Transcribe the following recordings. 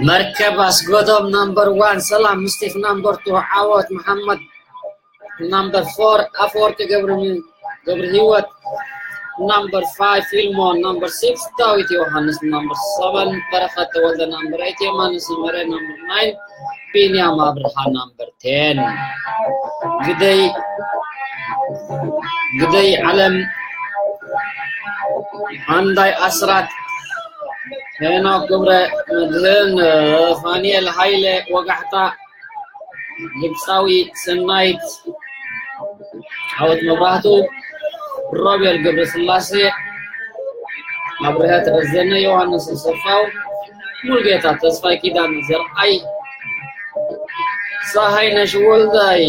መርከብ ኣስጎዶም ናምበር ዋን፣ ሰላም ምስጢፍ ናምበር ቱ፣ ዓወት መሓመድ ናምበር ፎር፣ ኣፈወርቂ ገብረ ገብረ ህይወት ናምበር ፋይቭ፣ ፊልሞን ናምበር ሲክስ፣ ዳዊት ዮሃንስ ናምበር ሰቨን፣ በረኸት ተወልደ ናምበር ኤይት፣ የማነ ሰመረ ናምበር ናይን፣ ቢንያም ኣብርሃ ናምበር ቴን። ግደይ ግደይ ዓለም፣ ሓንዳይ ኣስራት፣ ሄኖክ ገብረ መድህን፣ ፋኒኤል ሃይለ ወጋሕታ፣ ግብፃዊ ሰናይት፣ ዓወት መብራህቱ፣ ሮቤል ገብረስላሴ፣ ኣብርሀት ረዘነ፣ ዮሃንስ ኣሰፋው፣ ሙልጌታ ተስፋይ፣ ኪዳነ ዘርኣይ፣ ፀሃይነሽ ወልዳይ፣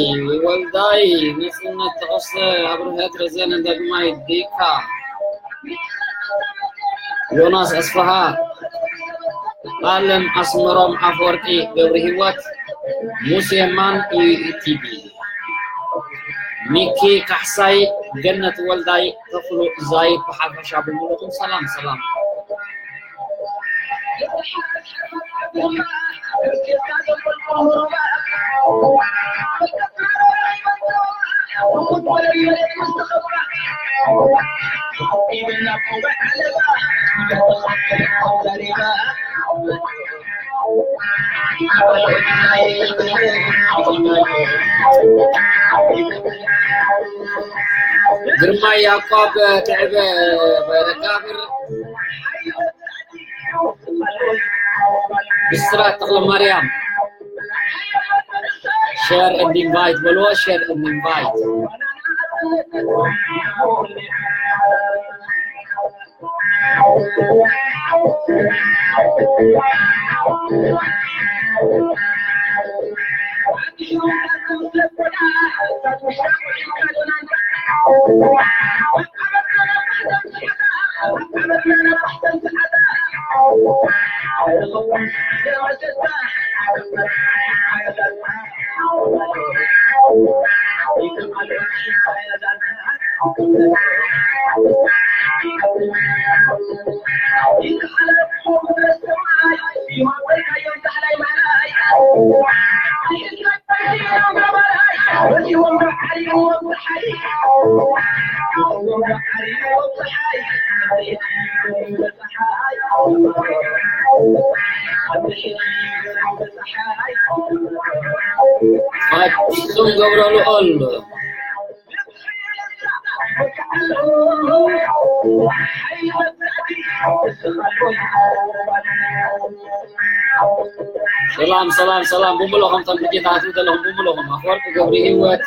ወልዳይ ነፅነት ተኸስተ፣ ኣብርሀት ረዘነ፣ ዳግማይ ዲካ፣ ዮናስ ኣስፍሃ፣ ኣለም ኣስመሮም፣ ኣፈወርቂ ገብረ ህይወት፣ ሙሴ ማን፣ ኢቲቪ፣ ሚኪ ካሕሳይ፣ ገነት ወልዳይ፣ ተኽሉ ዛይድ፣ ብሓፈሻ ብምሉእኩም ሰላም ሰላም። ግርማይ ያዕቆብ፣ ትዕበ በረጋብር፣ ብስራት ተኽለማርያም፣ ሼር ኤንድ ኢንቫይት በልዎ፣ ሼር ኤንድ ኢንቫይት። ፍጹም ገብረልኦል። ሰላም ሰላም ሰላም፣ ብምልኦም ተምልኬታት ዘለኹም ብምልኦም ኣፈወርቂ ገብረ ህይወት።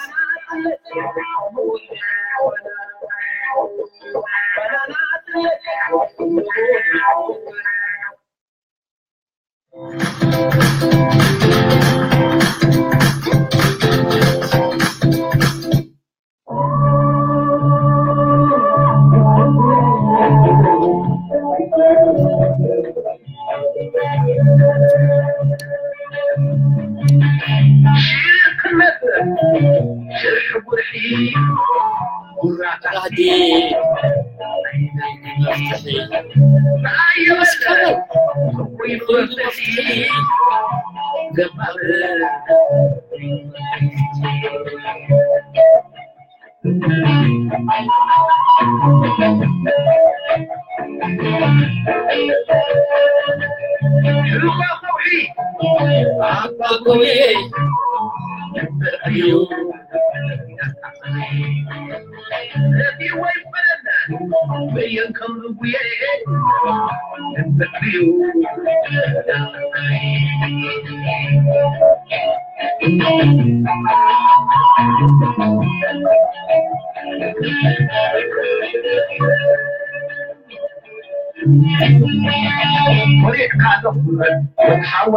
ኮሪዕካ ተኹረት ወድ ሓዋ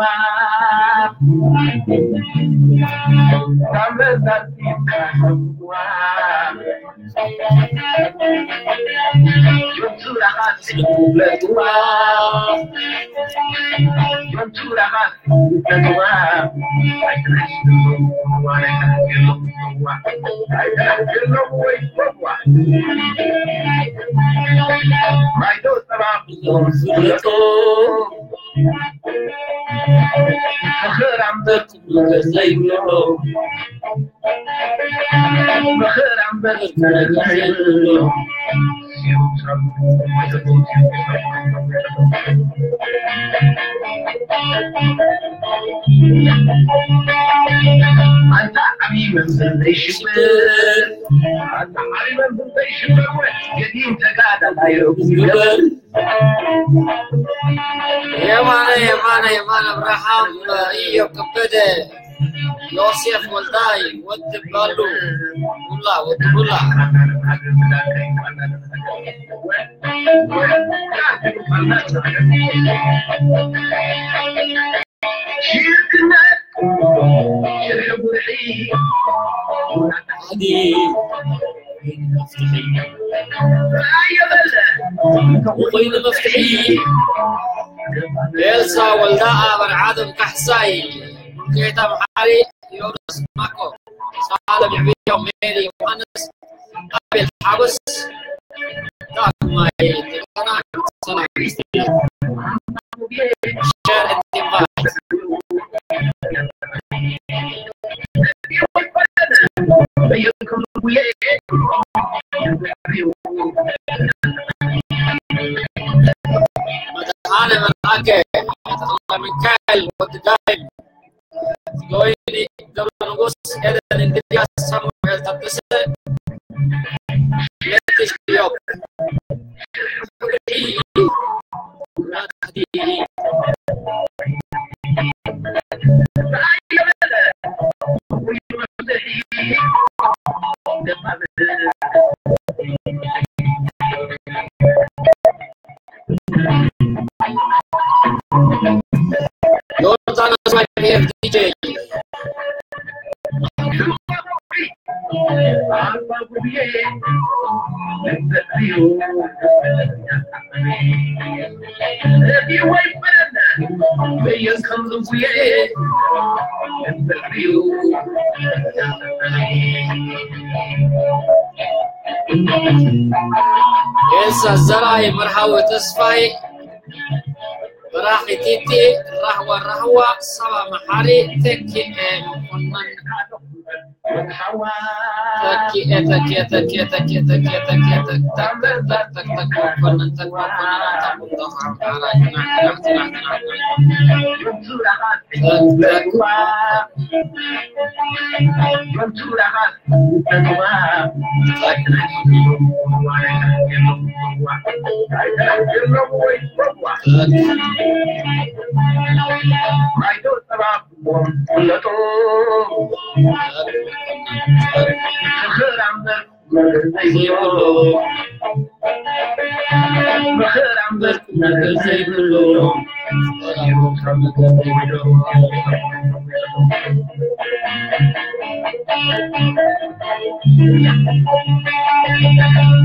ካብ መዛዚካ ዋ ዮም ሱራኻ ስለ ዋ ዮም ሱራኻ ኣንታ ዓብዪ መምህር ዘይሽበር ኣንታ ዓብዪ መምህር ዘይሽበር ወይ ገዲም ተጋዳላይ ይግበር የማነ የማነ የማነ ኣብርሃም ኢዮብ ከበደ ዮሴፍ ወልዳይ ወዲ ባሉ ሁላ ወዲ ሁላ ኮይኑ መፍትሒ ኤልሳ ወልዳ ኣበር ዓደም ካሕሳይ ጌታ መሓሪ ዮናስ ማኮ ሳለ ብዕብያው ሜሪ ዮሃንስ ኣቤል ሓጎስ ዳግማይ ጥዕና ሰላም ሸር እንዲባል መድኃኔ መልአከ ተኽለ ሚካኤል ወዲ ዳይም ዮይኒ ገብረ ንጉስ ኤደን እንድርያስ ሳሙኤል ታደሰ ሜትሽ ዮብ ዮርዳኖስ ማይ ፒ ኤፍ ዲ ጄ ኤልሳ ዘርኣይ መርሃዊ ተስፋይ በራኺ ቲቲ ራህዋ ራህዋ ሳባ መሓሪ ተኪኤ መኮነን ተኪኤ ተኪኤ ተኪኤ ተኪኤ ተኪኤ ተኪኤ ተክ ተክ ተክ ተክ ተክ ተክ መኮነን ተክ መኮነን ተክ ተክ ተክ ተክ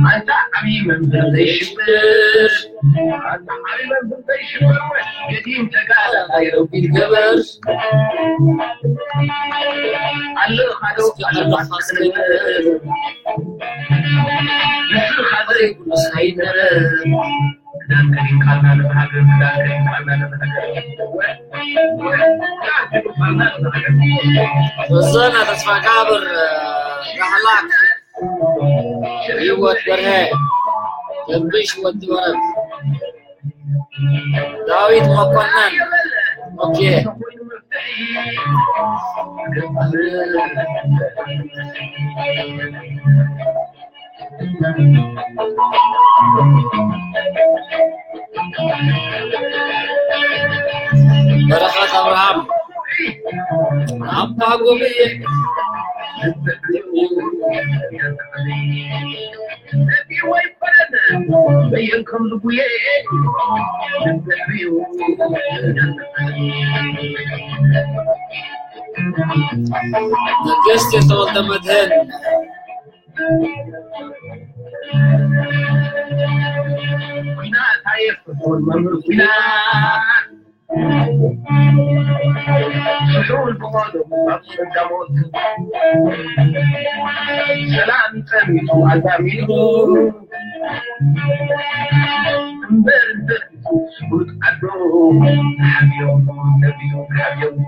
ኣንታ ዓብዪ መምህር ዘይሽብር ኣንታ ዓብዪ መምህር ዘይሽብር ገዲም ተጋዳላይ ረቢት ገበር ኣለኻዶ ኣለኻስክንበር ንስኻ ዘይብሉ ሳይነበር ክዳን ከዲንካልና ንብሃገር ክዳን ከዲንካልና ንብሃገር እዞና ተስፋ ጋብር ዳህላክ ህይወት በርሀ ደብሽ ወዲ ወረብ ዳዊት መኮነን ኦኬ በረኸት ኣብርሃም ኣባ ጉብኤ በየን ከም ዝጉየ ተወልደ መድህን ኩናት ኣየፍርሆን መምህር ኩናት ስሑል ብቐደሙ ኣብ ጸጋሞት ሰላም ጸኒቱ ኣዛሚዱ እምበር እንተሪቱ ስቡት ዓዱ ሓብዮም ነብዩ ሓብዮም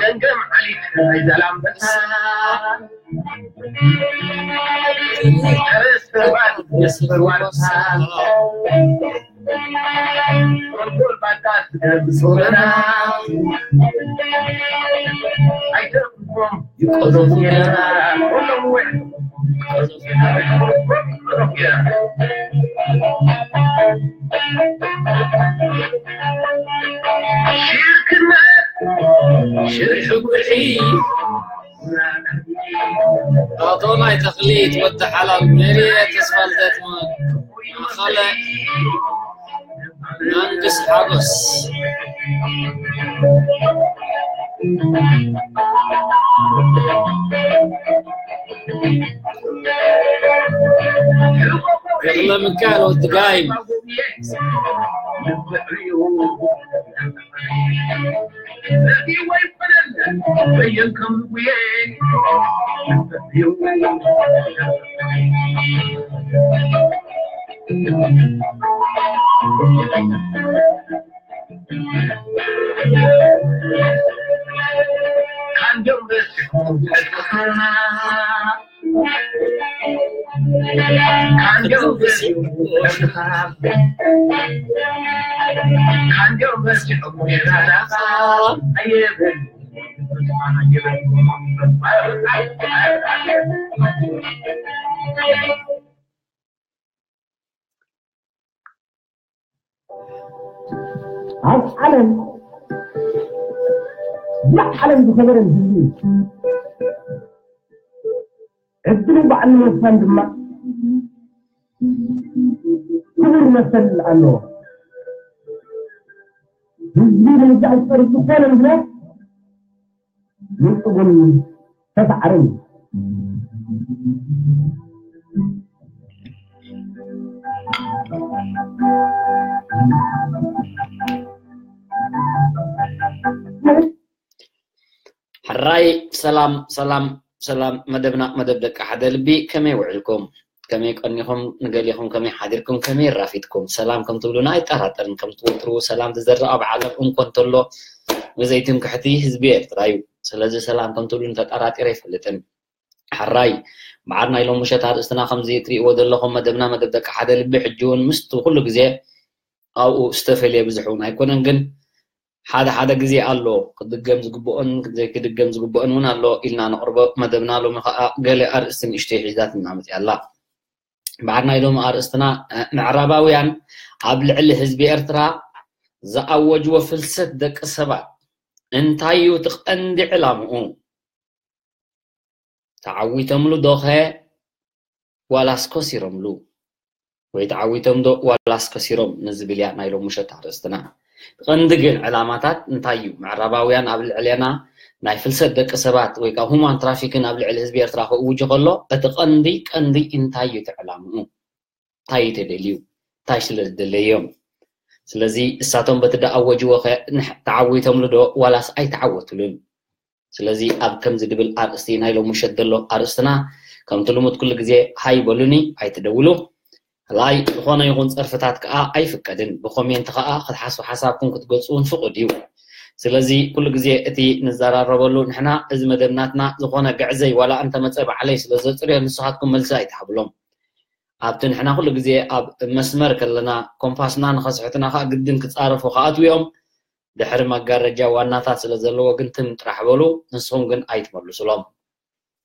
ገንገም ዓሊት ናይ ዛላምበሳ ሽርሒ ጉርሒ ኣቶ ናይ ተኽሊት ወዲ ሓላል ሜሪ ተስፋ ልደት ማእኸለ መንግስ ሓጎስ ገድለ ሚካኤል ወዲ ጋይም ኣብ ዓለም ብዓለም ዝኸበረን ህዝቢ እዩ። ዕድሉ ባዕሉ ምውሳን ድማ ክቡር መሰል ኣለዎ። ህዝቢ ንምዝዕጸር ዝኾነ ምኽንያት ንጹግን ተሳዕርን እዩ። ሕራይ ሰላም ሰላም ሰላም መደብና መደብ ደቂ ሓደ ልቢ ከመይ ውዕልኩም ከመይ ቀኒኹም ንገሊኹም ከመይ ሓዲርኩም ከመይ ራፊድኩም ሰላም ከም ትብሉና ኣይጠራጠርን ከም ትወትሩ ሰላም ዝዘርእ ኣብ ዓለም እንኮ እንተሎ ብዘይትምክሕቲ ህዝቢ ኤርትራ እዩ ስለዚ ሰላም ከም ትብሉኒ ተጠራጢረ ኣይፈልጥን ሕራይ በዓል ናይ ሎም ምሸት ኣርእስትና ከምዚ እትሪእዎ ዘለኹም መደብና መደብ ደቂ ሓደ ልቢ ሕጂ እውን ምስቲ ኩሉ ግዜ ኣብኡ ዝተፈልየ ብዙሕ እውን ኣይኮነን ግን ሓደ ሓደ ግዜ ኣሎ ክድገም ዝግብኦን ዘይክድገም ዝግብኦን እውን ኣሎ ኢልና ነቕርቦ መደብና ሎሚ ከዓ ገለ ኣርእስቲ ንእሽተይ ሒዛትና መፅያ ኣላ በዓል ናይ ሎሚ ኣርእስትና ምዕራባውያን ኣብ ልዕሊ ህዝቢ ኤርትራ ዝኣወጅዎ ፍልሰት ደቂ ሰባት እንታይ እዩ እቲ ቀንዲ ዕላምኡ ተዓዊቶምሉ ዶኸ ዋላስ ከሲሮምሉ ወይ ተዓዊቶም ዶ ዋላስ ከሲሮም ንዝብል እያ ናይ ሎም ምሸት ኣርእስትና። ቀንዲ ግን ዕላማታት እንታይ እዩ? ምዕራባውያን ኣብ ልዕሌና ናይ ፍልሰት ደቂ ሰባት ወይ ከዓ ሁማን ትራፊክን ኣብ ልዕሊ ህዝቢ ኤርትራ ክእውጅ ከሎ እቲ ቀንዲ ቀንዲ እንታይ እዩ እቲ ዕላምኡ? እንታይ እዩ ተደልዩ? እንታይ ስለ ዝደለዮም? ስለዚ እሳቶም በቲ ደኣወጅዎ ከ ተዓዊቶምሉ ዶ ዋላስ ኣይተዓወቱሉን? ስለዚ ኣብ ከምዚ ድብል ኣርእስቲ ናይ ሎም ምሸት ዘሎ ኣርእስትና ከምቲ ልሙድ ኩሉ ግዜ ሃይ በሉኒ ኣይትደውሉ። ላይክ ዝኾነ ይኹን ጸርፍታት ከኣ ኣይፍቀድን። ብኮሜንት ከኣ ክትሓስቡ ሓሳብኩም ክትገልጹ እውን ፍቑድ እዩ። ስለዚ ኩሉ ግዜ እቲ ንዘራረበሉ ንሕና እዚ መደብ ናትና ዝኾነ ግዕዘይ ዋላ እንተመጸ ባዕለይ ስለ ዘጽርዮ ንስኻትኩም መልሲ ኣይትሃብሎም። ኣብቲ ንሕና ኩሉ ግዜ ኣብ መስመር ከለና ኮምፓስና ንኸስሕትና ከኣ ግድን ክጻረፉ ክኣትዉ እዮም። ድሕሪ መጋረጃ ዋናታት ስለ ዘለዎ ግን ትም ጥራሕ በሉ፣ ንስኹም ግን ኣይትመልሱሎም።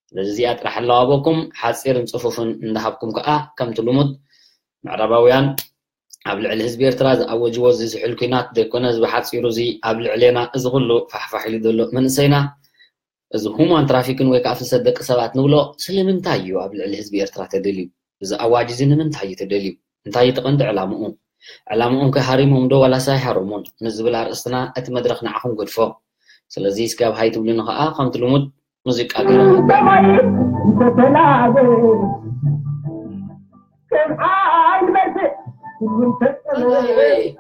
ስለዚ እዚኣ ጥራሕ ኣለዋበኩም፣ ሓጺርን ጽፉፍን እንዳሃብኩም ከኣ ከምቲ ልሙድ ምዕራባውያን ኣብ ልዕሊ ህዝቢ ኤርትራ ዝኣወጅዎ እዚ ዝሕል ኲናት ዘይኮነ እዚ ብሓጺሩ እዚ ኣብ ልዕሌና እዚ ኩሉ ፋሕፋሕ ኢሉ ዘሎ መንእሰይና እዚ ሁማን ትራፊክን ወይ ከዓ ፍልሰት ደቂ ሰባት ንብሎ ስለምንታይ እዩ ኣብ ልዕሊ ህዝቢ ኤርትራ ተደልዩ? እዚ ኣዋጅ እዚ ንምንታይ እዩ ተደልዩ? እንታይ እዩ እቲ ቀንዲ ዕላምኡ? ዕላምኦም ከ ሃሪሞም ዶ ዋላስ ኣይሃረሙን? ንዝብል ኣርእስትና እቲ መድረኽ ንዓኹም ገድፎ። ስለዚ እስኪ ኣብ ሃይ ትብሉኒ ከዓ ከምቲ ልሙድ ሙዚቃ ገይረ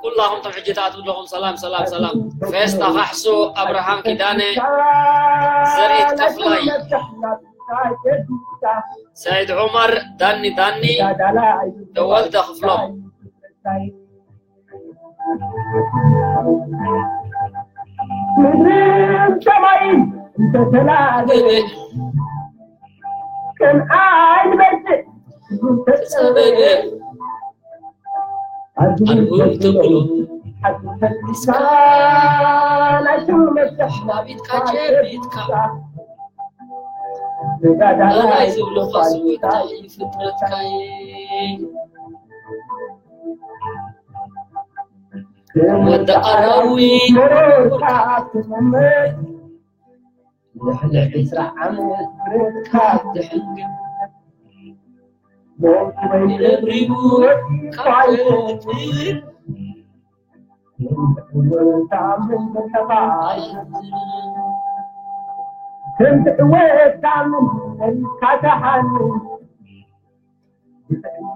ኩላኹም ቶም ሕጂ ትኣትዉ ኣለኹም። ሰላም ሰላም ሰላም። ፌስታ ካሕሱ፣ ኣብርሃም ኪዳነ፣ ዘርኢት ተፍላይ፣ ሰዒድ ዑመር፣ ዳኒ ዳኒ፣ ተወልደ ክፍሎም። ምድርን ሰማይን እንተተላገበ ከም ዓይኒ በርትዕ ተጸበበ ኣልሁም ተብሎ ሓቂ ተብሎ ሓቂ ተብሎ ናይቶም መፍትሕ ናቢትካ ጀቢትካ ተጋዳላይ ዝብሉኻ ስውእታይ ፍጥረትካይ ወዲ ኣራዊት ልዕሊ ዕስራ ዓመት ካብ ትሕግም ሞት ወይ ነብሪቡ ካብ ትሕግም ከምቲ ዕወት ታምን ካታሓኒ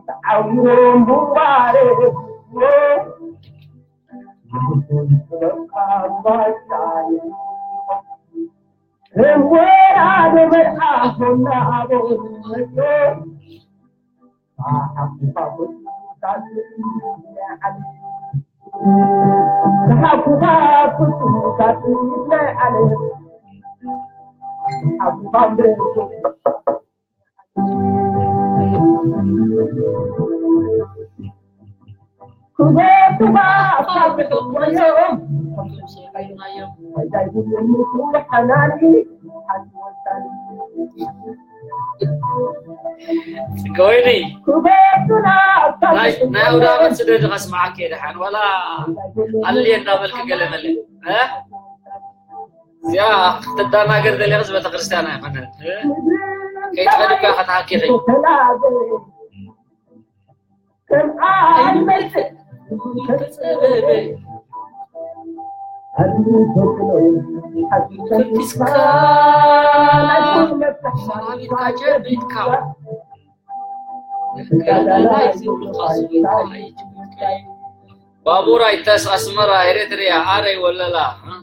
ተዓዊሮም ብዋሬ ጽገወይኒ ናይ ናይ ኣውደ ዓመት ስደድ ከስማዓኪ እየ ደሓን ዋላ ኣልየ እንዳበልክ ገለ መለ እ? እዚኣ ክትዳናገር ደሊኽስ ቤተክርስትያን ኣይኮነን እ? ከይትኸድካ ከተሃኪኺ ባቡር ኣይተስ ኣስመራ ኤሪትሪያ ኣረይ ወለላ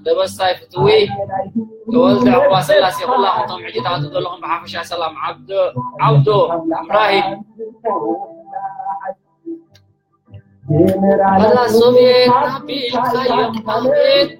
ደበሳይ ፍትዊ ተወልደ ዕቁባ ስላሴ ኩላኹም እቶም ሕጂ ትኣትዉ ዘለኹም ብሓፈሻ ሰላም ዓብዶ ዓብዶ እብራሂም ኣላ ሶቪየት ኣቢልካዮም ኣቤት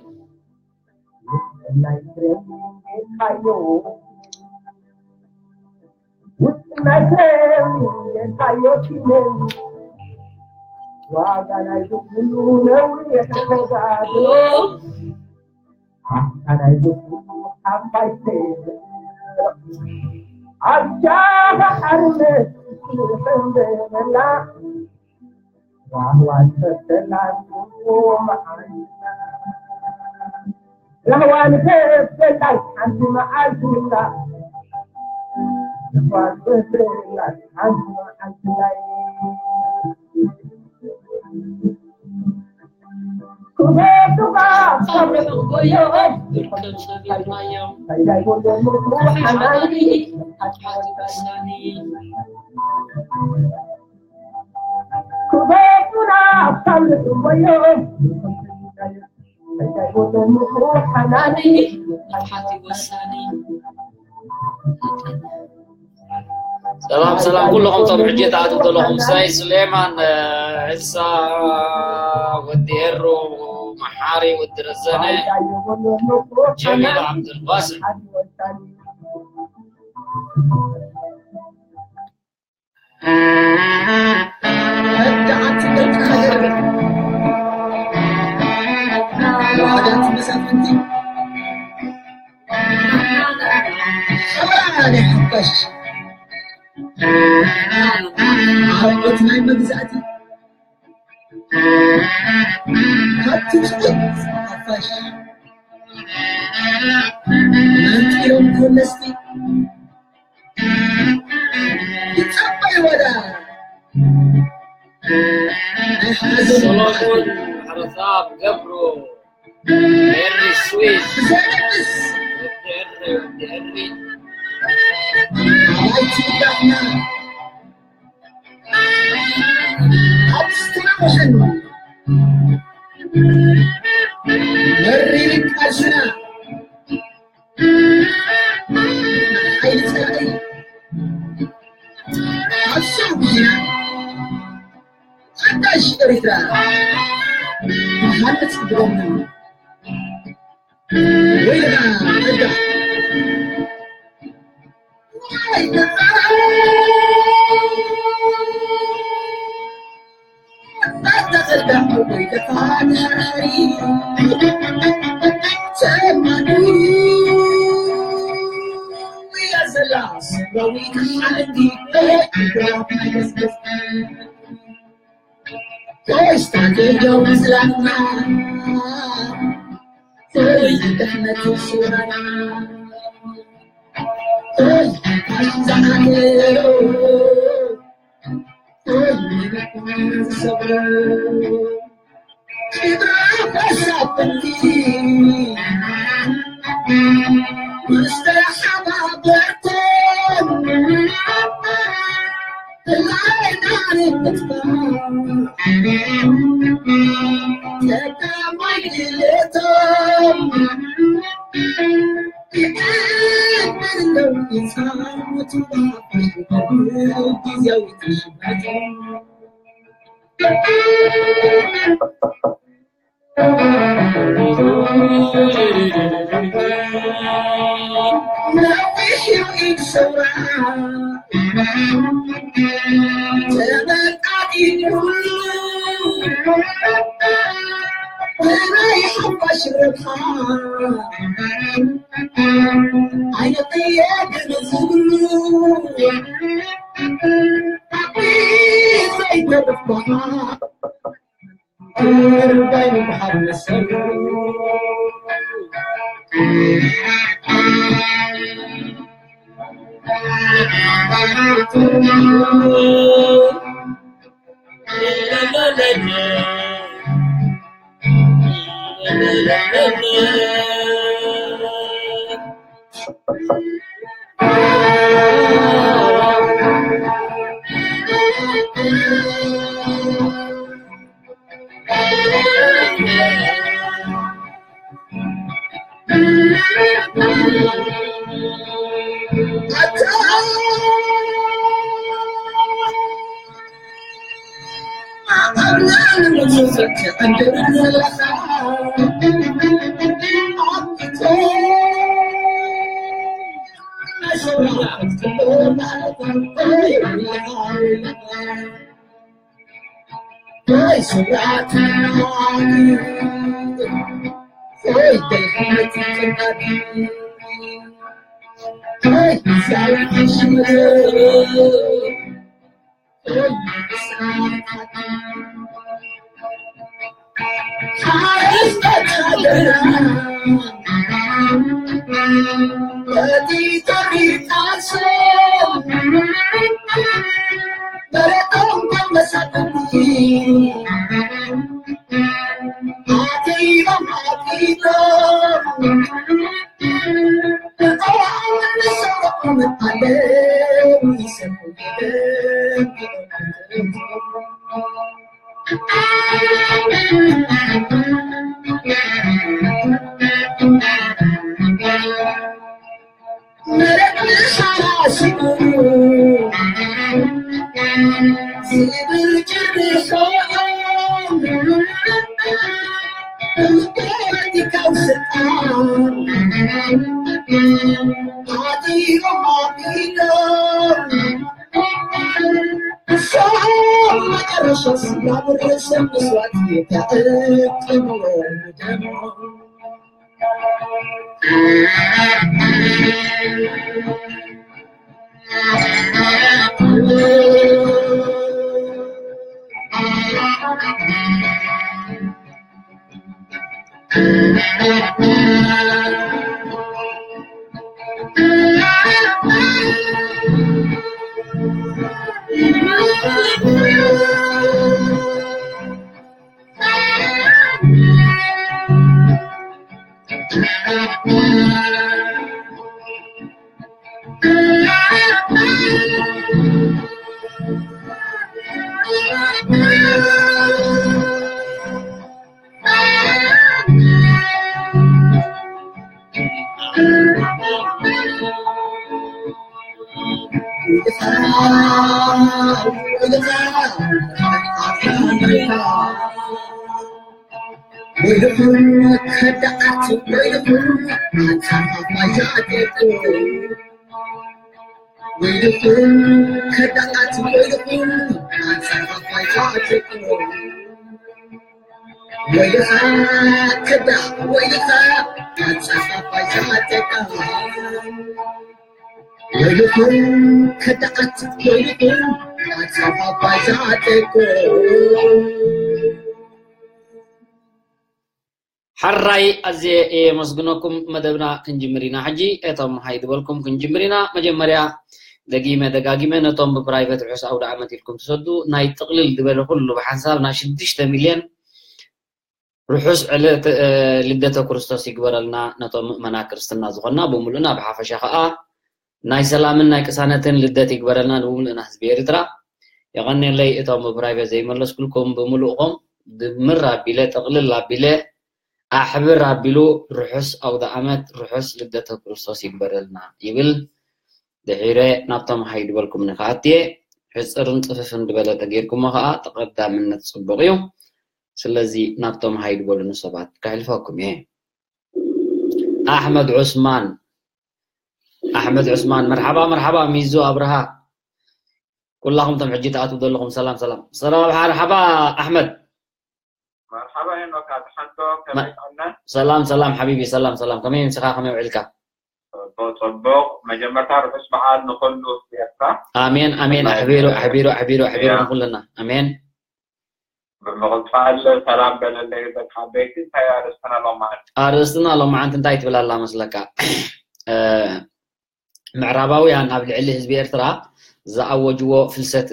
ሰላም ሰላም ኩልኹም ቶም ሕጂ ትኣትዉ ዘለኹም ሳይ ሱሌማን ዕሳ ወዲ ኤሩ መሓሪ ወዲ ረዘነ ጀሚል ዓብዱልባስል መንጢሮም ኮለስቲ ይጸበይዎ ደኣ ናይ ሓዘን ሰሎሞን ሓረሳብ ገብሩ ኤሪ ስዊስ ብዘየገድስ ወዲ ኤሪ ወዲ ኤሪ ኣባይቲ ዳሕና ኣብ ዝተረበሐን መሪር ቃልስና ሓይሊ ጸላኢ ኣብ ሻዕብያ ሓዳሽ ኤርትራ ንሃንጽ ብሎምና ወይ ደኣ ኣዳ ወይልኹም ከዳዓት ወይልኹም ኣንጻር ኣባይ ዛዕቴኩም። ወይልኹም ከዳዓት ወይልኹም ኣንጻር ኣባይ ዛዕቴኩም። ወይልኻ ከዳዕ ወይልኻ ኣንጻር ኣባይ ዛዕቴካ። ወይልኹም ከዳዓት ወይልኹም ኣንጻር ኣባይ ዛዕቴኩም። ሓራይ ኣዝየ የመስግነኩም። መደብና ክንጅምር ኢና። ሕጂ እቶም ሃይ ዝበልኩም ክንጅምር ኢና። መጀመርያ ደጊመ ደጋጊመ ነቶም ብፕራይቨት ርሑስ ኣውደ ዓመት ኢልኩም ትሰዱ ናይ ጥቕልል ዝበለ ኩሉ ብሓንሳብ ናይ ሽዱሽተ ሚልዮን ርሑስ ዕለት ልደተ ክርስቶስ ይግበረልና። ነቶም ምእመና ክርስትና ዝኾንና ብምሉእና ብሓፈሻ ኸኣ ናይ ሰላምን ናይ ቅሳነትን ልደት ይግበረልና ንብምሉእና ህዝቢ ኤርትራ። የቐኔለይ እቶም ብፕራይቨት ዘይመለስኩልኩም ብምሉእኹም ድምር ኣቢለ ጥቕልል ኣቢለ ኣሕብር ኣቢሉ ርሑስ ኣውደ ዓመት ርሑስ ልደተ ክርስቶስ ይግበረልና ይብል። ድሒረ ናብቶም ሃይ ድበልኩም ንክኣትየ ሕፅርን ፅፍፍን ድበለጠ ጌርኩሞ ከዓ ተቐዳምነት ፅቡቕ እዩ። ስለዚ ናብቶም ሃይ ድበሉኒ ሰባት ከሕልፈኩም እየ። ኣሕመድ ዑስማን ኣሕመድ ዑስማን መርሓባ መርሓባ። ሚዙ ኣብርሃ ኩላኹም ቶም ሕጂ ትኣትዉ ዘለኹም ሰላም ሰላም ሰላም። መርሓባ ኣሕመድ። መርሓባ ሄኖካ፣ ደሓን ዶ? ከመይ ጥዕና? ሰላም ሰላም ሓቢቢ፣ ሰላም ሰላም። ከመይ ምሲኻ? ከመይ ውዒልካ? ጽቡቕ ጽቡቕ። መጀመርታ ርሑስ በዓል ንኹሉ ህዝቢ ኤርትራ። ኣሜን ኣሜን። ኣሕቢሩ ኣሕቢሩ ኣሕቢሩ ኣሕቢሩ ንኹልና። ኣሜን። ብምቕጻል ሰላም በለለይ ደቂ ዓበይቲ። እንታይ ኣርእስትና ሎማዓንቲ? ኣርእስትና ሎማዓንቲ እንታይ ትብል ኣላ መስለካ? ምዕራባውያን ኣብ ልዕሊ ህዝቢ ኤርትራ ዝኣወጅዎ ፍልሰት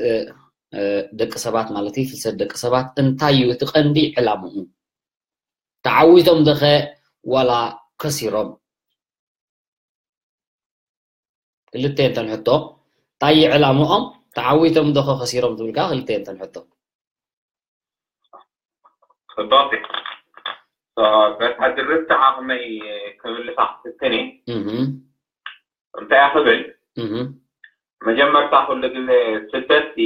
ደቂ ሰባት ማለት እዩ። ፍልሰት ደቂ ሰባት እንታይ እዩ እቲ ቀንዲ ዕላምኡ? ተዓዊቶም ደኸ ዋላ ከሲሮም? ክልተ እንተን ሕቶ እንታይ እዩ ዕላምኦም? ተዓዊቶም ደኸ ከሲሮም ትብል ከዓ ክልተ እንተን ሕቶ። ጽቡቕ። በታ ድርብቲ ዓቕመይ ክምልሳ ክፍትን እየ። እንታይ ክብል፣ መጀመርታ ኩሉ ግዜ ስደትሲ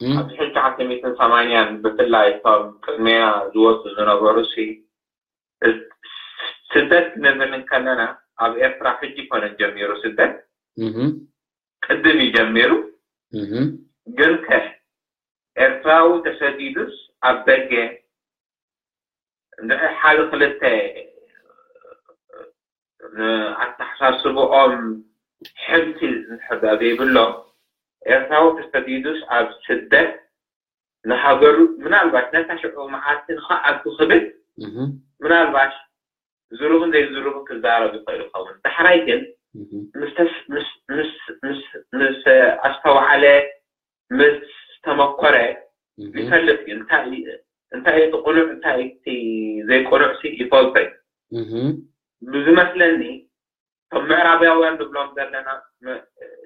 ኣብ ሽሕን ትሽዓተ ሚእትን ሰማንያን ብፍላይ እቶም ቅድሚያ ዝወፁ ዝነበሩ ሲ ስደት ክንብል እንከለና ኣብ ኤርትራ ሕጂ ኮነ ጀሚሩ ስደት ቅድም እዩ ጀሚሩ። ግን ከ ኤርትራዊ ተሰዲዱስ ኣብ ደገ እንድሕር ሓደ ክልተ ንኣተሓሳስብኦም ሕምቲ እንድሕር ደኣ ዘይብሎም ኤርትራዊ ተሰዲዱስ ኣብ ስደት ንሃገሩ ምናልባሽ ነታ ሽዑ መዓልቲ ንኸኣቱ ክብል ምናልባሽ ዝሩብን ዘይዝሩብን ክዛረብ ይኽእል ይኸውን። ዳሕራይ ግን ምስ ኣስተውዓለ ምስ ተመኮረ ይፈልጥ እዩ። እንታይ እዩ እቲ ቅኑዕ እንታይ እቲ ዘይቅኑዕ ሲ ይፈልጦ እዩ። ብዝመስለኒ ከም ምዕራባውያን ንብሎም ዘለና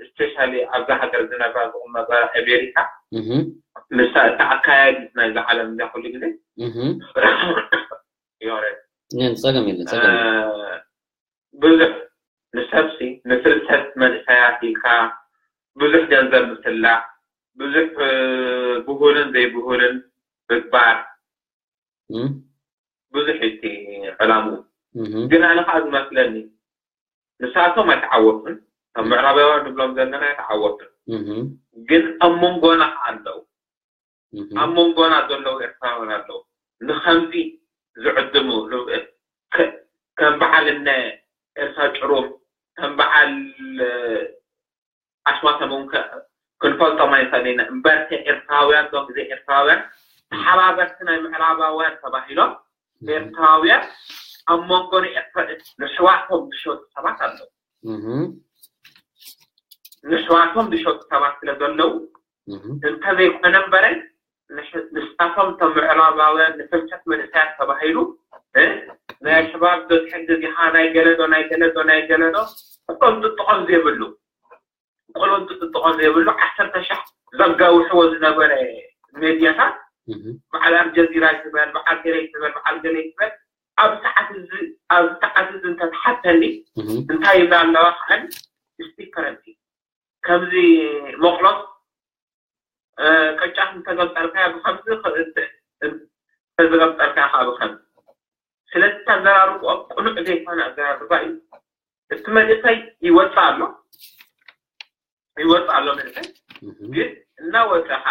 ስፔሻሊ ኣብዛ ሃገር ዝነብራ ዝቕመጣ ኣሜሪካ ንሳ እታ ኣካያዲት ናይዛ ዓለም እዚኣ ኩሉ ግዜ ዮረ ጸገም የለን ጸገም ብዙሕ ንሰብሲ ንፍልሰት መንእሰያት ኢልካ ብዙሕ ገንዘብ ምስላዕ ብዙሕ ብሁልን ዘይብሁልን ምግባር ብዙሕ እቲ ዕላሙ ግን ኣነ ከዓ ዝመስለኒ ንሳቶም ኣይተዓወቱን ካብ ምዕራባውያን ንብሎም ዘለና ኣይተዓወቱን ግን ኣብ መንጎና ከዓ ኣለዉ ኣብ መንጎና ዘለዉ ኤርትራውያን ኣለዉ ንከምዚ ዝዕድሙ ከም በዓል እነ ኤርትራ ጭሩም ከም በዓል ኣስማቶም እውን ክንፈልጦም ኣይንኽእል ኢና እምበር ከ ኤርትራውያን ዞም ግዜ ኤርትራውያን ተሓባበርቲ ናይ ምዕራባውያን ተባሂሎም ኤርትራውያን ኣብ መንጎ ንሕዋቶም ዝሸጡ ሰባት ኣለዉ ንሕዋቶም ዝሸጡ ሰባት ስለ ዘለዉ እንተዘይኮነ እምበረ ንሳቶም እቶም ምዕራባውያን ንፍልሰት መንእሰያት ተባሂሉ ናይ ኣልሸባብ ዶ ትሕግዝ ኢኻ፣ ናይ ገለዶ ናይ ገለዶ ናይ ገለዶ፣ ቆሎም ጥጥቆም ዘይብሉ ቆሎም ጥጥቆም ዘይብሉ ዓሰርተ ሻሕ ዘጋውሕዎ ዝነበረ ሜድያታት፣ በዓል ኣልጀዚራ ይትበል፣ በዓል ገለ ይትበል፣ በዓል ገለ ይትበል፣ ኣብ ሰዓት እዚ ኣብ ሰዓት እዚ እንተትሓተኒ እንታይ ይብላ ኣለዋ ከዓ ስቲከረንቲ ከምዚ መቕሎት ቅጫት እንተገምጠልካያ ብከምዚ፣ እንተዝገምጠልካያ ከዓ ብከምዚ። ስለዚ ኣዘራርብኦም ቅኑዕ ዘይኮነ ኣዘራርባ እዩ። እቲ መንእሰይ ይወፅእ ኣሎ፣ ይወፅእ ኣሎ መንእሰይ። ግን እናወፀ ከዓ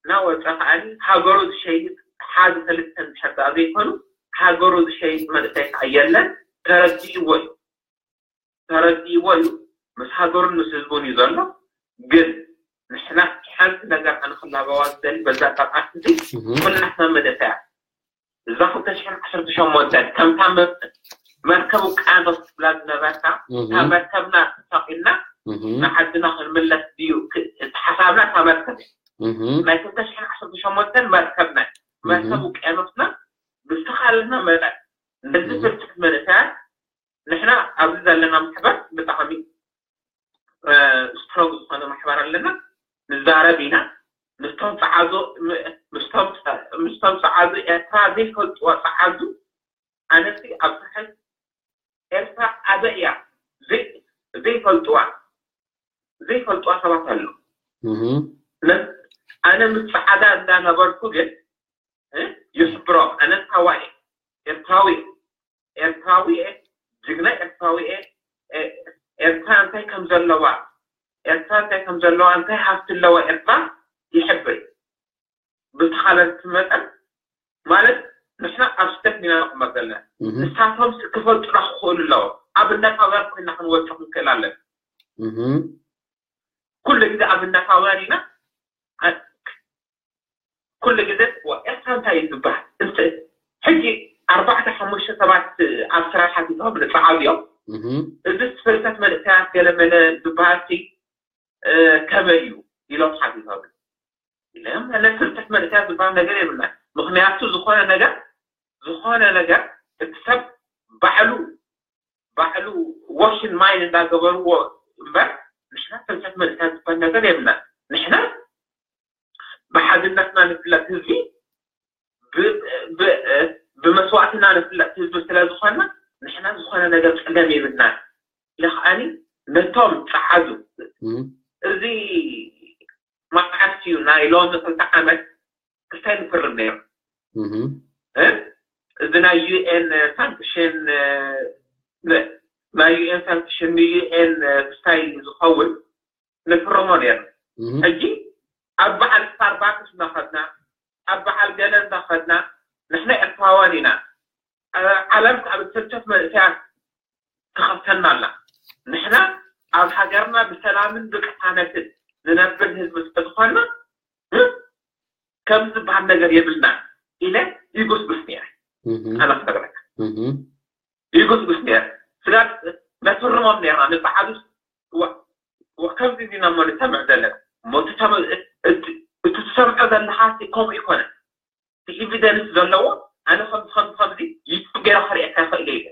እናወፀ ከዓ ሃገሩ ዝሸይጥ ሓደ ሰለስተን ድሕር ደኣ ዘይኮኑ ሃገሩ ዝሸይጥ መንእሰይ ከዓ የለን። ተረዲእዎ እዩ፣ ተረዲእዎ እዩ። ምስ ሃገሩን ምስ ህዝቡን እዩ ዘሎ። ግን ንሕና ሓንቲ ነገር ኣነ ክላበዋ ዝደሊ በዛ ኣጋጣሚ እዚ ኩላትና መደሰያ እዛ ክልተ ሽሕን ዓሰርተ ሸሞንተን ከምታ መ- መርከብ ውቅያኖስ ትብላ ዝነበርካ እታ መርከብና ተሳቂልና ንዓድና ክንምለስ ድዩ ክ- እቲ ሓሳብና እታ መርከብ እያ። ናይ ክልተ ሽሕን ዓሰርተ ሸሞንተን መርከብና መርከብ ውቅያኖስና ብዝተኻለና መጠን ነዚ ፍልሰት መንእሰያት ንሕና ኣብዚ ዘለና ማሕበር ብጣዕሚ ስትሮንግ ዝኾነ ማሕበር ኣለና። ንዛረብ ኢና ምስቶም ፀዓዱ ምስቶም ፀዓዱ ኤርትራ ዘይፈልጥዋ ፀዓዱ ኣነሲ ኣብ ሳሕል ኤርትራ ኣበይ እያ ዘይፈልጥዋ ዘይፈልጥዋ ሰባት ኣሎ። ኣነ ምስ ፀዓዳ እንዳነበርኩ ግን ይሕብሮም ኣነ ሳዋ እየ ኤርትራዊ እየ ኤርትራዊ እየ ጅግና ኤርትራዊ እየ ኤርትራ እንታይ ከም ዘለዋ ኤርትራ እንታይ ከም ዘለዋ እንታይ ሃፍቲ ኣለዋ ኤርትራ ይሕብር። ብዝተኻለቲ መጠን ማለት ንሕና ኣብ ስደት ኢና ንቕመጥ ዘለና። ንሳቶም ክፈልጡና ክኽእሉ ኣለዎም። ኣብነታውያን ኮይና ክንወፅእ ክንክእል ኣለና። ኩሉ ግዜ ኣብነታውያን ኢና። ኩሉ ግዜ ኤርትራ እንታይ እዩ ዝበሃል? ሕጂ ኣርባዕተ ሓሙሽተ ሰባት ኣብ ስራሕ ሓቲቶም ንፀዓዱ እዮም። እዚ ፍልሰት መንእሰያት ገለመለ ዝበሃል ከመይ እዩ ኢሎም ሓቲቶም። ኢሎም ፍልሰት መንእሰያት ዝበሃል ነገር የብልና። ምክንያቱ ዝኾነ ነገር ዝኾነ ነገር እቲ ሰብ ባዕሉ ባዕሉ ወሽን ማይን እንዳገበርዎ እምበር ንሕና ፍልሰት መንእሰያት ዝበሃል ነገር የብልና። ንሕና ብሓድነትና ንፍለጥ ህዝቢ ብመስዋእትና ንፍለጥ ህዝቢ ስለዝኮና ንሕና ዝኮነ ነገር ፀገም የብልናን ኢለ ከዓኒ ነቶም ፀዓዱ እዚ መዓት እዩ ናይ ሎሚ ክልተ ዓመት ክልታይ ንፍርም ነይሩ እዚ ናይ ዩኤን ሳንክሽን ናይ ዩኤን ሳንክሽን ንዩኤን ክስታይ ዝኸውን ንፍርሞ ነይርና። ሕጂ ኣብ በዓል ስታርባክስ እናኸድና ኣብ በዓል ገለ እናኸድና ንሕና ኤርትራውያን ኢና። ዓለም ካብ ትርተት መንእሰያት ትኸፍተና ኣላ። ንሕና ኣብ ሃገርና ብሰላምን ብቅሳነትን ንነብር ህዝቢ ስለዝኾንና ከም ዝበሃል ነገር የብልና ኢለ ይጉስጉስ ነይረ። ኣነ ክነግረካ ይጉስጉስ ነይረ። ስጋብ ነፍርሞም ነይርና ንበዓሉ ከምዚ ዲና እሞ ንሰምዕ ዘለና እሞ እቲ ትሰምዖ ዘለካ ከምኡ ይኮነ እቲ ኤቪደንስ ዘለዎ ኣነ ከምዚ ከምዚ ከምዚ ዩቱብ ገይረ ከርእየካ ይኽእል ኢለ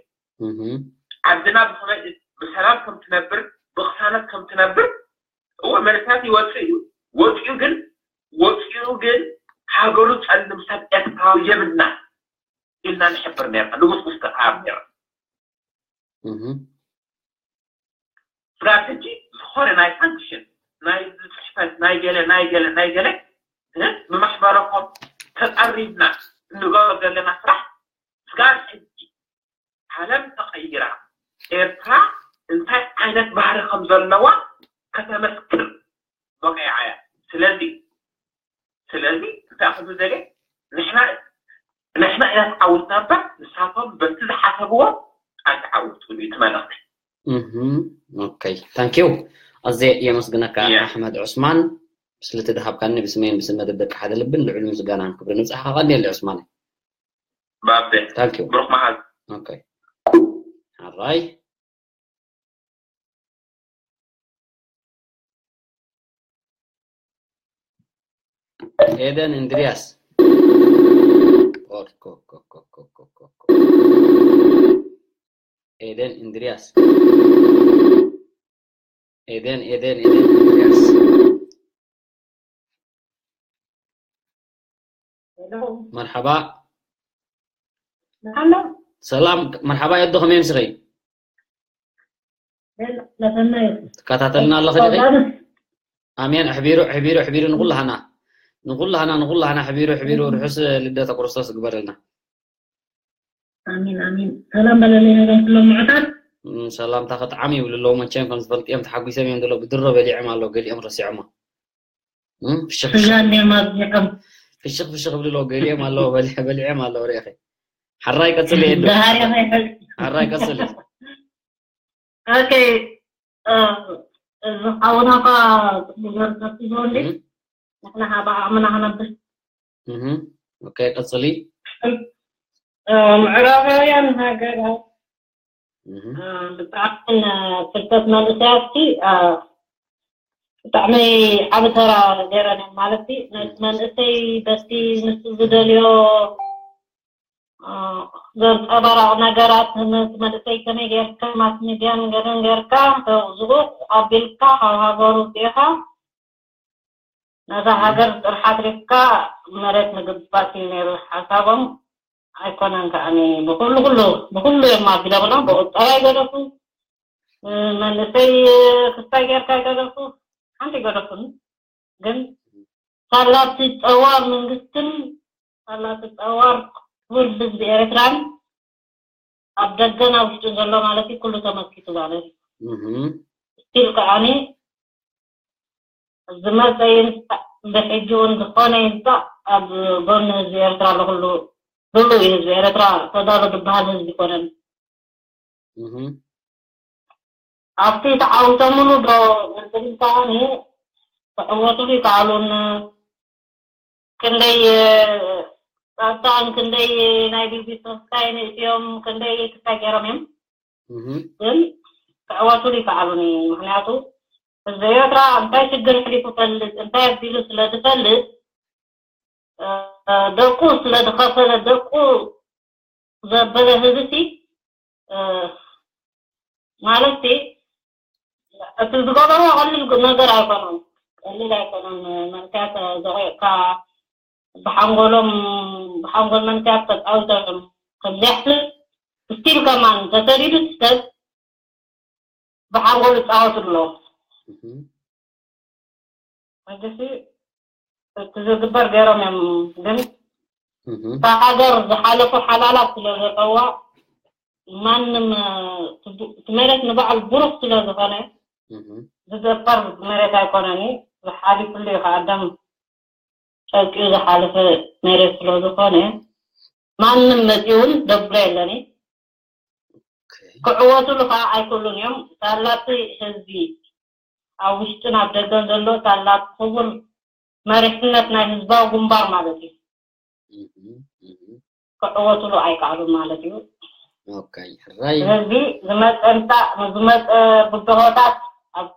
ዓድና ብከመይ ብሰላም ከም ትነብር ብቅሳነት ከም ትነብር እወ መንእሰያት ይወፅእ እዩ ወፂኡ ግን ወፂኡ ግን ሃገሩ ፀልም ሰብ ኤርትራዊ የብልና ኢልና ንሕብር ነርና ንጉስጉስ ተቃር ነርና ስጋብ ሕጂ ዝኾነ ናይ ሳንክሽን ናይ ጽሕፈት ናይ ገለ ናይ ገለ ናይ ገለ ብማሕበረኮም ተቐሪብና እንገብሮ ዘለና ስራሕ ስጋብ ሕጂ ዓለም ተቐይራ ኤርትራ እንታይ ዓይነት ባህሪ ከም ዘለዋ ከተመስክር በቂዓ እያ። ስለዚ ስለዚ እንታይ ክብል ደልየ ንሕና ንሕና ኢና ተዓውትና እምበር ንሳቶም በቲ ዝሓሰብዎ ኣይተዓወቱን እዩ እቲ መልእኽቲ። ኦኬ ታንኪዩ ኣዝየ የመስግነካ ኣሕመድ ዑስማን ስለቲ ዝሃብካኒ ብስመይን ብስም መደብ ደቂ ሓደ ልብን ልዑል ምስጋናን ክብሪ ንብጻሕካ ቀንየለይ ዑስማን። ባቤ ታንኪዩ ብሩክ መዓልቲ። ኦኬ ሓራይ ኤደን እንድርያስ። ኦር፣ ኮ፣ ኮ፣ ኮ፣ ኮ፣ ኮ፣ ኮ፣ ኮ። ኤደን እንድርያስ። ኤደን፣ ኤደን፣ ኤደን እንድርያስ። ሄሎ፣ መርሓባ። መሓመድ። ሰላም፣ መርሓባ የዶ፣ ከመይ ምስኸይ? ለፈናይ። ትከታተልና ኣለኸ ዲኺ? ኣሜን። ኣሕቢሩ፣ ኣሕቢሩ፣ ኣሕቢሩ ንኹላህና። ንኹላህና፣ ንኹላህና ኣሕቢሩ፣ ኣሕቢሩ ርሑስ ልደተ ክርስቶስ ግበረልና። ኣሚን፣ ኣሚን። ሰላም በለለይ፣ ነገር ኩሎም ምዑታት። እም፣ ሰላምታ ከጥዓም ይብሉ ኣለዉ። መቸም ከም ዝፈልጥ እዮም፣ ተሓጒሶም እዮም ዘለዉ። ብድሮ በሊዖም ኣለዉ፣ ገሊኦም ረሲዖሞ። እም፣ ፍሽኽ፣ ፍሽኽ፣ ስጋ እንዲዮም ኣብዚሖም። ፍሽኽ፣ ፍሽኽ ይብሉ ኣለዉ። ገሊኦም ኣለዉ፣ በሊ-፣ በሊዖም ኣለዉ፣ ርኢኺ። ሓራይ ቀጽሊ፣ ኤዱ። ዳሃርያ ከይሕዝ። ሓራይ ቀጽሊ። ኦኬ፣ እ፣ እዚ ሓውና ኸ ጽቡቕ ዘርጋቱ ዘወንዲ? እም፣ ንሕና ኸ ብዓቕምና ኸነብር። እም፣ ኦኬ፣ ቀጽሊ። እ፣ ምዕራባውያን ሃገራት፣ እም፣ እ፣ ብጣዕሚ ፍልጠት መንእሰያትሲ፣ እ፣ ብጣዕሚ ዓቢ ተራ ገይረን እየን። ማለት፣ ነቲ መንእሰይ በቲ ንሱ ዝደልዮ፣ እ፣ ዘንጸባርቕ ነገራት፣ ነቲ መንእሰይ ከመይ ጌርካ ማስ ሚድያን ገለን ጌርካ፣ ተዝቑ ኣቢልካ ካብ ሃገሩ ኣውጺእኻ፣ ነዛ ሃገር ጥርሓት ሪፍካ መሬት ምግባት እዩ ነይሩ ሓሳቦም። ኣይኮነን ከኣኒ ብኩሉ ኩሉ፣ ብኩሉ እዮም ኣቢሎምና፣ ብቁጠባ ይገደፉ፣ መንእሰይ ክስታይ ጌርካ ይገደፉ፣ ሓንቲ ይገደፉን። ግን ሳላ እቲ ጸዋር መንግስትን ሳላ እቲ ጸዋር ክቡር ህዝቢ ኤርትራን ኣብ ደገን ኣብ ውሽጥን ዘሎ ማለት እዩ፣ ኩሉ ተመልኪቱ ማለት እዩ። እም፣ ስቲል ከኣኒ ዝመጸ ይምጻእ፣ ብሕጂ እውን ዝኾነ ይምጻእ፣ ኣብ ጎኒ ህዝቢ ኤርትራ ኣሎ። ኩሉ፣ ኩሉ እዩ ህዝቢ ኤርትራ፣ ተጋሩ ዝበሃል ህዝቢ ይኮነን። እም፣ ኣብቲ ተዓዊቶምሉ ዶ እንተልካ ከኣኒ ክዕወቱሉ ይከኣሉን። ክንደይ ጸጥታን ክንደይ ናይ ቢቢ ሶስካይ ንእትዮም ክንደይ ክሳይ ገይሮም እዮም። እም፣ ግን ክዕወቱሉ ይከኣሉን እዩ። ምክንያቱ ህዝቢ ኤርትራ እንታይ ሽግር ሕሊፉ ፈልጥ፣ እንታይ ኣቢሉ ስለ ዝፈልጥ፣ እ፣ ደቁ ስለ ዝኸፈለ፣ ደቁ ዘበለ ህዝቢ ሲ፣ እ፣ ማለት ሲ፣ እቲ ዝገበሮ ቀሊል ነገር ኣይኮነን፣ ቀሊል ኣይኮነን። መንእሰያት ዘቑዕካ ብሓንጎሎም፣ ብሓንጎል መንእሰያት ተጻዊቶም እዮም። ከምዚ ያሕል ስቲል ከማን ተሰዲዱ ሰብ ብሓንጎል ይጻወቱ ኣለዉ። እም፣ ሕጂሲ እቲ ዝግበር ገይሮም እዮም። ግን እም፣ እታ ሃገር ዝሓለፉ ሓላላት ስለ ዘለዋ፣ ማንም፣ እ፣ እቲ መሬት ንባዕሉ ብሩኽ ስለ ዝኾነ፣ እም፣ ዝደፈር መሬት ኣይኮነን እዩ። ዝሓሊፉሉ እዩ ከኣ ደም ጨቂዩ ዝሓለፈ መሬት ስለ ዝኾነ፣ ማንም መጺኡ እውን ደብሎ የለን እዩ። ኦኬ። ክዕወቱሉ ከዓ ኣይክእሉን እዮም። ሳላቲ ህዝቢ ኣብ ውሽጥን ኣብ ደገን ዘሎ ሳላቲ ክቡር መሪሕነት ናይ ህዝባዊ ግንባር ማለት እዩ። እም፣ እም፣ ክዕወቱሉ ኣይከኣሉን ማለት እዩ። ኦኬ። ሕራይ። ስለዚ ዝመፀ እንታ-፣ ዝመፀ ብድሆታት ኣብ፣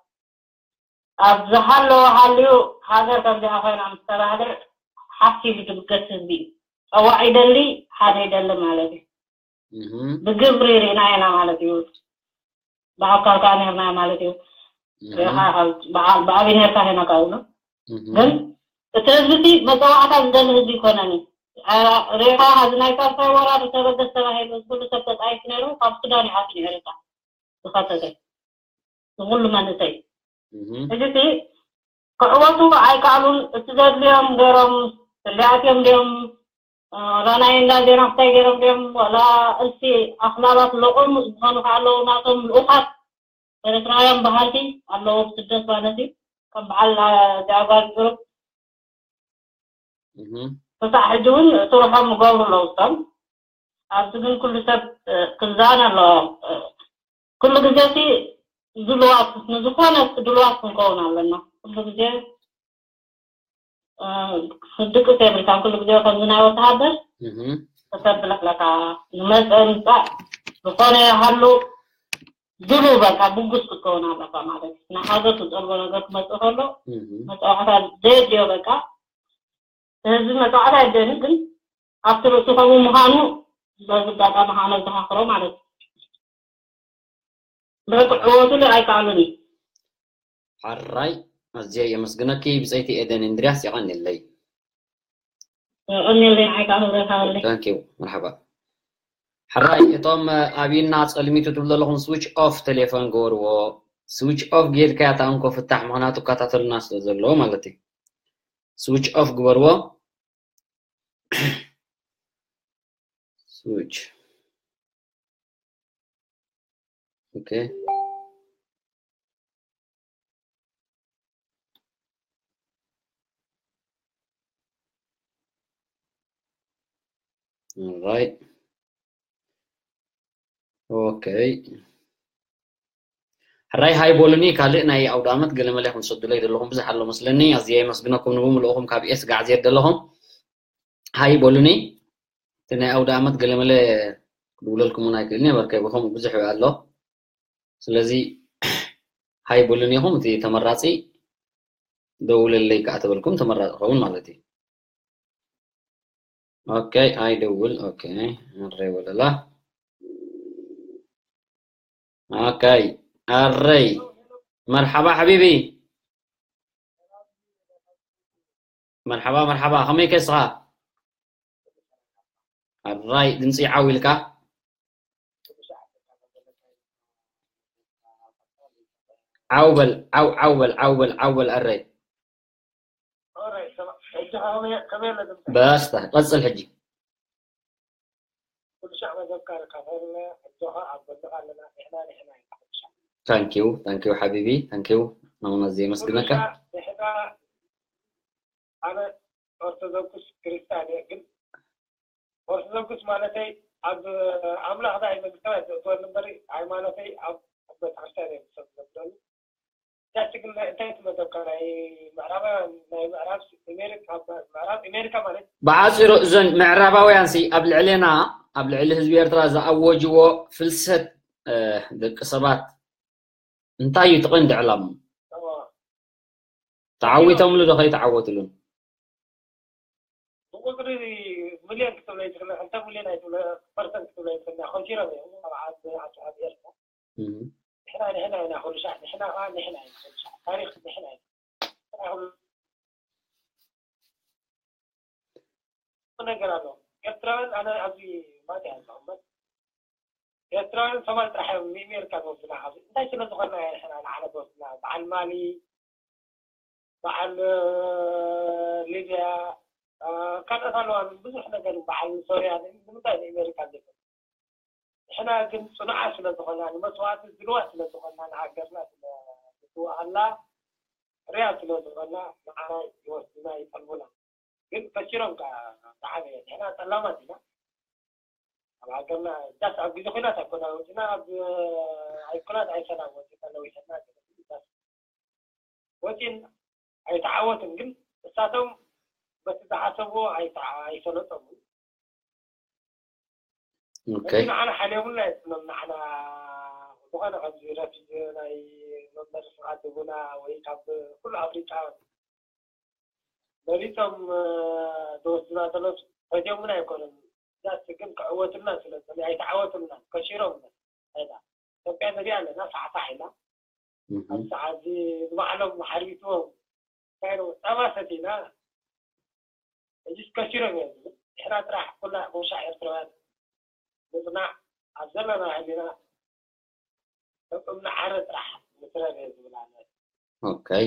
ኣብ ዝሃለወ ሃልዩ ሃገር ከምዚኣ ኮይና ምስ ተባህለ ሓፍ ኢሉ ዝብገስ ህዝቢ እዩ። ፀዋዕ ይደሊ፣ ሓደ ይደሊ ማለት እዩ። እም፣ ብግብሪ ርኢና ኢና ማለት እዩ። ብኣካል ከዓ ነርና ማለት እዩ። እም፣ ርኢኻ ካብ በዓ-፣ ብኣበይ ነርካ ሄና ካብኡ ነው። እም፣ ግን እቲ ህዝቢ እቲ መፀዋዕታ ዝደሊ ህዝቢ ይኮነን እዩ። አ-፣ ርኢኻ እዚ ናይ ሳልሳይ ወራር ተበገስ ተባሂሉ እዚ ኩሉ ሰብ ተፃይፍ ነይሩ፣ ካብ ሱዳን እዩ ኣትዩ ኤርትራ ዝኸተተ። ንኩሉ መንእሰይ። እም፣ ሕጂ እቲ ክዕወቱ ኣይከኣሉን። እቲ ዘድልዮም ገይሮም፣ ስሊኣት እዮም ድዮም፣ እ፣ ዋላ ናይ እንዳ ዜና ክታይ ገይሮም ድዮም፣ ዋላ እልፊ ኣኽላባት ለቆሙ ዝኾኑ ከዓ ኣለዉ፣ ናቶም ልኡኻት ኤርትራውያን በሃልቲ ኣለዉ፣ ብስደት ማለት እዩ። ከም በዓል፣ እ፣ እዚኣ ጓል ቁሩብ እም፣ ክሳዕ ሕጂ እውን ስርሖም ይገብሩ ኣለዉ እሶም። ኣብዚ ግን ኩሉ ሰብ፣ እ፣ ክዛነ ኣለዎ። እ፣ ኩሉ ግዜ እቲ ድሉዋት፣ ንዝኾነ እቲ ድሉዋት ክንከውን ኣለና። ኩሉ ግዜ፣ እ፣ ክትድቅስ የብልካን። ኩሉ ግዜ ከምዚ ናይ ወተሃደር እም፣ ከተብለካ፣ ዝመፀ ምፃእ፣ ዝኾነ ይሃሉ ድሉው፣ በቃ ብጉስ ክትከውን ኣለካ ማለት እዩ። ንሃገር ትጠልቦ ነገር ክመፅእ ከሎ እም፣ መፀዋዕታ ዘየድልዮ በቃ ህዝቢ መጽዋዕቲ ኣይደልን፣ ግን ኣብቲ ርእሱ ከምኡ ምዃኑ በዚ ኣጋጣሚ ከዓ ነዘኻኽሮ ማለት እዩ። በቂ ዕወቱሉ ኣይከኣሉን እዩ። ሓራይ ኣዝየ የመስግነኪ ብፀይቲ ኤደን እንድርያስ የቐንየለይ። ቀኒለይ ንዓይ ከዓ ክብረት ሃበለይ። Thank you መርሓባ። ሕራይ እቶም ኣብይና ፀልሚቱ ትብሉ ዘለኹም switch off ቴሌፎን ግበርዎ። Switch off ጌርካያ እታ እንኮ ፍታሕ ምኽንያቱ እከታተሉና ስለ ዘለዎ ማለት እዩ። Switch off ግበርዎ። Switch okay. Alright. Okay. ሕራይ ሃይ ቦሉኒ። ካልእ ናይ ኣውደ ኣመት ገለመለ ክትሰዱለይ ዘለኹም ብዙሕ ኣሎ መስለኒ። ኣዝየ የመስግነኩም ንምልእኹም ካብ ኤስ ጋዕዝየት ዘለኹም። ሃይ ቦሉኒ። እቲ ናይ ኣውደ ኣመት ገለመለ ክድውለልኩም እውን ኣይክእልን እየ። በርከይ ብኸምኡ ብዙሕ ኣሎ። ስለዚ ሃይ ቦሉኒ ኢኹም። እቲ ተመራፂ ደውለለይ ከዓ ተበልኩም ተመራፂ ኸውን ማለት እዩ። Okay ኣይደውል። Okay ኣረይ ወለላ። Okay ኣረይ መርሓባ ሓቢቢ። መርሓባ መርሓባ ከመይ ከስኻ? ኣራይ ድምፂ ዓው ኢልካ። ዓው በል ዓው ዓው በል ዓው በል ዓው በል ኣረይ። በስተ ቀፅል ሕጂ። Thank you thank you ሓቢቢ thank you። ናሙና ዘየመስግነካ። ኣነ ኦርቶዶክስ ክርስቲያን እየ፣ ግን ኦርቶዶክስ ማለተይ ኣብ ኣምላኽ ዳይ መንግስቲ ሰማይ ዘእትወኒ እምበር ሃይማኖተይ ኣብ ቤተክርስትያን እየ ዝሰግደሉ። ያቺ ግን እንታይ ትመደብካ ናይ ምዕራባውያን ናይ ምዕራብ ኣሜሪካ ምዕራብ ኣሜሪካ ማለት ብሓፂሩ እዘን ምዕራባውያን ሲ ኣብ ልዕሌና ኣብ ልዕሊ ህዝቢ ኤርትራ ዝኣወጅዎ ፍልሰት ደቂ ሰባት እንታይ እዩ እቲ ቀንዲ ዕላሙ? ተዓዊቶምሉ ዶ ከይተዓወትሉን? ብቁፅሪ ሚልዮን ክትብሎ ይትኽእል፣ ክልተ ሚልዮን ኣይትብሎ ፐርሰንት ክትብሎ ይትኽእል፣ ከሲሮም እዮም ኣብ ዓዲ ኣብ ኤርትራ። ንሕና ንሕና ኢና ኩሉ ሻዕ ንሕና ከዓ ንሕና ኢና ኩሉ ሻዕ ታሪኽ ንሕና ኢና። ነገር ኣሎ ኤርትራውያን ኣነ ኣብዚ ማት እያ ዘለኹ እምበር ኤርትራውያን ሶማል ጥራሕ እዮም ንእሜሪካ ዝወስዱና። ኣብዚ እንታይ ስለ ዝኾንና እያ ንሕና ንዓለም ዝወስዱና? በዓል ማሊ፣ በዓል ሊብያ፣ ካልኦት ኣለዋ ብዙሕ ነገር በዓል ሶርያ ንምንታይ ንእሜሪካ ዘይኮነ? ንሕና ግን ፅኑዓት ስለ ዝኾና ንመስዋእቲ ድልዋት ስለ ዝኾና ንሃገርና ስለ ዝስውኣላ ርያ ስለ ዝኾና ንዓና ይወስዱና ይጠልቡና። ግን ፈኪሮም ከዓ ዝዓበየ ንሕና ጠላማት ኢና። ኣብ ሃገርና ዳስ ኣብ ግዜ ኩናት ኣይኮና ወፂና ኣብ ኣይ ኩናት ኣይሰላም ወፂና ለዊሰና ወፂን ኣይተዓወትን። ግን እሳቶም በቲ ዝሓሰብዎ ኣይሰለጠሙ። ንዓና ሓልዮምና የፅኖም ንዓና ዝኾነ ከምዚ ረፊጂ ናይ መንበሪ ፍቓድ ዝቡና ወይ ካብ ኩሉ ኣፍሪቃ መሪፆም ዝወስዱና ዘለዉ ፈትዮምና ኣይኮኑን። ዛስ ግን ክዕወቱልና ስለ ዝደለዩ ኣይተዓወቱልና ከሲሮም። ኣይዳ ኢትዮጵያ ንሪኣ ኣለና ሳዕሳዕ ኢላ ኣብ ሰዓት እዚ ንባዕሎም ሓሪትዎም እንታይ ነው ጸባ ሰቲና ሕጂስ ከሲሮም እዮም ዝብል። ንሕና ጥራሕ ኩላ ሞሻዕ ኤርትራውያን ንጽናዕ ኣብ ዘለና ህሊና Okay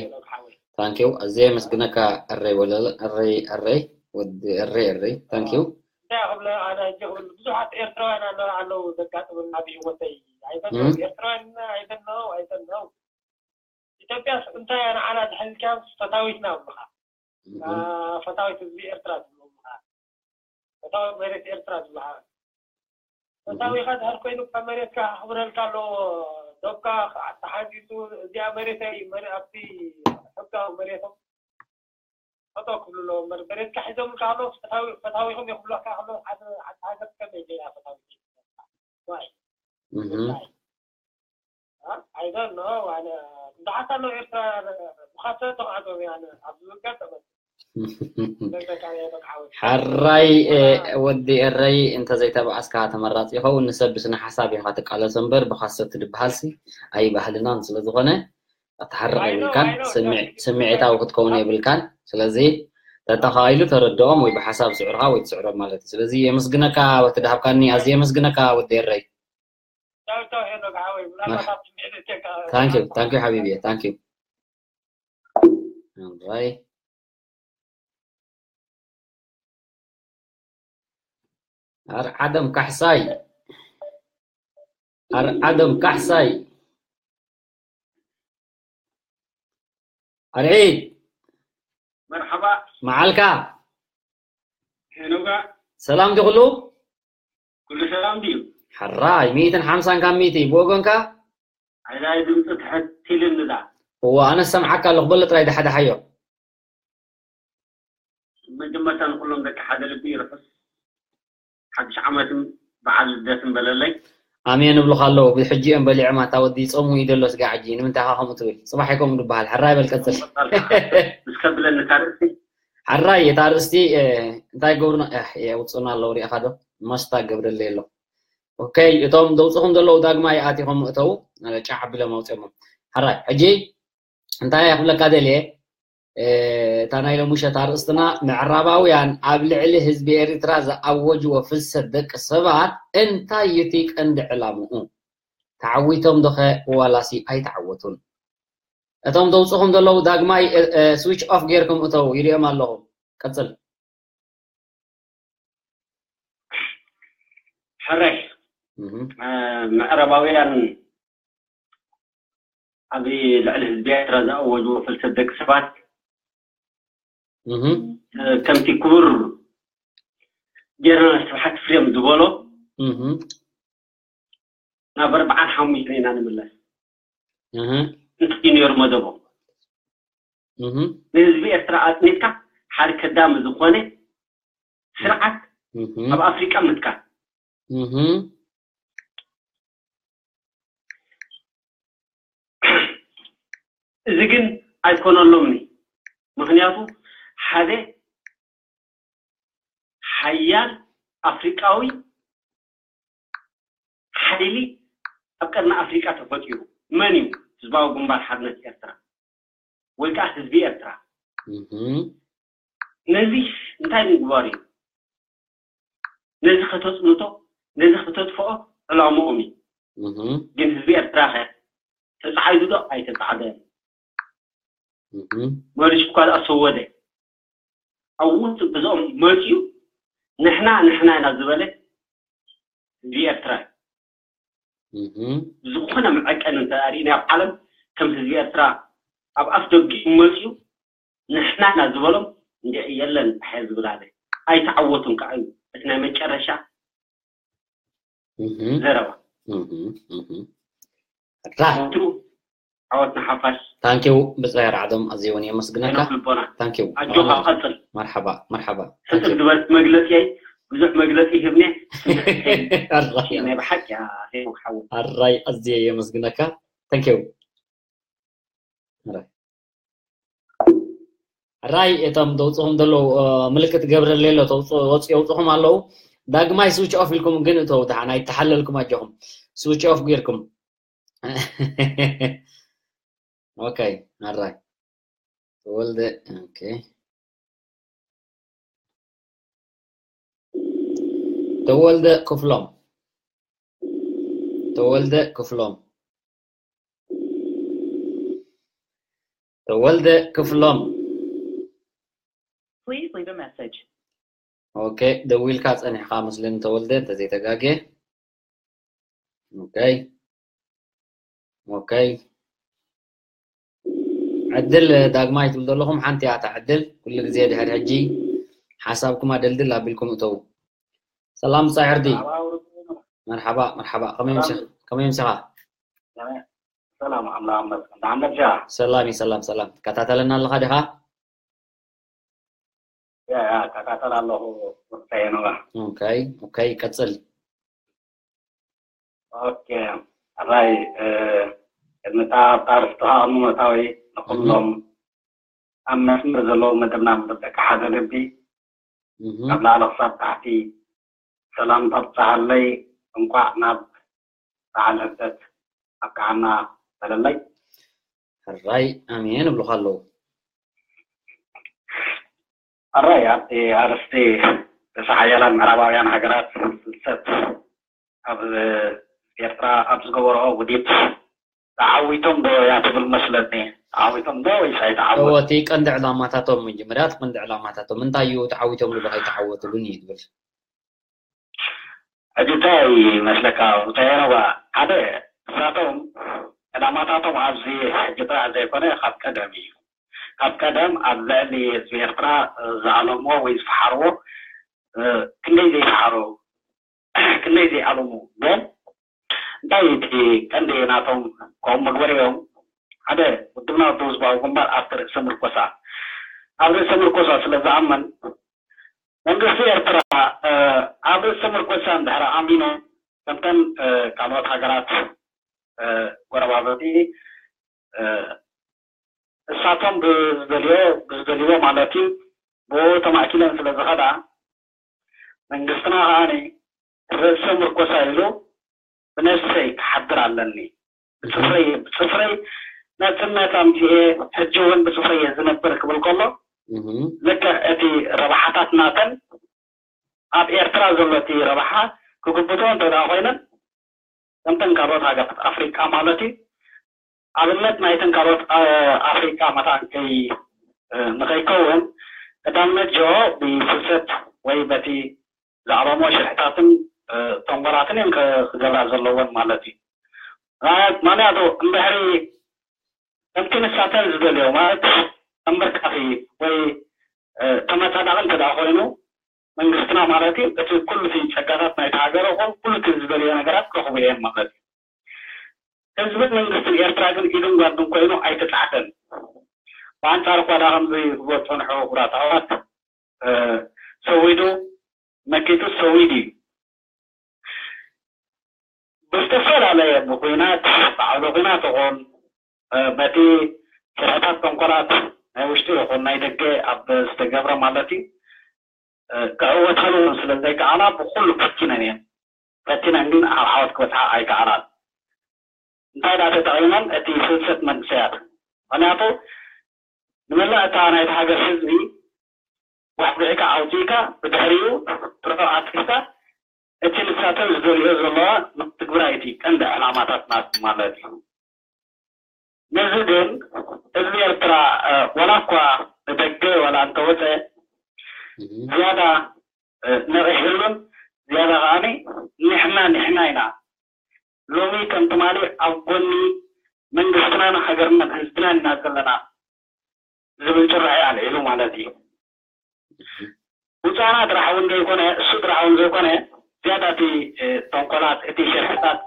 thank you ኣዝየ የመስግነካ። እረይ ወለለ እረይ እረይ ወዲ እረይ እረይ thank you። እንታይ ክብለ ኣነ ሕጂ ክብል ብዙሓት ኤርትራውያን ኣለዉ ዘጋጥሙና ኣብ ህይወተይ ኣይፈለዉ ኤርትራውያን ኣይፈለዉ ኣይፈለዉ ኢትዮጵያ እንታይ እያ ንዓና ዝሕልካ ፈታዊትና ኣብልኻ ፈታዊት ህዝቢ ኤርትራ ዝብሉ ኣብልኻ ፈታዊት መሬት ኤርትራ ዝብልኻ ፈታዊኻ ድሕር ኮይኑ ካብ መሬትካ ክኽብረልካ ኣለዎ። ዶብካ ተሓንፂፁ እዚኣ መሬተይ ኣብቲ ሕጋዊ መሬቶም ጠጠው ክብሉ ኣለዎ እምበር መሬትካ ሒዞምልካ ከለዉ ፈታዊኹም ይኽብሉካ ከለዉ ሓደ ሓንቲ ሃገር ከመይ ገይራ ፈታዊት ዋይ I don't know ኣነ ብዙሓት ኣለዉ ኤርትራ ብኻሰ ተባዕቶም እየ ኣነ ኣብዚ ዝጋጠመ ሕራይ ወዲ ኤረይ፣ እንተዘይተባኣስካ ተመራፂ ይኸውን። ንሰብ ብስነ ሓሳብ ኢኻ ትቃለሶ እምበር ብካሰት ድበሃልሲ ኣይባህልናን ስለዝኾነ ኣተሓርቕ የብልካን። ስምዒታዊ ክትከውን የብልካን። ስለዚ ተተኻኢሉ ተረድኦም ወይ ብሓሳብ ስዕርካ ወይ ትስዕሮም ማለት እዩ። ስለዚ የመስግነካ በቲ ድሃብካኒ፣ ኣዝየ የመስግነካ ወዲ ኤረይ። ታንኪዩ ታንኪዩ ሓቢቢ፣ ታንኪዩ። ኣርዓዶም ካሕሳይ፣ ኣርዓዶም ካሕሳይ፣ ኣርዒድ። መርሓባ። መዓልካ። ሄኖጋ። ሰላም ድዩ ኩሉ? ኩሉ ሰላም ድዩ? ሕራይ፣ ሚእትን ሓምሳን ካብ ሚእቲ ብወገንካ? ኣይላይ ድምፂ ትሕት ኢልኒ ዳ። እዋ፣ ኣነ ሰምዓካ ኣለኹ፣ በሎ ጥራይ ዳሓዳሓዮ። መጀመርታ ንኩሎም ደቂ ሓደ ልቢ ይርሑስ ሓድሽ ዓመትን በዓል ልደትን በለለይ። ኣሜን እብሉኻ ኣለዉ። ብሕጂ እዮም በሊዖም፣ ኣታ ወዲ ጾሙ እዩ ዘሎ ስጋዕ ሕጂ። ንምንታይ ኢኻ ከምኡ ትብል? ጽባሕ ኣይከምኡ ዝበሃል። ሕራይ በል ቀጽል። ምስ ከብለኒ እታ ርእሲ። ሕራይ እታ ርእስቲ፣ እ፣ እንታይ ገብሩና፣ እ፣ የውጽኡና ኣለዉ ሪእኻ ዶ? መስታ ገብረለይ ኣሎ። ኦኬ፣ እቶም ዘውጽኹም ዘለዉ ዳግማይ ኣቲኹም እተዉ፣ እ፣ ጫዕ ኣቢሎም ኣውጽኦሞ። ሕራይ፣ ሕጂ እንታይ እየ ክብለካ ደልየ? እ፣ እታ ናይ ሎሚ ምሸት ኣርእስትና፣ ምዕራባውያን ኣብ ልዕሊ ህዝቢ ኤርትራ ዝኣወጅዎ ፍልሰት ደቂ ሰባት እንታይ እዩ እቲ ቀንዲ ዕላምኡ? ተዓዊቶም ዶኸ ዋላሲ ኣይተዓወቱን? እቶም ዘውጽኹም ዘለዉ ዳግማይ፣ እ፣ እ፣ ስዊች ኦፍ ጌርኩም እተዉ፣ ይሪኦም ኣለኹ። ቀጽል። ሕራይ። እህ። እ፣ ምዕራባውያን ኣብ ልዕሊ ህዝቢ ኤርትራ ዝኣወጅዎ ፍልሰት ደቂ ሰባት፣ እህ። እ፣ ከምቲ ክቡር ጀነራል ስብሓት ፍሬም ዝበሎ፣ እህ። ናብ ኣርብዓን ሓሙሽተን ኢና ንምለስ። እህ። እንታይ እዩ ነይሩ መደቦም? እህ። ንህዝቢ ኤርትራ ኣጽኒትካ ሓደ ከዳሚ ዝኾነ ስርዓት እህ። ኣብ ኣፍሪቃ ምትካል። እህ። እዚ ግን ኣይኮነሎምኒ። ምኽንያቱ ሓደ ሓያል ኣፍሪቃዊ ሓይሊ ኣብ ቀርኒ ኣፍሪቃ ተፈጢሩ። መን እዩ? ህዝባዊ ግንባር ሓርነት ኤርትራ ወይ ከዓ ህዝቢ ኤርትራ። እህ። ነዚ እንታይ ምግባር እዩ? ነዚ ከተጽንቶ፣ ነዚ ከተጥፍኦ ዕላምኦም እዩ። እህ። ግን ህዝቢ ኤርትራ ኸ ተጻዒዱ ዶ ኣይተጻዕደን? እህ። መሪጹ እኳ ደኣ ሰወደ። ኣብ ውሽጢ ገዝኦም መጺኡ ንሕና፣ ንሕና ኢና ዝበለ ህዝቢ ኤርትራ እዩ። እህ። ዝኾነ መዐቀኒ እንተ ርኢና ኣብ ዓለም ከም ህዝቢ ኤርትራ ኣብ ኣፍ ደጊኡ መጺኡ ንሕና ኢና ዝበሎም እንዲዕ የለን፣ ጣሕ ዝብል ኣለ። ኣይተዓወቱን ከዓ እዩ። እቲ ናይ መጨረሻ እህ። ዘረባ። እህ፣ እህ። ራ። ወትሩ ዓወት ንሓፋሽ። ታንኪው ብጻይ ራዕዶም፣ ኣዝየ እውን የመስግነካ። ሄኖክ ልቦና። ታንኪው። ኣጆኻ ቀጽል። መርሓባ፣ መርሓባ። ሕጽር ታንኪው። ዝበለት መግለጺ እየ። ብዙሕ መግለጺ ይህብኒ። ኣራይ። ናይ ብሓቂ እያ፣ ሄኖክ ሓወይ። ኣራይ፣ ኣዝየ የመስግነካ። ታንኪው። ኣራይ። ራይ እቶም ተውፅኹም ዘለዉ፣ እ፣ ምልክት ገብረለይ ኣሎ፣ ተውፅ-፣ ወፅ-፣ የውፅኹም ኣለዉ። ዳግማይ ስዊች ኦፍ ኢልኩም ግን እተው፣ ደሓን ኣይተሓለልኩም ኣጆኹም። ስዊች ኦፍ ጌርኩም። ኦኬ፣ ኣራይ። ተወልደ፣ ኦኬ። ተወልደ ክፍሎም። ተወልደ ክፍሎም። ተወልደ ክፍሎም። Please leave a message. ኦኬ፣ ደዊልካ ጸኒሕካ መስለኒ ተወልደ፣ እንተዘይተጋግየ። ኦኬ። ኦኬ። ዕድል ዳግማይ ትብል ዘለኹም ሓንቲ እያ እታ ዕድል። ኩሉ ግዜ ድሕሪ ሕጂ ሓሳብኩም ኣደልድል ኣቢልኩም እተው። ሰላም ብጻይ ዕርዲ። መርሓባ፣ መርሓባ። ከመይ ምሽ-፣ ከመይ ምሽኻ? ሰላም ኣምላኽ ይመስገን። ደሓን ነብስኻ? ሰላም እዩ፣ ሰላም፣ ሰላም። ትከታተለና ኣለኻ ዲኻ? ያ፣ ያ፣ እከታተል ኣለኹ። ወሳይ ነው። ኦኬ፣ ኦኬ፣ ቀጽል። ኦኬ፣ ኣራይ፣ እ፣ ቅድሚ እታ ኣብታ ኣርእስቲ ሃቐኑ መታዊ ንኹሎም ኣብ መስመር ዘለዉ መደብና መደብ ደቂ ሓደ ልቢ ካብ ላዕሊ ክሳብ ታሕቲ ሰላምታ ብዝሃለይ እንኳዕ ናብ በዓል ልደት ኣብቅዓና በለለይ። ሕራይ ኣሜን እብሉኻ ኣለዉ። ሕራይ ኣብቲ ኣርእስቲ ርእሰ ሓያላን ምዕራባውያን ሃገራት ፍልሰት ኣብ ኤርትራ ኣብ ዝገበርኦ ውዲት ተዓዊቶም ዶ እያ ትብል መስለኒ። ተዓዊቶም ዶ ወይስ ኣይተዓወቱ? እቲ ቀንዲ ዕላማታቶም መጀመርያ እቲ ቀንዲ ዕላማታቶም እንታይ እዩ? ተዓዊቶም ዶ ኣይተዓወቱሉን እዩ ትብል? ሕጂ እንታይ ይመስለካ? እንታይ ረባ ሓደ እሳቶም ዕላማታቶም ኣብዚ ሕጂ ጥራሕ ዘይኮነ ካብ ቀደም እዩ። ካብ ቀደም ኣብ ልዕሊ ህዝቢ ኤርትራ ዝኣለምዎ ወይ ዝፈሓርዎ ክንደይ ዘይፈሓሩ ክንደይ ዘይኣለሙ ግን እንታይ እቲ ቀንዲ ናቶም ከምኡ መግበሪኦም ሓደ ውድብና ውድብ ህዝባዊ ግንባር ኣብቲ ርእሰ ምርኮሳ ኣብ ርእሰ ምርኮሳ ስለ ዝኣምን መንግስቲ ኤርትራ ኣብ ርእሰ ምርኮሳ እንድሕር ኣሚኑ ከምተን ካልኦት ሃገራት ጎረባብቲ እሳቶም ብዝደልዮ ብዝደልዮ ማለት እዩ ብኡ ተማእኪለን ስለ ዝኸዳ መንግስትና ከዓኒ ርእሰ ምርኮሳ ኢሉ ብነብሰይ ክሓድር ኣለኒ ብፅፍረይ ብፅፍረይ ናፅነት ኣምፅኤ ሕጂ እውን ብፅፍረይ እየ ዝነብር ክብል ከሎ ልክዕ እቲ ረብሓታት ናተን ኣብ ኤርትራ ዘሎ እቲ ረብሓ ክግብቶ እንተ ኮይነን ከምተን ካልኦት ሃገራት ኣፍሪቃ ማለት እዩ ኣብነት ናይተን ካልኦት ኣፍሪቃ መታን ከይ ንኸይከውን ቀዳምነት ጅኦ ብፍልሰት ወይ በቲ ዝኣለሞ ሽርሕታትን ተንኮላትን እዮም ክገብራ ዘለዎን ማለት እዩ። ምክንያቱ እንድሕሪ ከምቲ ንሳተን ዝደልዮ ማለት ተንበርካኺ ወይ ተመፃዳቂ እንተ ኮይኑ መንግስትና ማለት እዩ እቲ ኩሉ እቲ ፀጋታት ናይቲ ሃገር ኹን ኩሉ እቲ ዝደልዮ ነገራት ክረኽቡ እዮም ማለት እዩ። ህዝብን መንግስትን ኤርትራ ግን ኢዱን ጓንዱን ኮይኑ ኣይተፃሕተን። ብኣንፃር እኳ ዳ ከምዚ ክብሎ ዝፀንሑ ኩራት ኣሕዋት ሰዊዱ መኪቱ ሰዊዱ እዩ። ብዝተፈላለየ ብኩናት ብዓውደ ኩናት ይኹን በቲ ስርሕታት ተንኮላት ናይ ውሽጢ ይኹን ናይ ደገ ኣብ ዝተገብረ ማለት እዩ ክዕወታሉ እውን ስለ ዘይከኣላ ብኩሉ ፈቲነን እየን። ፈቲነን ግን ኣብ ዓወት ክበፅሓ ኣይከኣላን። እንታይ ዳ ተጠቒመን እቲ ፍልሰት መንእሰያት ምክንያቱ ንመላእ እታ ናይቲ ሃገር ህዝቢ ጓሕጒሕካ ኣውፂእካ ብድሕሪኡ ጥርሑ ኣትሪፍካ እቲ ንሳተን ዝደልዮ ዘለዋ ንክትግብራ እቲ ቀንዲ ዕላማታት ናት ማለት እዩ። ነዚ ግን ህዝቢ ኤርትራ ዋላ እኳ ንደገ ዋላ እንተወፀ ዝያዳ ነቒሕሉን ዝያዳ ከዓኒ ንሕና ንሕና ኢና ሎሚ ከም ትማሊ ኣብ ጎኒ መንግስትናን ሃገርናን ህዝብናን ኢና ዘለና ዝብል ጭርሒ ኣልዒሉ ማለት እዩ። ውፃና ጥራሕ እውን ዘይኮነ እሱ ጥራሕ እውን ዘይኮነ ዝያዳ እቲ ተንኮላት እቲ ሽርሕታት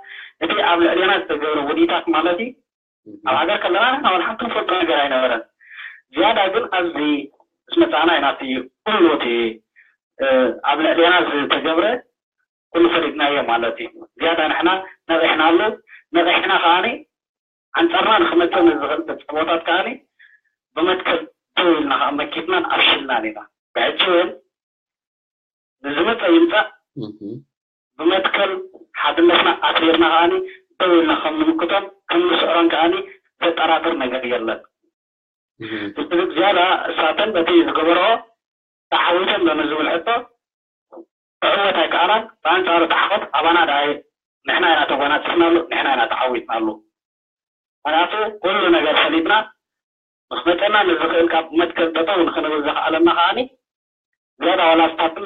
እቲ ኣብ ልዕሌና ዝተገብረ ውዲታት ማለት እዩ ኣብ ሃገር ከለና ንሕና ወላ ሓንቲ ንፈልጦ ነገር ኣይነበረን። ዝያዳ ግን ኣብዚ ምስ መፃና ኢና እቲ ኩሉ እቲ ኣብ ልዕሌና ዝተገብረ ኩሉ ፈሊጥናዮ ማለት እዩ። ዝያዳ ንሕና ነቒሕናሉ ነቒሕና ከዓኒ ኣንፃርና ንክመፅእ ንዝኽእል ተፃቦታት ከዓኒ ብመትከል ደው ኢልና ከዓ መኪትናን ኣብሽልናን ኢና። ብሕጂ እውን ንዝመፀ ይምፃእ ብመትከል ሓድነትና ኣትሪርና ከዓኒ ደው ኢልና ከም ንምክቶን ከም ንስዕሮን ከዓኒ ዘጠራጥር ነገር የለን። ብዝያዳ እሳተን በቲ ዝገበርኦ ተዓዊተን ዶ ንዝብል ሕቶ ክዕወት ኣይከኣላን። ብኣንፃሩ ተዓወት ኣባና ደኣ ንሕና ኢና ተጎናፂፍናሉ፣ ንሕና ኢና ተዓዊትናሉ። ምክንያቱ ኩሉ ነገር ፈሊጥና ምስ መፀና ንዝኽእል ካብ መትከል ጠጠው ንክንብል ዘኽኣለና ከዓኒ ዝያዳ ዋላ ስታትን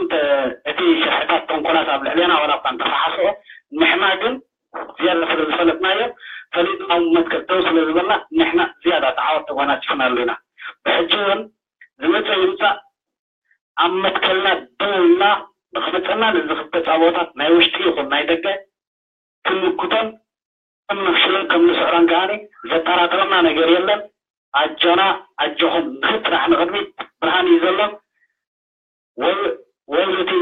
እቲ ሽርሕታት ተንኮላት ኣብ ልዕሌና ዋላ እኳ እንተፈሓስኦ ንሕና ግን ዝያዳ ስለ ዝፈለጥናዮ ፈሊጥና መትከል ደው ስለ ዝበልና ንሕና ዝያዳ ተዓወት ተጎናፂፍናሉ ኢና። ብሕጂ እውን ዝመፀ ይምፃእ ኣብ መትከልና ደው ኢልና ንክመፀና ንዝኽእል ተፃቦታት ናይ ውሽጢ ይኹን ናይ ደገ ክንምክቶን ክንምክሽሎን ከም ንስዕሮን ከዓኒ ዘጠራጥረና ነገር የለን። ኣጆና ኣጆኹም ንኽድ ጥራሕ ንቕድሚት ብርሃን እዩ ዘሎ። ወይ ወይ እቲ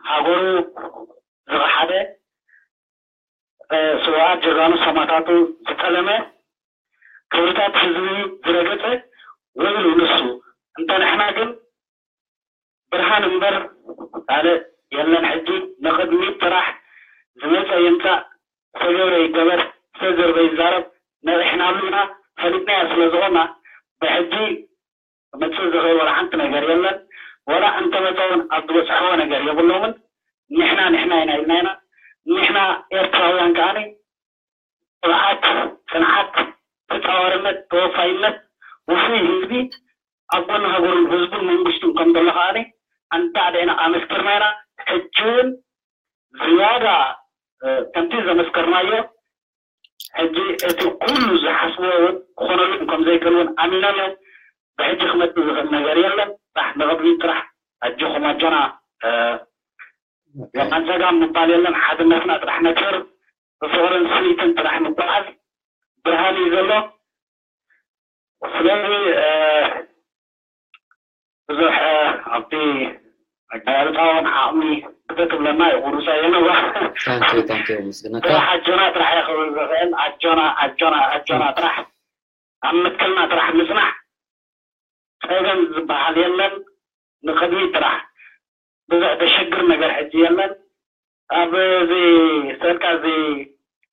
ሃገሩ ዝኸሓደ ስውኣት ጀጋኑ ሰማእታቱ ዝጠለመ ክብርታት ህዝቢ ዝረገፀ ወይሉ ንሱ። እንተ ንሕና ግን ብርሃን እምበር ካልእ የለን። ሕጂ ንቕድሚት ጥራሕ ዝመፀ ይምፃእ፣ ዝተገብረ ይገበር፣ ዝተዘርበ ይዛረብ፣ ነቒሕናሉ ኢና፣ ፈሊጥናዮ ስለ ዝኾና ብሕጂ ክመፅእ ዝኽእል ወላ ሓንቲ ነገር የለን። ወላ እንተመፀ እውን ኣብ ዝበፅሕዎ ነገር የብሎምን። ንሕና ንሕና ኢና ኢልና ኢና። ንሕና ኤርትራውያን ከዓኒ ትብዓት፣ ፅንዓት፣ ተፃዋርነት፣ ተወፋይነት፣ ውፉይ ህዝቢ ኣብ ጎኒ ሃገሩን ህዝቡን መንግስቱን ከም ዘሎ ከዓኒ ኣንዳዕዲዕና ኣመስኪርና ኢና። ሕጂ እውን ዝያዳ ከምቲ ዘመስከርናዮ ሕጂ እቲ ኩሉ ዝሓስብዎ እውን ክኾነሎም ከም ዘይክእል እውን ኣሚኖም እዮም። ብሕጂ ክመፅእ ዝኽእል ነገር የለን። ጥራሕ ንቕድሚት ጥራሕ ኣጆኹም ኣጆና የማን ጸጋም ምባል የለን። ሓድነትና ጥራሕ ነክብር፣ ብፍቕርን ስኒትን ጥራሕ ንጓዓዝ። ብርሃን እዩ ዘሎ። ስለዚ ብዙሕ ኣብቲ ኣገላልፃ እውን ዓቕሚ ክተትብለና እዩ ቁሩሳ የነባ። ታንኪዩ ታንኪዩ ምስግነካ። ጥራሕ ኣጆና ጥራሕ እየ ክብል ዝኽእል። ኣጆና ኣጆና ኣጆና ጥራሕ ኣብ መትከልና ጥራሕ ምፅናሕ። ፀገም ዝበሃል የለን። ንቅድሚት ጥራሕ። ብዙሕ ዘሸግር ነገር ሕጂ የለን። ኣብ እዚ ስእልካ እዚ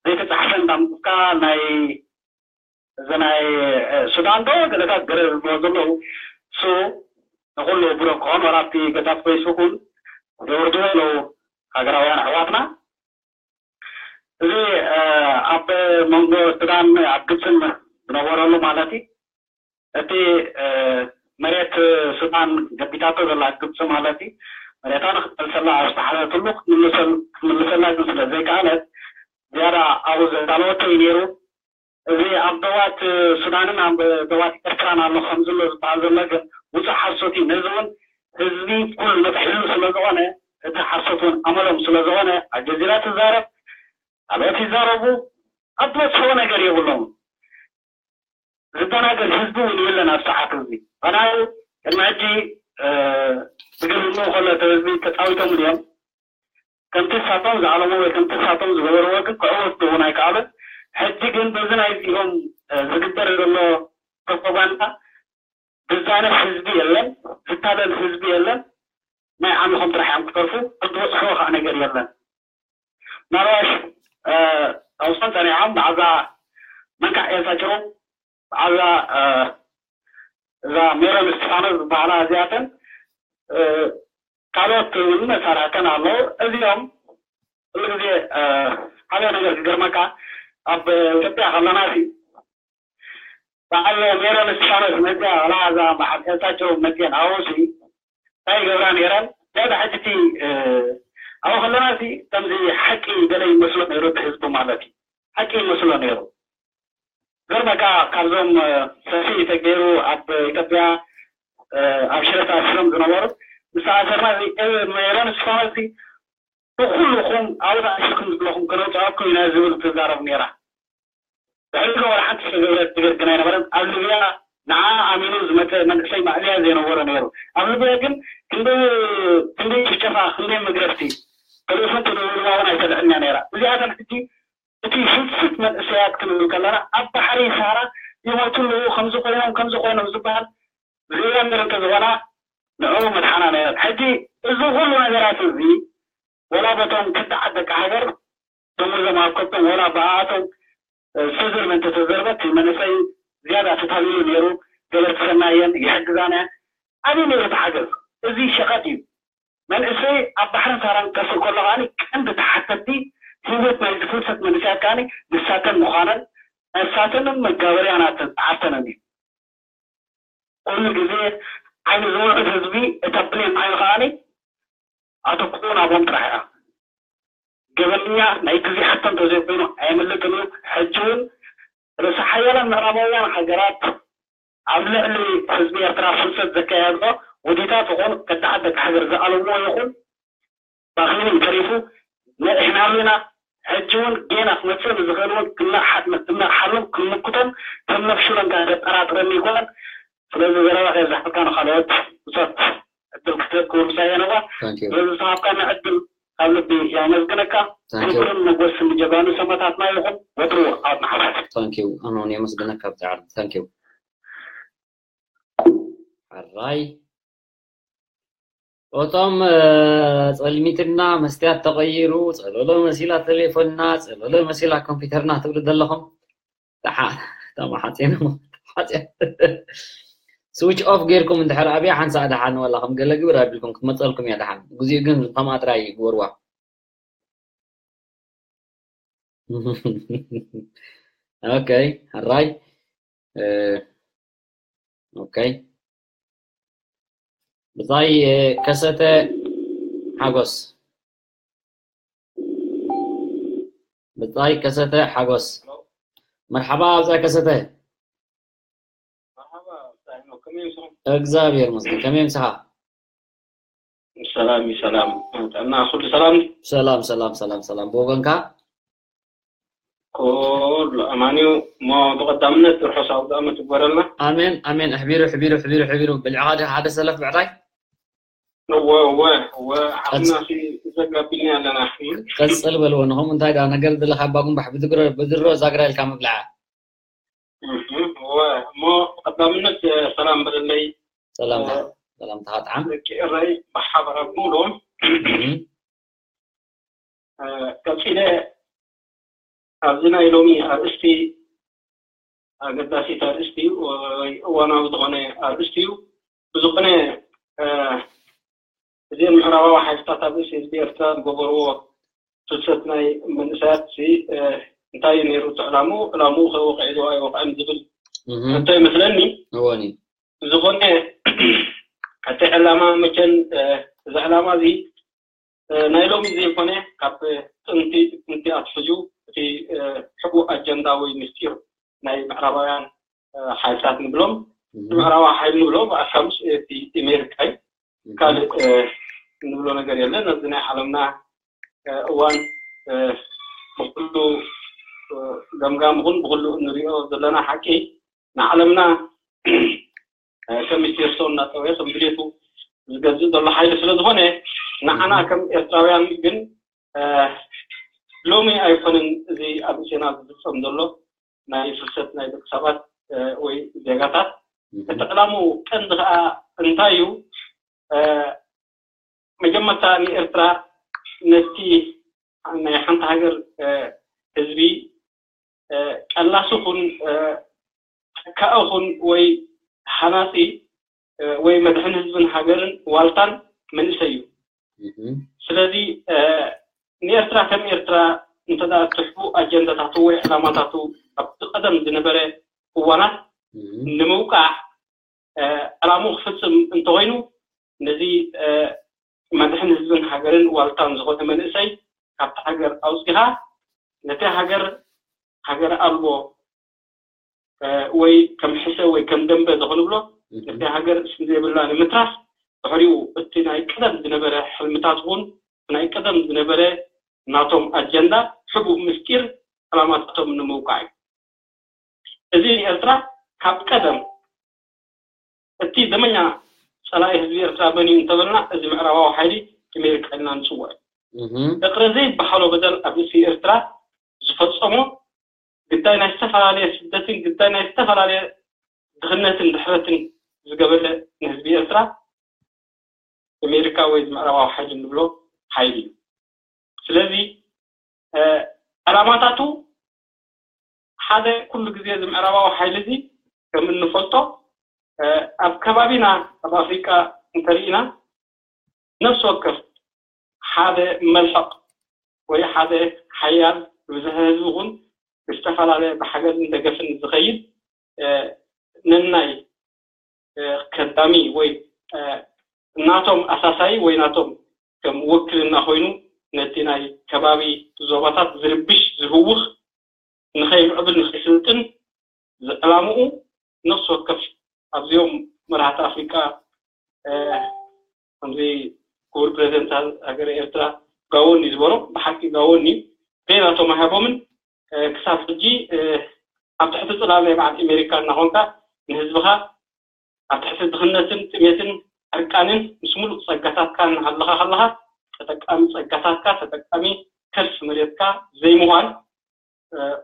ዘይተፃሕፈ እንዳምፅእካ ናይ እዚ ናይ ሱዳን ዶ ገለታት ገለ ዝብልዎ ዘለዉ እሱ ንኩሉ ብሎ ክኾን ወላ ኣብቲ ገጻት ፌስቡክ እውን የውርድዎ ኣለዉ ሃገራውያን ኣሕዋትና። እዚ ኣብ መንጎ ሱዳን ኣብ ግብፅን ዝነበረሉ ማለት እዩ። እቲ መሬት ሱዳን ገቢታቶ ዘላ ግብፂ ማለት እዩ። መሬታ ንክትመልሰላ ኣብ ዝተሓተትሉ ክትምልሰላ ግን ስለ ዘይከኣለት ዝያዳ ኣብኡ ዘዳለወቶ እዩ ነይሩ። እዚ ኣብ ደባት ሱዳንን ኣብ ደባት ኤርትራን ኣሎ ከምዝሎ ዝበሃል ዘሎ ግን ውፁእ ሓሶት እዩ። ነዚ እውን ህዝቢ ኩሉ ነፍሒሉ ስለ ዝኾነ እቲ ሓሶት እውን ኣመሎም ስለ ዝኾነ ኣልጀዚራ ትዛረብ፣ ካልኦት ይዛረቡ፣ ኣብ ዝበፅሕዎ ነገር የብሎም። ዝደናገር ህዝቢ እውን የለን ኣብ ሰዓት እዚ። ምክንያቱ ቅድሚ ሕጂ ብግብኑ ከሎ እቲ ህዝቢ ተፃዊቶም እዮም። ከምቲ ሳቶም ዝዓለሞ ወይ ከምቲ ሳቶም ዝገበርዎ ግን ክዕወቱ እውን ኣይከኣሉን። ሕጂ ግን በዚ ናይዚኦም ዝግበር ዘሎ ፕሮፓጋንዳ ዝዛነፍ ህዝቢ የለን፣ ዝታለል ህዝቢ የለን። ናይ ዓሚኾም ጥራሕ እዮም ክተርፉ፣ ዝበፅሕዎ ከዓ ነገር የለን። ምናልባሽ ኣብሶም ፀኒሖም ብዓዛ መንካዕ ኤልሳ ጭሩ ብዓዛ እዛ ሜሮን እስቲፋኖስ ዝበሃላ እዚኣተን ካልኦት እውን መሳርሕተን ኣለዉ። እዚኦም ኩሉ ግዜ ሓደ ነገር ክገርመካ ኣብ ኢትዮጵያ ከለና ሲ በዓል ሜሮን እስቲፋኖስ መፅያ ዋላ እዛ በዓል ኤልሳ ጭሩ መፅየን ኣብኡ ሲ እንታይ ይገብራ ነይረን? ዝያዳ ሕጂ እቲ ኣብኡ ከለና ሲ ከምዚ ሓቂ ገለ ይመስሎ ነይሩ እቲ ህዝቢ ማለት እዩ። ሓቂ ይመስሎ ነይሩ። ገርመካ ካብዞም ሰልፊ ተገይሩ ኣብ ኢትዮጵያ ኣብ ሽረ ተኣሲሮም ዝነበሩ ምስ ተኣሰርና ሜሮን እስቲፋኖስ ንኩልኹም ኣብኡ ተኣሲርኩም ዘለኹም ከነውፅኣኩም ኢና ዝብል ትዛረብ ነይራ። ብሕልፊ ወላ ሓንቲ ዝተገብረት ነገር ግን ኣይነበረን። ኣብ ሊብያ ንዓ ኣሚኑ ዝመፀ መንእሰይ ማእለያ ዘይነበሮ ነይሩ። ኣብ ሊብያ ግን ክንደይ ክንደይ ጭፍጨፋ ክንደይ መግረፍቲ ተሌፎን ተደውልዋ እውን ኣይተልዕልን እያ ነይራ። እዚኣተን ሕጂ እቲ ህልፍት መንእሰያት ክንብል ከለና ኣብ ባሕሪ ሳራ ይሞቱ ኣለዉ ከምዚ ኮይኖም ከምዚ ኮይኖም ዝበሃል ዜጋ ነይሩ እንተዝኾና ንዕኡ መድሓና ነይረን። ሕጂ እዚ ኩሉ ነገራት እዚ ወላ በቶም ክልተ ዓዲ ደቂ ሃገር ደሞዞም ኣብ ከብቶም ወላ ብኣኣቶም ዝተዘርበ እንተተዘርበ እቲ መንእሰይ ዝያዳ ተታሊሉ ነይሩ። ገበርቲ ሰናየን ይሕግዛን እየን። ኣበይ ነይሩ እቲ ሓገዝ? እዚ ሸቐጥ እዩ። መንእሰይ ኣብ ባሕርን ሳራን ክጠፍእ ከሎ ከዓኒ ቀንዲ ተሓተቲ ህይወት ናይዚ ፍልሰት መንእሰያት ከዓኒ ንሳተን ምዃነን ነሳተንን መጋበርያ ናተን ጸዓርተንን እዩ። ኩሉ ግዜ ዓይኒ ዝውዕል ህዝቢ እታ ብሌን ዓይኑ ከዓኒ ኣተኩሩ ናብኦም ጥራሕ እያ። ገበነኛ ናይ ግዜ ሕቶ እንተዘይኮይኑ ኣየምልጥን እዩ። ሕጂ እውን ርእሰ ሓያላን ምዕራባውያን ሃገራት ኣብ ልዕሊ ህዝቢ ኤርትራ ፍልሰት ዘካየዶ ውዲታት ይኹን ከዳዓት ደቂ ሃገር ዝኣለምዎ ይኹን ባኺኑ ተሪፉ ንሕና ኣለና። ሕጂ እውን ጌና ክመፅእ ንዝኽእል እውን ክነቕሓሎም ክንምክቶም ከም ነፍሽሎም ከኣ ዘጠራጥረኒ ኣይኮነን። ስለዚ ዘረባ ከየብዛሕካ ንኻልኦት ብፆት ዕድል ክትህብ ክውርሳ እየ ነባ። Thank you. ስለዚ ዝተሃብካኒ ዕድል ካብ ልቢ የመስግነካ። Thank you. ክብርን ሞጎስን ንጀጋኑ ሰማእታትና ይኹን። ወትሩ ኣብ መሓዛት። Thank you. ኣነ እውን የመስግነካ ብጣዕሚ። Thank you. ሕራይ። እቶም ጸልሚትና መስትያት ተቐይሩ፣ ጸለሎ መሲላ ቴሌፎንና፣ ጸለሎ መሲላ ኮምፒውተርና ትብሉ ዘለኹም። ደሓ ተማሓፂኖም ሓፂ ስዊች ኦፍ ጌርኩም እንድሕር ኣብያ ሓንሳእ ደሓን ዋላ ከም ገለ ግብር ኣቢልኩም ክትመፀልኩም እያ ደሓን። ግዜኡ ግን ከምኣ ጥራይ ግበርዋ። ኦኬ፣ ሕራይ። ኦኬ። ብጻይ ከሰተ ሓጎስ። ብጻይ ከሰተ ሓጎስ። መርሓባ ብጻይ ከሰተ። እግዚኣብሔር ይመስገን። ከመይ ምሳኻ? ሰላም እዩ፣ ሰላም። ጥዕና ኩሉ ሰላም? ሰላም፣ ሰላም፣ ሰላም፣ ሰላም። ብወገንካ? ኩሉ ኣማን እዩ። እሞ ብቐዳምነት ርሑስ ኣውደ ዓመት ይግበረልና። ኣሜን፣ ኣሜን። ኣሕቢሩ፣ ኣሕቢሩ፣ ኣሕቢሩ፣ ኣሕቢሩ። ብልዕኻ ድኻ ሓደ ሰለፍ ብዕራይ? እወ፣ እወ፣ እወ። ዓቕምና ሲ ዘጋቢልና ኣለና። ቀጽል በልዎ። ንኸምኡ እንታይ ደኣ ነገር ዘለካ ኣባ ጉንባሕ ብድሮ፣ ብድሮ ዛግራ ኢልካ ምብላዓ። እህ፣ እወ። እሞ ብቐዳምነት ሰላም በለለይ። ሰላም፣ እ፣ ሰላምታኻ ጥዓም። ደቂ ኤረይ ብሓባር ኣብ ምሉኦም። እህ። እ፣ ቀጺለ ኣብዚ ናይ ሎሚ ኣርእስቲ ኣገዳሲት ኣርእስቲ እዩ፣ ወይ እዋናዊ ዝኾነ ኣርእስቲ እዩ። ብዝኾነ፣ እ፣ እዚኦም ምዕራባዊ ሓይልታት ኣብ ርእሲ ህዝቢ ኤርትራ ዝገበርዎ ፍልሰት ናይ መንእሰያት ሲ፣ እ፣ እንታይ እዩ ነይሩ እቲ ዕላምኡ? ዕላምኡ ከ ወቒዑ ዶ ኣይወቕዐን ዝብል እህ። ሕቶ ይመስለኒ። እወኒ። ብዝኾነ እቲ ዕላማ መቸን፣ እ፣ እዚ ዕላማ እዚ ናይ ሎሚ ዘይኮነ ካብ ጥንቲ ጥንቲ ኣትሒዙ እቲ ሕቡእ ኣጀንዳ ወይ ምስጢር ናይ ምዕራባውያን ሓይልታት ንብሎም፣ ምዕራባዊ ሓይሊ ንብሎ ብኣካሉስ እቲ ኣሜሪካ እዩ። ካልእ ንብሎ ነገር የለን። ኣብዚ ናይ ዓለምና እዋን ብኩሉ ገምጋም ይኹን ብኩሉ እንሪኦ ዘለና ሓቂ ንዓለምና ከም ሚስቴር ስቶን እናጠወየ ከም ድሌቱ ዝገዝእ ዘሎ ሓይሊ ስለ ዝኾነ ንዓና ከም ኤርትራውያን ግን ሎሚ ኣይኮነን እዚ ኣብ ርእሴና ዝፍጸም ዘሎ ናይ ፍልሰት ናይ ደቂ ሰባት ወይ ዜጋታት። እቲ ዕላምኡ ቀንዲ ኸኣ እንታይ እዩ? መጀመርታ ንኤርትራ ነቲ ናይ ሓንቲ ሃገር ህዝቢ ቀላሲ ኹን ተካኢ ኹን ወይ ሃናጺ ወይ መድሕን ህዝብን ሃገርን ዋልታን መንእሰይ እዩ። ስለዚ ንኤርትራ ከም ኤርትራ እንተ ደኣ እቲ ሕቡእ ኣጀንዳታቱ ወይ ዕላማታቱ ኣብቲ ቀደም ዝነበረ እዋናት ንምውቃዕ ዕላምኡ ክፍጽም እንተኾይኑ ነዚ መድሕን ህዝብን ሃገርን ዋልታን ዝኾነ መንእሰይ ካብቲ ሃገር ኣውጺኻ ነቲ ሃገር ሃገር ኣልቦ ወይ ከም ሕሰ ወይ ከም ደንበ ዝኾንብሎ ነቲ ሃገር ስም ዘይብላ ንምትራፍ ድሕሪኡ እቲ ናይ ቀደም ዝነበረ ሕልምታት እውን ናይ ቀደም ዝነበረ ናቶም ኣጀንዳ ሕቡእ ምስጢር ዕላማታቶም ንምውቃዕ እዩ። እዚ ንኤርትራ ካብ ቀደም እቲ ደመኛ ጸላኢ ህዝቢ ኤርትራ መን እዩ እንተበልና እዚ ምዕራባዊ ሓይሊ ኣሜሪካ ኢልና ንጽውዖ እዩ። እቕረ ዘይበሃሎ በደል ኣብ ርእሲ ኤርትራ ዝፈጸሞ ግዳይ ናይ ዝተፈላለየ ስደትን ግዳይ ናይ ዝተፈላለየ ድኽነትን ድሕረትን ዝገበረ ንህዝቢ ኤርትራ ኣሜሪካ ወይ ምዕራባዊ ሓይሊ እንብሎ ሓይሊ እዩ። ስለዚ ዕላማታቱ ሓደ ኩሉ ግዜ እዚ ምዕራባዊ ሓይሊ እዚ ከም እንፈልጦ ኣብ ከባቢና ኣብ ኣፍሪቃ እንተሪኢና ነፍሲ ወከፍ ሓደ መልሕቕ ወይ ሓደ ሓያል ብዝሒ ህዝቢ እውን ብዝተፈላለየ ብሓገዝን ደገፍን ዝኸይድ ነናይ ከዳሚ ወይ ናቶም ኣሳሳይ ወይ ናቶም ከም ውክልና ኮይኑ ነቲ ናይ ከባቢ ዞባታት ዝርብሽ ዝህውኽ ንኸይምዕብል ንኸይስልጥን ዝዕላምኡ ነፍሲ ወከፍ ኣብዚኦም መራሕቲ ኣፍሪቃ ከምዚ ክቡር ፕሬዚደንት ሃገረ ኤርትራ ጋወን እዩ ዝበሎ ብሓቂ ጋወን እዩ ዘይናቶም ኣይሃቦምን ክሳብ ሕጂ ኣብ ትሕቲ ፅላል ናይ በዓል ኣሜሪካ እናኾንካ ንህዝብኻ ኣብ ትሕቲ ድኽነትን ጥሜትን ዕርቃንን ምስ ሙሉእ ፀጋታትካ እናሃለኻ ከለኻ ተጠቃሚ ፀጋታትካ ተጠቃሚ ከርሲ መሬትካ ዘይምዃን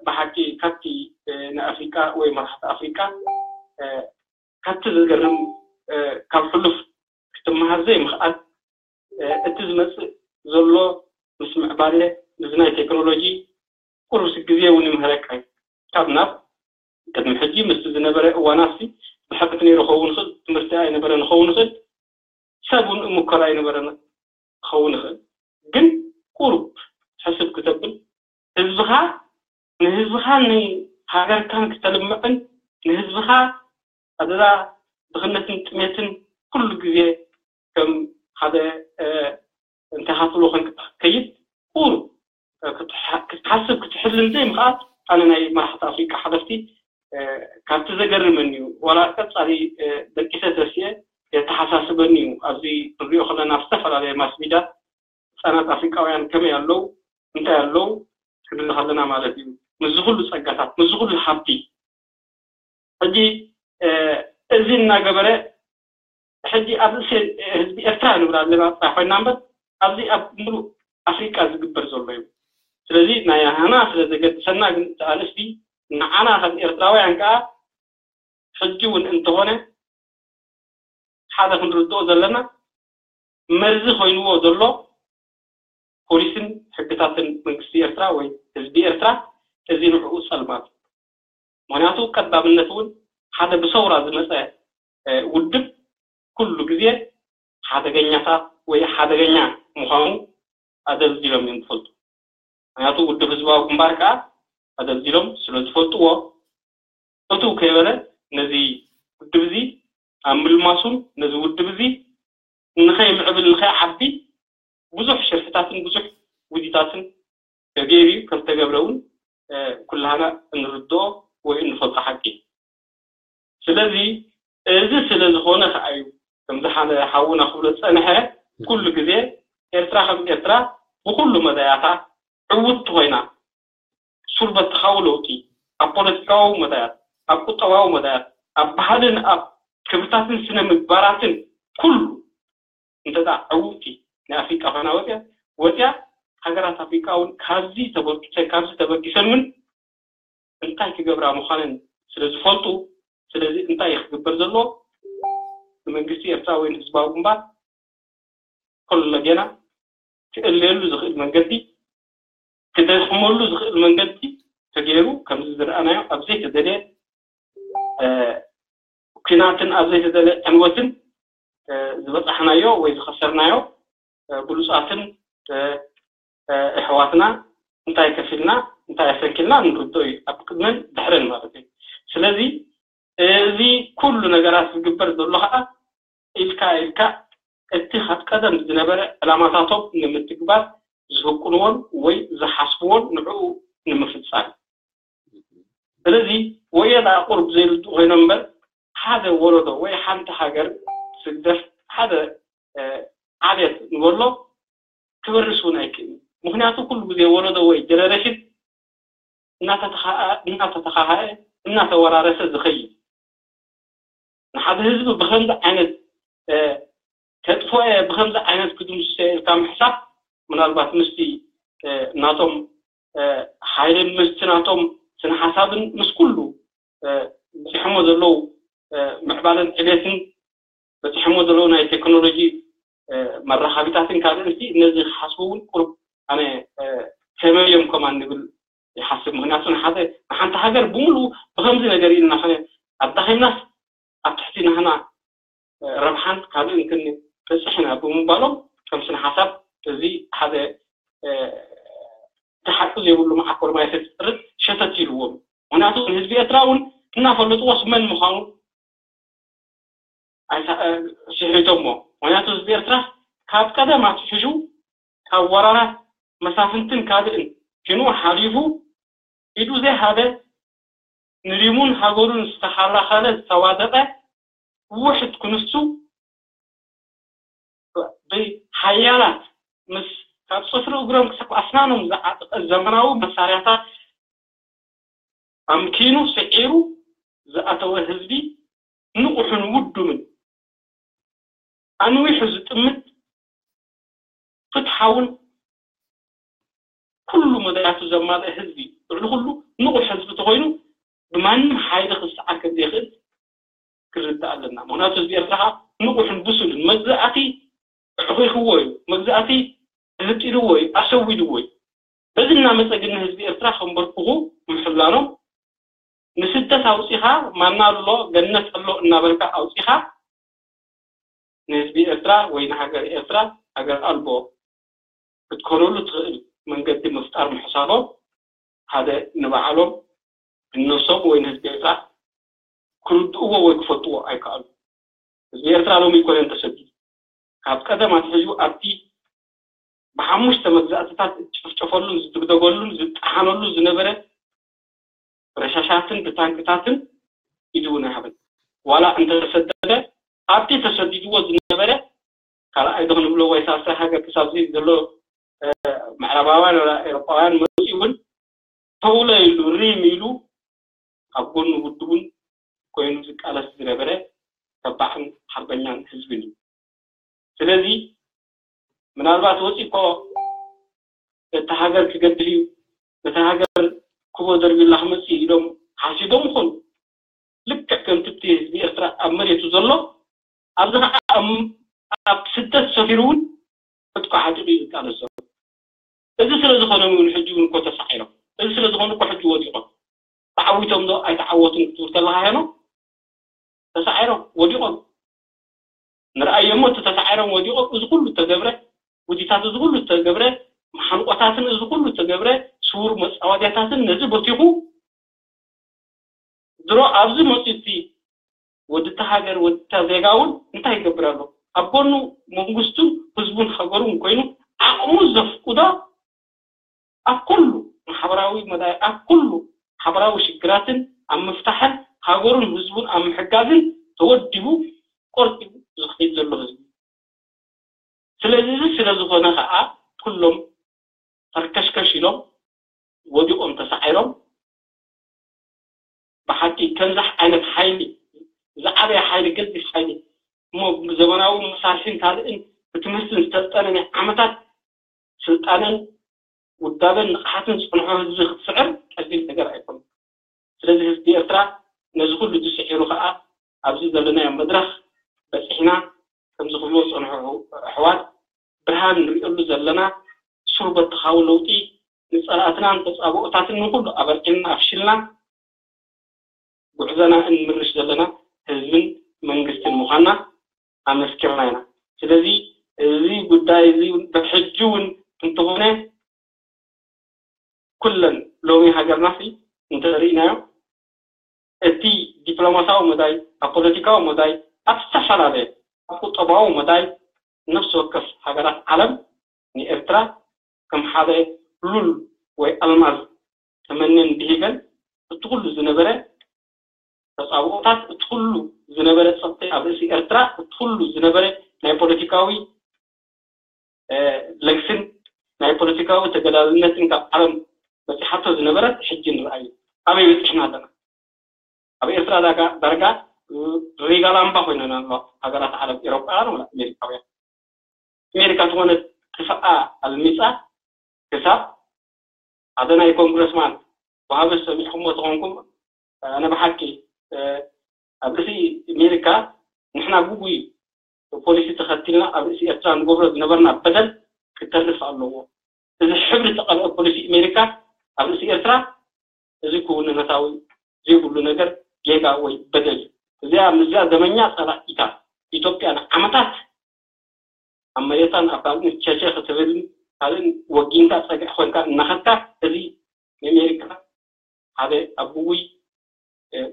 ብሓቂ ካብቲ ንኣፍሪቃ ወይ መራሕቲ ኣፍሪቃ ካብቲ ዘገርም ካብ ሕሉፍ ክትመሃር ዘይምኽኣል፣ እቲ ዝመፅእ ዘሎ ምስ ምዕባለ እዚ ናይ ቴክኖሎጂ ቁሩብ ግዜ እውን ይምህረካ እዩ። ካብ ናብ ቅድሚ ሕጂ ምስቲ ዝነበረ እዋናት ብሕቅት ነይሩ ክኸውን ይኽእል፣ ትምህርቲ ኣይነበረን ክኸውን ይኽእል፣ ሰብ እውን እምኮር ኣይነበረን ክኸውን ይኽእል። ግን ቁሩብ ሕስብ ክተብል ህዝብኻ ንህዝብኻን ንሃገርካን ክተልምዕን ንህዝብኻ ኣደዳ ድኽነትን ጥሜትን ኩሉ ግዜ ከም ሓደ እንታይ ሃፍሎ ኮንክ ክትከይድ ቁሩብ ክትሓስብ ክትሕልን ዘይምኽኣል ኣነ ናይ መራሕቲ ኣፍሪቃ ሓለፍቲ ካብቲ ዘገርመኒ እዩ። ዋላ ቀፃሊ ደቂሰ ተሲኤ የተሓሳስበኒ እዩ። ኣብዚ ንሪኦ ከለና ኣብ ዝተፈላለየ ማስ ሚድያ ህፃናት ኣፍሪቃውያን ከመይ ኣለዉ እንታይ ኣለዉ ክብል ከለና ማለት እዩ። ምስዚ ኩሉ ፀጋታት ምስዚ ኩሉ ሃብቲ ሕጂ እዚ እናገበረ ሕጂ ኣብ ርእሲ ህዝቢ ኤርትራ ንብል ኣለና ጥራሕ ኮይና እምበር ኣብዚ ኣብ ምሉእ ኣፍሪቃ ዝግበር ዘሎ እዩ። ስለዚ ናይ ሃና ስለ ዘገድሰና ግን እቲ ኣርእስቲ ንዓና ከም ኤርትራውያን ከዓ ሕጂ እውን እንተኾነ ሓደ ክንርድኦ ዘለና መርዚ ኮይንዎ ዘሎ ፖሊስን ሕግታትን መንግስቲ ኤርትራ ወይ ህዝቢ ኤርትራ እዚ ንዕኡ ጸልማት። ምክንያቱ ቀዳምነት እውን ሓደ ብሰውራ ዝመፀ ውድብ ኩሉ ግዜ ሓደገኛታት ወይ ሓደገኛ ምዃኑ ኣደብዚሎም እዮም ዝፈልጡ። ምክንያቱ ውድብ ህዝባዊ ግንባር ከዓ ኣደብዚሎም ስለ ዝፈልጥዎ እቱ ከይበለ ነዚ ውድብ እዚ ኣብ ምልማሱን ነዚ ውድብ እዚ ንኸይምዕብል ንኸይዓቢ ብዙሕ ሽርሕታትን ብዙሕ ውዲታትን ተገይሩ ከም ዝተገብረ እውን ኩላህና እንርድኦ ወይ እንፈልጦ ሓቂ እዩ። ስለዚ እዚ ስለ ዝኾነ ከዓ እዩ ከምዚ ሓደ ሓውና ክብሎ ዝፀንሐ ኩሉ ግዜ ኤርትራ ከም ኤርትራ ብኩሉ መዳያታ ዕውትቲ ኮይና ሱር በተኻዊ ለውጢ ኣብ ፖለቲካዊ መዳያት፣ ኣብ ቁጠባዊ መዳያት፣ ኣብ ባህልን ኣብ ክብርታትን ስነ ምግባራትን ኩሉ እንተ ዕውቲ ናይ ኣፍሪቃ ኮይና ወፅያ ወፅያ ሃገራት ኣፍሪቃ እውን ካብዚ ተበጊሰን ካብዚ ተበጊሰን እውን እንታይ ክገብራ ምዃነን ስለ ዝፈልጡ ስለዚ እንታይ ክግበር ዘሎ ንመንግስቲ ኤርትራ ወይ ንህዝባዊ ግንባር ከሎ ጌና ክእለየሉ ዝኽእል መንገዲ ክደኽመሉ ዝኽእል መንገዲ ተገይሩ ከምዚ ዝረኣናዮ ኣብ ዘይተደልየ ኩናትን ኣብ ዘይተደልየ ዕንወትን ዝበፃሕናዮ ወይ ዝኸሰርናዮ ብሉፃትን ኣሕዋትና እንታይ ከፊልና እንታይ ኣሰንኪልና ንርድኦ እዩ ኣብ ቅድመን ድሕረን ማለት እዩ። ስለዚ እዚ ኩሉ ነገራት ዝግበር ዘሎ ከዓ ኢልካ ኢልካ እቲ ካብ ቀደም ዝነበረ ዕላማታቶም ንምትግባር ዝህቁንዎን ወይ ዝሓስብዎን ንዕኡ ንምፍፃም ስለዚ ወዮ ደኣ ቁሩብ ዘይርድኡ ኮይኖም እምበር ሓደ ወለዶ ወይ ሓንቲ ሃገር ስግደፍ ሓደ ዓብየት ንበሎ ክበርስ እውን ኣይክእልን ምክንያቱ ኩሉ ግዜ ወለዶ ወይ ጀነሬሽን እናተተኻኸአ እናተወራረሰ ዝኸይድ ንሓደ ህዝቢ ብኸምዚ ዓይነት ከጥፍኦ እየ ብኸምዚ ዓይነት ክድምስሶ እየ ኢልካ ምሕሳብ ምናልባት ምስቲ ናቶም ሓይልን ምስቲ ናቶም ስነ ሓሳብን ምስ ኩሉ በፂሖሞ ዘለዉ ምዕባለን ዕቤትን በፂሖሞ ዘለዉ ናይ ቴክኖሎጂ መራኸቢታትን ካልእን ነዚ ክሓስቡ እውን ቁሩብ ኣነ ከመይ እዮም ከማን ንብል ይሓስብ ምክንያቱ ንሓንቲ ሃገር ብምሉኡ ብከምዚ ነገር ኢልና ኣዳኺምናስ ኣብ ትሕቲ ናህና ረብሓን ካልእን ክንበፅሕ ኢና ብምባሎም ከም ስነ ሓሳብ እዚ ሓደ እቲ ሓቂ ዘይብሉ መዓኮር ማይ ከይትፅርግ ሸተት ኢልዎም ምክንያቱ ንህዝቢ ኤርትራ እውን እናፈለጥዎስ መን ምዃኑ ስሒቶሞ ምክንያቱ ህዝቢ ኤርትራ ካብ ቀደም ኣትሒዙ ካብ ወራራት መሳፍንትን ካልእን ኪንኡ ሓሊፉ ኢዱ ዘይሃበ ንሪሙን ሃገሩን ዝተኸላኸለ ዝተዋደቐ ውሕድ ክንሱ ብሓያላት ምስ ካብ ፅፍሪ እግሮም ክሳብ ኣስናኖም ዝዓጠቐ ዘመናዊ መሳርያታት ኣምኪኑ ስዒሩ ዝኣተወ ህዝቢ ንቑሕን ውዱምን ኣንዊሑ ዝጥምት ፍትሓውን ኩሉ መዳያቱ ዘማልአ ህዝቢ ልዕሊ ኩሉ ንቑሕ ህዝቢ ተኾይኑ ብማንም ሓይሊ ክሰዓር ከም ዘይኽእል ክርዳእ ኣለና። ምክንያቱ ህዝቢ ኤርትራ ከዓ ንቑሕን ብሱልን መግዛእቲ ኣዕኺኽዎ እዩ፣ መግዛእቲ ህጢልዎ እዩ፣ ኣሰዊድዎ እዩ። በዚ እናመፀ ግን ንህዝቢ ኤርትራ ከንበርክኹ ምሕላኖም፣ ንስደት ኣውፂኻ ማና ኣሎ ገነት ኣሎ እናበልካ ኣውፂኻ ንህዝቢ ኤርትራ ወይ ንሃገር ኤርትራ ሃገር ኣልቦ ክትኮነሉ ትኽእል መንገዲ ምፍጣር ምሕሳቦም ሓደ ንባዕሎም ንነብሶም ወይ ንህዝቢ ኤርትራ ክርድእዎ ወይ ክፈልጥዎ ኣይከኣሉ። ህዝቢ ኤርትራ ሎሚ ኣይኮነን ተሰዲዱ። ካብ ቀደም ኣትሒዙ ኣብቲ ብሓሙሽተ መግዛእትታት ዝጭፍጨፈሉን ዝድግደገሉን ዝጠሓነሉ ዝነበረ ረሻሻትን ብታንክታትን ኢዱ እውን ኣይሃበን። ዋላ እንተተሰደደ ኣብቲ ተሰዲድዎ ዝነበረ ካልኣይ ዶ ክንብሎ ወይ ሳልሳይ ሃገር ክሳብ እዚ ዘሎ እ፣ ምዕራባውያን ወላ ኤውሮጳውያን መፂኡ እውን ተውለ ኢሉ ሪም ኢሉ ኣብ ጎኑ ውድቡን ኮይኑ ዝቃለስ ዝነበረ ተባዕን ሓርበኛን ህዝብን እዩ። ስለዚ ምናልባት ወፂ እኮ እቲ ሃገር ክገድፍ እዩ፣ እቲ ሃገር ክቦ ደርቢላ ክመፅእ እዩ ኢሎም ሓሲቦም ይኾኑ። ልክዕ ከምቲ እቲ ህዝቢ ኤርትራ ኣብ መሬቱ ዘሎ ኣብዚ ከዓ ኣብ ኣብ ስደት ሰፊሩ እውን ዕጥቁ ዓጢቑ እዩ ዝቃለስ ዘሎ። እዚ ስለ ዝኾነ እውን ሕጂ እውን እኮ ተሳዒሮም። እዚ ስለ ዝኾኑ እኮ ሕጂ ወዲቖም። ተዓዊቶም ዶ ኣይተዓወቱን ክትብል ከለኻ ሄኖ ተሳዒሮም ወዲቖም። ንርኣዮ እሞ እቲ ተሳዒሮም ወዲቖም እዚ ኩሉ ተገብረ ውዲታት እዚ ኩሉ ተገብረ መሓንቆታትን እዚ ኩሉ ተገብረ ስውር መፃወድያታትን ነዚ በቲኹ ድሮ ኣብዚ መፂኡ እቲ ወዲ እታ ሃገር ወዲ እታ ዜጋ እውን እንታይ ይገብር ኣሎ? ኣብ ጎኑ መንግስቱን ህዝቡን ሃገሩን ኮይኑ ዓቕሙ ዘፍቅዶ ኣብ ኩሉ ማሕበራዊ መዳይ ኣብ ኩሉ ሓበራዊ ሽግራትን ኣብ ምፍታሕን ሃገሩን ህዝቡን ኣብ ምሕጋዝን ተወዲቡ ቆርጢቡ ዝኸይድ ዘሎ ህዝቢ። ስለዚ እዚ ስለ ዝኾነ ከዓ ኩሎም ፈርከሽከሽ ኢሎም ወዲቖም ተሳዒሮም። ብሓቂ ከምዚ ዓይነት ሓይሊ ዝዓበየ ሓይሊ ገዚፍ ሓይሊ እሞ ብዘመናዊ መሳርሒን ካልእን ብትምህርትን ዝሰልጠነ ናይ ዓመታት ስልጣነን ውዳበን ንቕሓትን ዝፅንሖ ህዝቢ ክትስዕር ቀሊል ነገር ኣይኮነን። ስለዚ ህዝቢ ኤርትራ ነዚ ኩሉ እዚ ስዒሩ ከዓ ኣብዚ ዘለናዮ መድረኽ በፂሕና ከምዚ ክብልዎ ዝፀንሑ ኣሕዋት ብርሃን ንሪእሉ ዘለና ሱር በተኻዊ ለውጢ ንፀላእትናን ተፃብኦታትን ንኩሉ ኣበርዒልና ኣፍሽልና ጉዕዞና እንምርሽ ዘለና ህዝብን መንግስትን ምዃንና ኣመስኪርና ኢና። ስለዚ እዚ ጉዳይ እዚ ብሕጂ እውን እንተኾነ ኩለን ሎሚ ሃገርና ሲ እንተሪእናዮ እቲ ዲፕሎማሲያዊ መዳይ ኣብ ፖለቲካዊ መዳይ ኣብ ዝተፈላለየ ኣብ ቁጠባዊ መዳይ ነፍሲ ወከፍ ሃገራት ዓለም ንኤርትራ ከም ሓደ ሉል ወይ ኣልማዝ ተመነን ብሂገን እቲ ኩሉ ዝነበረ ተፃብኦታት እቲ ኩሉ ዝነበረ ፀቕጢ ኣብ ርእሲ ኤርትራ እቲ ኩሉ ዝነበረ ናይ ፖለቲካዊ ለግስን ናይ ፖለቲካዊ ተገዳዝነትን ካብ ዓለም በፂሓቶ ዝነበረት ሕጂ ንርኣዩ ኣበይ በፂሕና ኣለና። ኣብ ኤርትራ ዳርጋ ሪጋ ላምባ ኮይነን ኣለዋ ሃገራት ዓለም ኤሮጳውያን ወላ ኣሜሪካውያን። ኣሜሪካ ዝኾነ ክፍኣ ኣልሚፃ ክሳብ ሓደ ናይ ኮንግረስማን ወሃቢ ሰሚዕኩሞ ተኾንኩም ኣነ ብሓቂ ኣብ ርእሲ ኣሜሪካ ንሕና ግጉይ ፖሊሲ ተኸቲልና ኣብ ርእሲ ኤርትራ ንገብሮ ዝነበርና በደል ክተርፍ ኣለዎ። እዚ ሕብሪ ተቐብአ ፖሊሲ ኣሜሪካ ኣብ ርእሲ ኤርትራ እዚ ክውንነታዊ ዘይብሉ ነገር ጌጋ ወይ በደል እዩ። እዚኣ ምስዚኣ ደመኛ ጸላኢታ ኢትዮጵያ ንዓመታት ኣብ መሬታን ኣብ ካልእን ቸቸ ክትብልን ካልእን ወጊንካ ጸግዒ ኮንካ እናኸድካ እዚ ንኣሜሪካ ሓደ ኣብ ግጉይ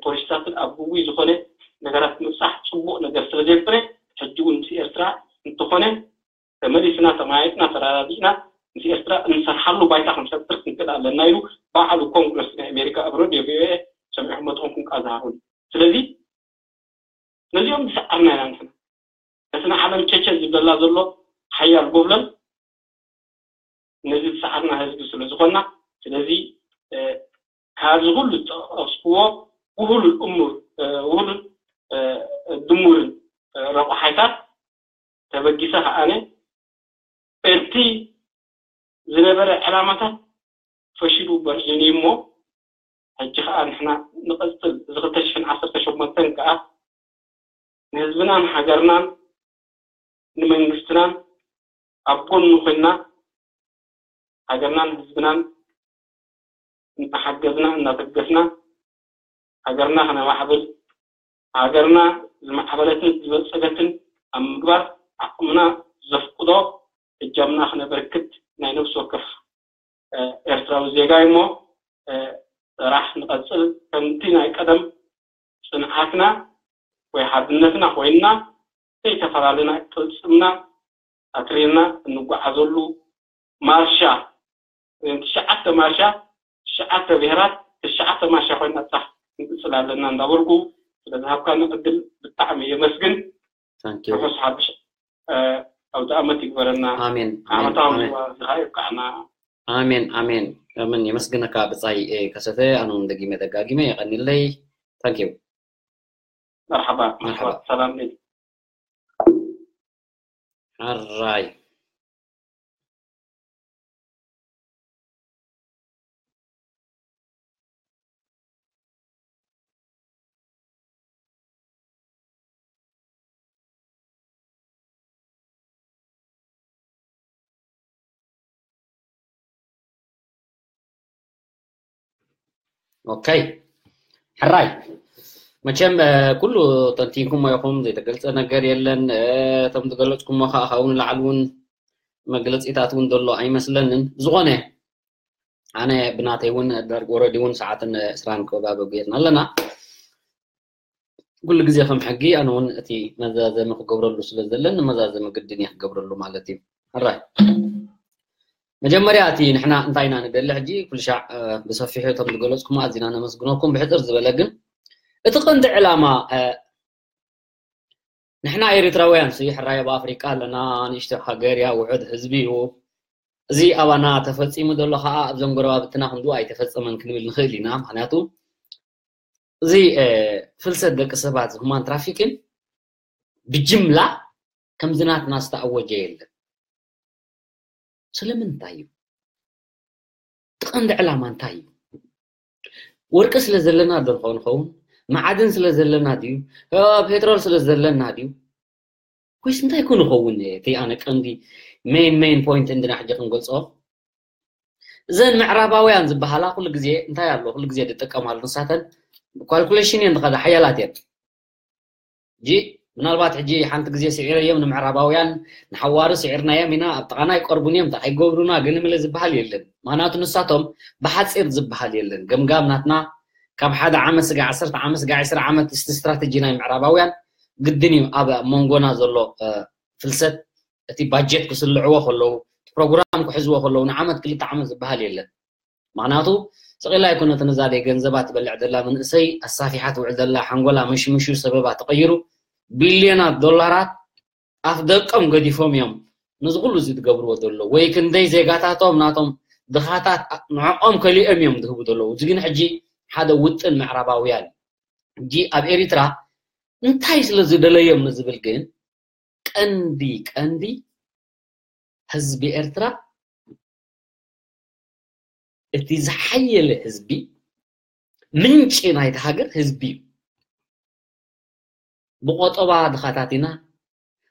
ፖሊሲታትን ኣብ ግጉይ ዝኾነ ነገራት ምብጻሕ ጽቡቕ ነገር ስለ ዘይኮነ ሕጂ እውን ምስ ኤርትራ እንተኾነ ተመሊስና ተመያይጥና ተረዳዲእና ምስ ኤርትራ እንሰርሓሉ ባይታ ክንፈጥር ክንክእል ኣለና ኢሉ ባዕሉ ኮንግረስ ናይ ኣሜሪካ ኣብ ሬድዮ ቪኦኤ ሰሚዕኩም መጥኹምኩም ቃል ዝሃበሉ። ስለዚ ነዚኦም ዝሰዓርና ኢና ንሕና ነቲ ንዓለም ቸቸ ዝብለላ ዘሎ ሓያል ጎብለል ነዚ ዝሰዓርና ህዝቢ ስለ ዝኾንና ስለዚ ካብዚ ኩሉ ዝጠቐስክዎ ውህሉል እሙር ውህሉል ድሙርን ረቑሓይታት ተበጊሰ ከዓነ እቲ ዝነበረ ዕላማታት ፈሽሉ በርዒኑ እሞ ሕጂ ከዓ ንሕና ንቐፅል እዚ ክልተ ሽሕን ዓሰርተ ሸሞንተን ከዓ ንህዝብናን ሃገርናን ንመንግስትናን ኣብ ጎኑ ኮይና ሃገርናን ህዝብናን እናሓገዝና እናተገፍና ሃገርና ከነማዕብል ሃገርና ዝማዕበለትን ዝበፀገትን ኣብ ምግባር ዓቕምና ዘፍቅዶ እጃምና ክነበርክት ናይ ነብሲ ወከፍ ኤርትራዊ ዜጋ እሞ ጥራሕ ንቐፅል ከምቲ ናይ ቀደም ፅንዓትና ወይ ሓድነትና ኮይንና ከይተፈላለና ቅልፅምና ኣትሪርና እንጓዓዘሉ ማርሻ ትሽዓተ ማርሻ ትሽዓተ ብሄራት ትሽዓተ ማርሻ ኮይና ጥራሕ ክንቅፅል ኣለና እንዳበልኩ ስለዝሃብካኒ ዕድል ብጣዕሚ የመስግን። ርሑስ ሓድሽ ኣውደ ኣመት ይግበረና። ኣሜን ዓመታዊ ዝኻ ይብቃዕና። ኣሜን ኣሜን። ኣሜን። የመስግነካ ብጻይ ከሰተ። ኣነ እውን ደጊመ ደጋጊመ የቐኒለይ። ታንኪዩ። መርሓባ መርሓባ። ሰላም ነይ። ሓራይ። ኦከይ። ሕራይ። መቸም ኩሉ ተንቲንኩሞ ኢኹም፣ ዘይተገልጸ ነገር የለን። እቶም ዝገለጽኩሞ ከዓ ካብኡ ንላዕሊ እውን መግለጺታት እውን ዘሎ ኣይመስለንን። ዝኾነ ኣነ ብናተይ እውን ደርግ ወረዲ እውን ሰዓትን ዕስራን ከባቢ ጌርና ኣለና። ኩሉ ግዜ ከም ሕጊ ኣነ እውን እቲ መዛዘሚ ክገብረሉ ስለ ዘለኒ መዛዘሚ ግድን እየ ክገብረሉ ማለት እዩ። ሕራይ። መጀመርያ እቲ ንሕና እንታይ ኢና ንደሊ ሕጂ ኩሉ ሻዕ ብሰፊሑ እቶም ዝገለጽኩም ኣዚና ነመስግነኩም። ብሕጽር ዝበለ ግን እቲ ቀንዲ ዕላማ ንሕና ኤርትራውያን ሲ ሕራይ ኣብ ኣፍሪቃ ኣለና። ንእሽቶ ሃገር እያ፣ ውሑድ ህዝቢ እዩ። እዚ ኣባና ተፈጺሙ ዘሎ ከዓ ኣብዞም ጎረባብትና ክንዱ ኣይተፈጸመን ክንብል ንኽእል ኢና። ምክንያቱ እዚ ፍልሰት ደቂ ሰባት፣ ሁማን ትራፊኪን፣ ብጅምላ ከምዚ ናትና ዝተኣወጀ የለን። ስለምንታይ እዩ? እቲ ቀንዲ ዕላማ እንታይ እዩ? ወርቂ ስለ ዘለና ዶ ንኸውን? መዓድን ስለ ዘለና ድዩ? ፔትሮል ስለ ዘለና ድዩ? ወይስ እንታይ ኮን ይኸውን? እቲ ኣነ ቀንዲ ሜን ሜን ፖይንት እንድና ሕጂ ክንገልጾ እዘን ምዕራባውያን ዝበሃላ ኩሉ ግዜ እንታይ ኣሎ ኩሉ ግዜ ዝጥቀማሉ ንሳተን ካልኩሌሽን እየን ዝኸዳ ሓያላት እየን። ሕጂ ምናልባት ሕጂ ሓንቲ ግዜ ስዒረዮም ንምዕራባውያን ንሓዋሩ ስዒርናዮም ኢና ኣብ ጥቓና ኣይቀርቡን እዮም እንታይ ኣይገብሩና ግን ምለ ዝበሃል የለን። ማናቱ ንሳቶም ብሓፂር ዝበሃል የለን። ገምጋም ናትና ካብ ሓደ ዓመት ስጋ ዓሰርተ ዓመት ስጋ ዕስራ ዓመት እስቲ ስትራተጂ ናይ ምዕራባውያን ግድን እዩ ኣብ መንጎና ዘሎ ፍልሰት እቲ ባጀት ክስልዕዎ ከለዉ ፕሮግራም ክሕዝዎ ከለዉ ንዓመት ክልተ ዓመት ዝበሃል የለን። ምክንያቱ ስቕ ኢላ ኣይኮነትን እዛ ደይ ገንዘባ ትበልዕ ዘላ መንእሰይ ኣሳፊሓ ትውዕል ዘላ ሓንጎላ መሽምሹ ሰበባ ተቐይሩ ቢልዮናት ዶላራት ኣፍ ደቆም ገዲፎም እዮም ነዚ ኩሉ እዚ ትገብርዎ ዘለዉ ወይ ክንደይ ዜጋታቶም ናቶም ድኻታት ንዕኦም ከሊኦም እዮም ዝህቡ ዘለዉ። እዚ ግን ሕጂ ሓደ ውጥን ምዕራባውያን ሕጂ ኣብ ኤሪትራ እንታይ ስለ ዝደለዮም ንዝብል ግን ቀንዲ ቀንዲ ህዝቢ ኤርትራ እቲ ዝሓየለ ህዝቢ ምንጪ ናይቲ ሃገር ህዝቢ እዩ። ብቆጠባ ድኻታት ኢና፣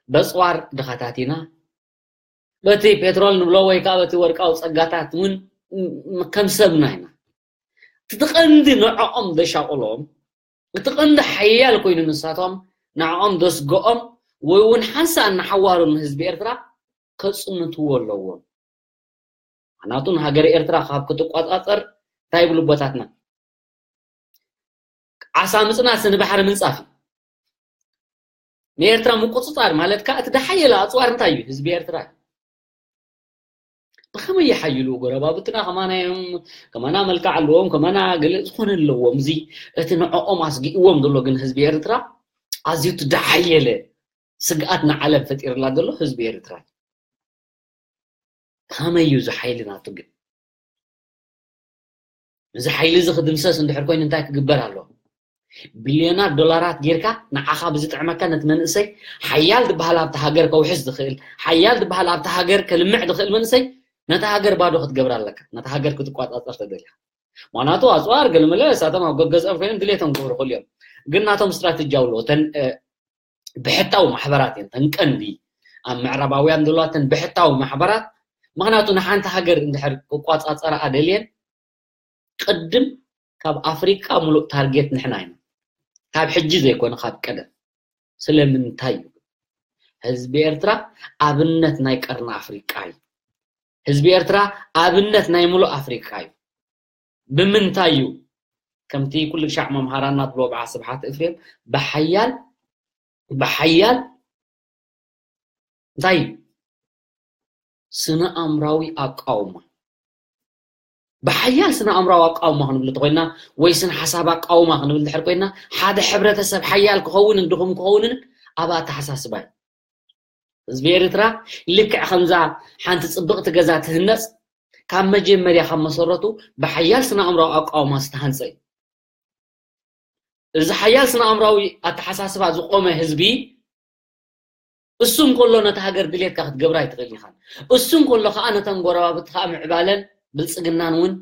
በፅዋር ድኻታት ኢና፣ በቲ ፔትሮል ንብሎ ወይ ከዓ በቲ ወርቃዊ ፀጋታት እውን ከም ሰብና ኢና። እቲ ቀንዲ ንዕኦም ዘሻቕሎም እቲ ቀንዲ ሓያል ኮይኑ ንሳቶም ንዕኦም ዘስግኦም ወይ እውን ሓንሳእ እናሓዋሩ ንህዝቢ ኤርትራ ከፅንትዎ ኣለዎም። ምክንያቱ ንሃገር ኤርትራ ካብ ክትቋፃፀር እንታይ ይብሉ ኣቦታትና ዓሳ ምፅናስ ንባሕሪ ምንፃፍ እዩ። ንኤርትራ ምቁፅፃር ማለት ከዓ እቲ ዝሓየለ ኣፅዋር እንታይ እዩ? ህዝቢ ኤርትራ እዩ። ብኸመይ ይሓይሉ ጎረባብትና ከማና እዮም ከማና መልክዕ ኣለዎም ከማና ገለ ዝኾነ ኣለዎም እዚ እቲ ንዕኦም ኣስጊእዎም ዘሎ ግን ህዝቢ ኤርትራ ኣዝዩ እቲ ዝሓየለ ስግኣት ንዓለም ፈጢርላ ዘሎ ህዝቢ ኤርትራ እዩ። ከመይ እዩ እዚ ሓይሊ ናቱ ግን እዚ ሓይሊ እዚ ክድምሰስ እንድሕር ኮይኑ እንታይ ክግበር ኣለዎ? ቢልዮናት ዶላራት ጌርካ ንዓኻ ብዝጥዕመካ ነቲ መንእሰይ ሓያል ዝበሃል ኣብቲ ሃገር ከውሕስ ዝኽእል ሓያል ዝበሃል ኣብቲ ሃገር ከልምዕ ዝኽእል መንእሰይ ነታ ሃገር ባዶ ክትገብር ኣለካ። ነታ ሃገር ክትቋፃፀር ተደልያ ምክንያቱ ኣፅዋር ገለመለ እሳቶም ኣብ ገገዝኦም ኮይኖም ድሌቶም ክገብሩ ክእሉ እዮም። ግን ናቶም ስትራተጂ ኣለዎ። እተን ብሕታዊ ማሕበራት እየን ተን ቀንዲ ኣብ ምዕራባውያን ዘለዋ ተን ብሕታዊ ማሕበራት። ምክንያቱ ንሓንቲ ሃገር እንድሕር ክቋፃፀራ ኣደልየን ቅድም ካብ ኣፍሪቃ ሙሉእ ታርጌት ንሕና ኢና፣ ካብ ሕጂ ዘይኮነ ካብ ቀደም። ስለምንታይ እዩ? ህዝቢ ኤርትራ ኣብነት ናይ ቀርኒ ኣፍሪቃ እዩ። ህዝቢ ኤርትራ ኣብነት ናይ ሙሉእ ኣፍሪቃ እዩ። ብምንታይ እዩ? ከምቲ ኩሉ ሻዕ መምሃራና ትብሎ በዓ ስብሓት እፍሬም፣ ብሓያል ብሓያል እንታይ እዩ? ስነ ኣእምራዊ ኣቃውማ። ብሓያል ስነ ኣእምራዊ ኣቃውማ ክንብል እንተኮይና ወይ ስነ ሓሳብ ኣቃውማ ክንብል እንድሕር ኮይና ሓደ ሕብረተሰብ ሓያል ክኸውንን ድኹም ክኸውንን ኣብ ኣተሓሳስባ እዩ። ህዝቢ ኤርትራ ልክዕ ከምዛ ሓንቲ ጽብቕቲ ገዛ ትህነጽ ካብ መጀመርያ ካብ መሰረቱ ብሓያል ስነ ኣእምራዊ ኣቃውማ ዝተሃንጸ እዩ። እዚ ሓያል ስነ ኣእምራዊ ኣተሓሳስባ ዝቆመ ህዝቢ እሱ እንከሎ ነቲ ሃገር ድሌትካ ክትገብራ ኣይትኽእል ኢኻን። እሱ እንከሎ ከዓ ነተን ጎረባብቲ ከዓ ምዕባለን ብልፅግናን እውን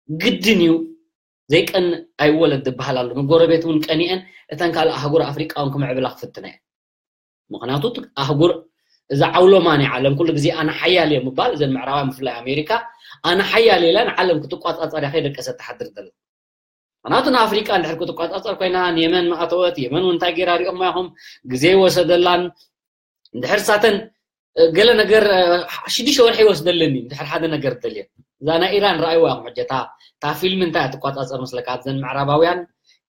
ግድን እዩ። ዘይቀንእ ኣይወለድ ዝበሃል ኣሎ። ንጎረቤት እውን ቀኒአን እተን ካልእ ኣህጉር ኣፍሪቃ እውን ክምዕብላ ክፍትና እየን። ምክንያቱ እቲ ኣህጉር እዛ ዓውሎማ ናይ ዓለም ኩሉ ግዜ ኣነ ሓያል እየ ምባል እዘን ምዕራባውያን ብፍላይ ኣሜሪካ ኣነ ሓያል እየ ኢላ ንዓለም ክትቋፃፀር እያ ከይደቀሰት ትሓድር ዘላ። ምክንያቱ ንኣፍሪቃ እንድሕር ክትቋፃፀር ኮይና ንየመን ማእተወት የመን እውን እንታይ ገይራ ሪኦማ ኢኹም ግዜ ይወሰደላን እንድሕር ሳተን ገለ ነገር ሽዱሽተ ወርሒ ይወስደለኒ እንድሕር ሓደ ነገር ደልየን እዛ ናይ ኢራን ረኣይዋ ኢኹም ሕጂ እታ ፊልም እንታይ ትቋፃፀር ምስለካ ኣብዘን ምዕራባውያን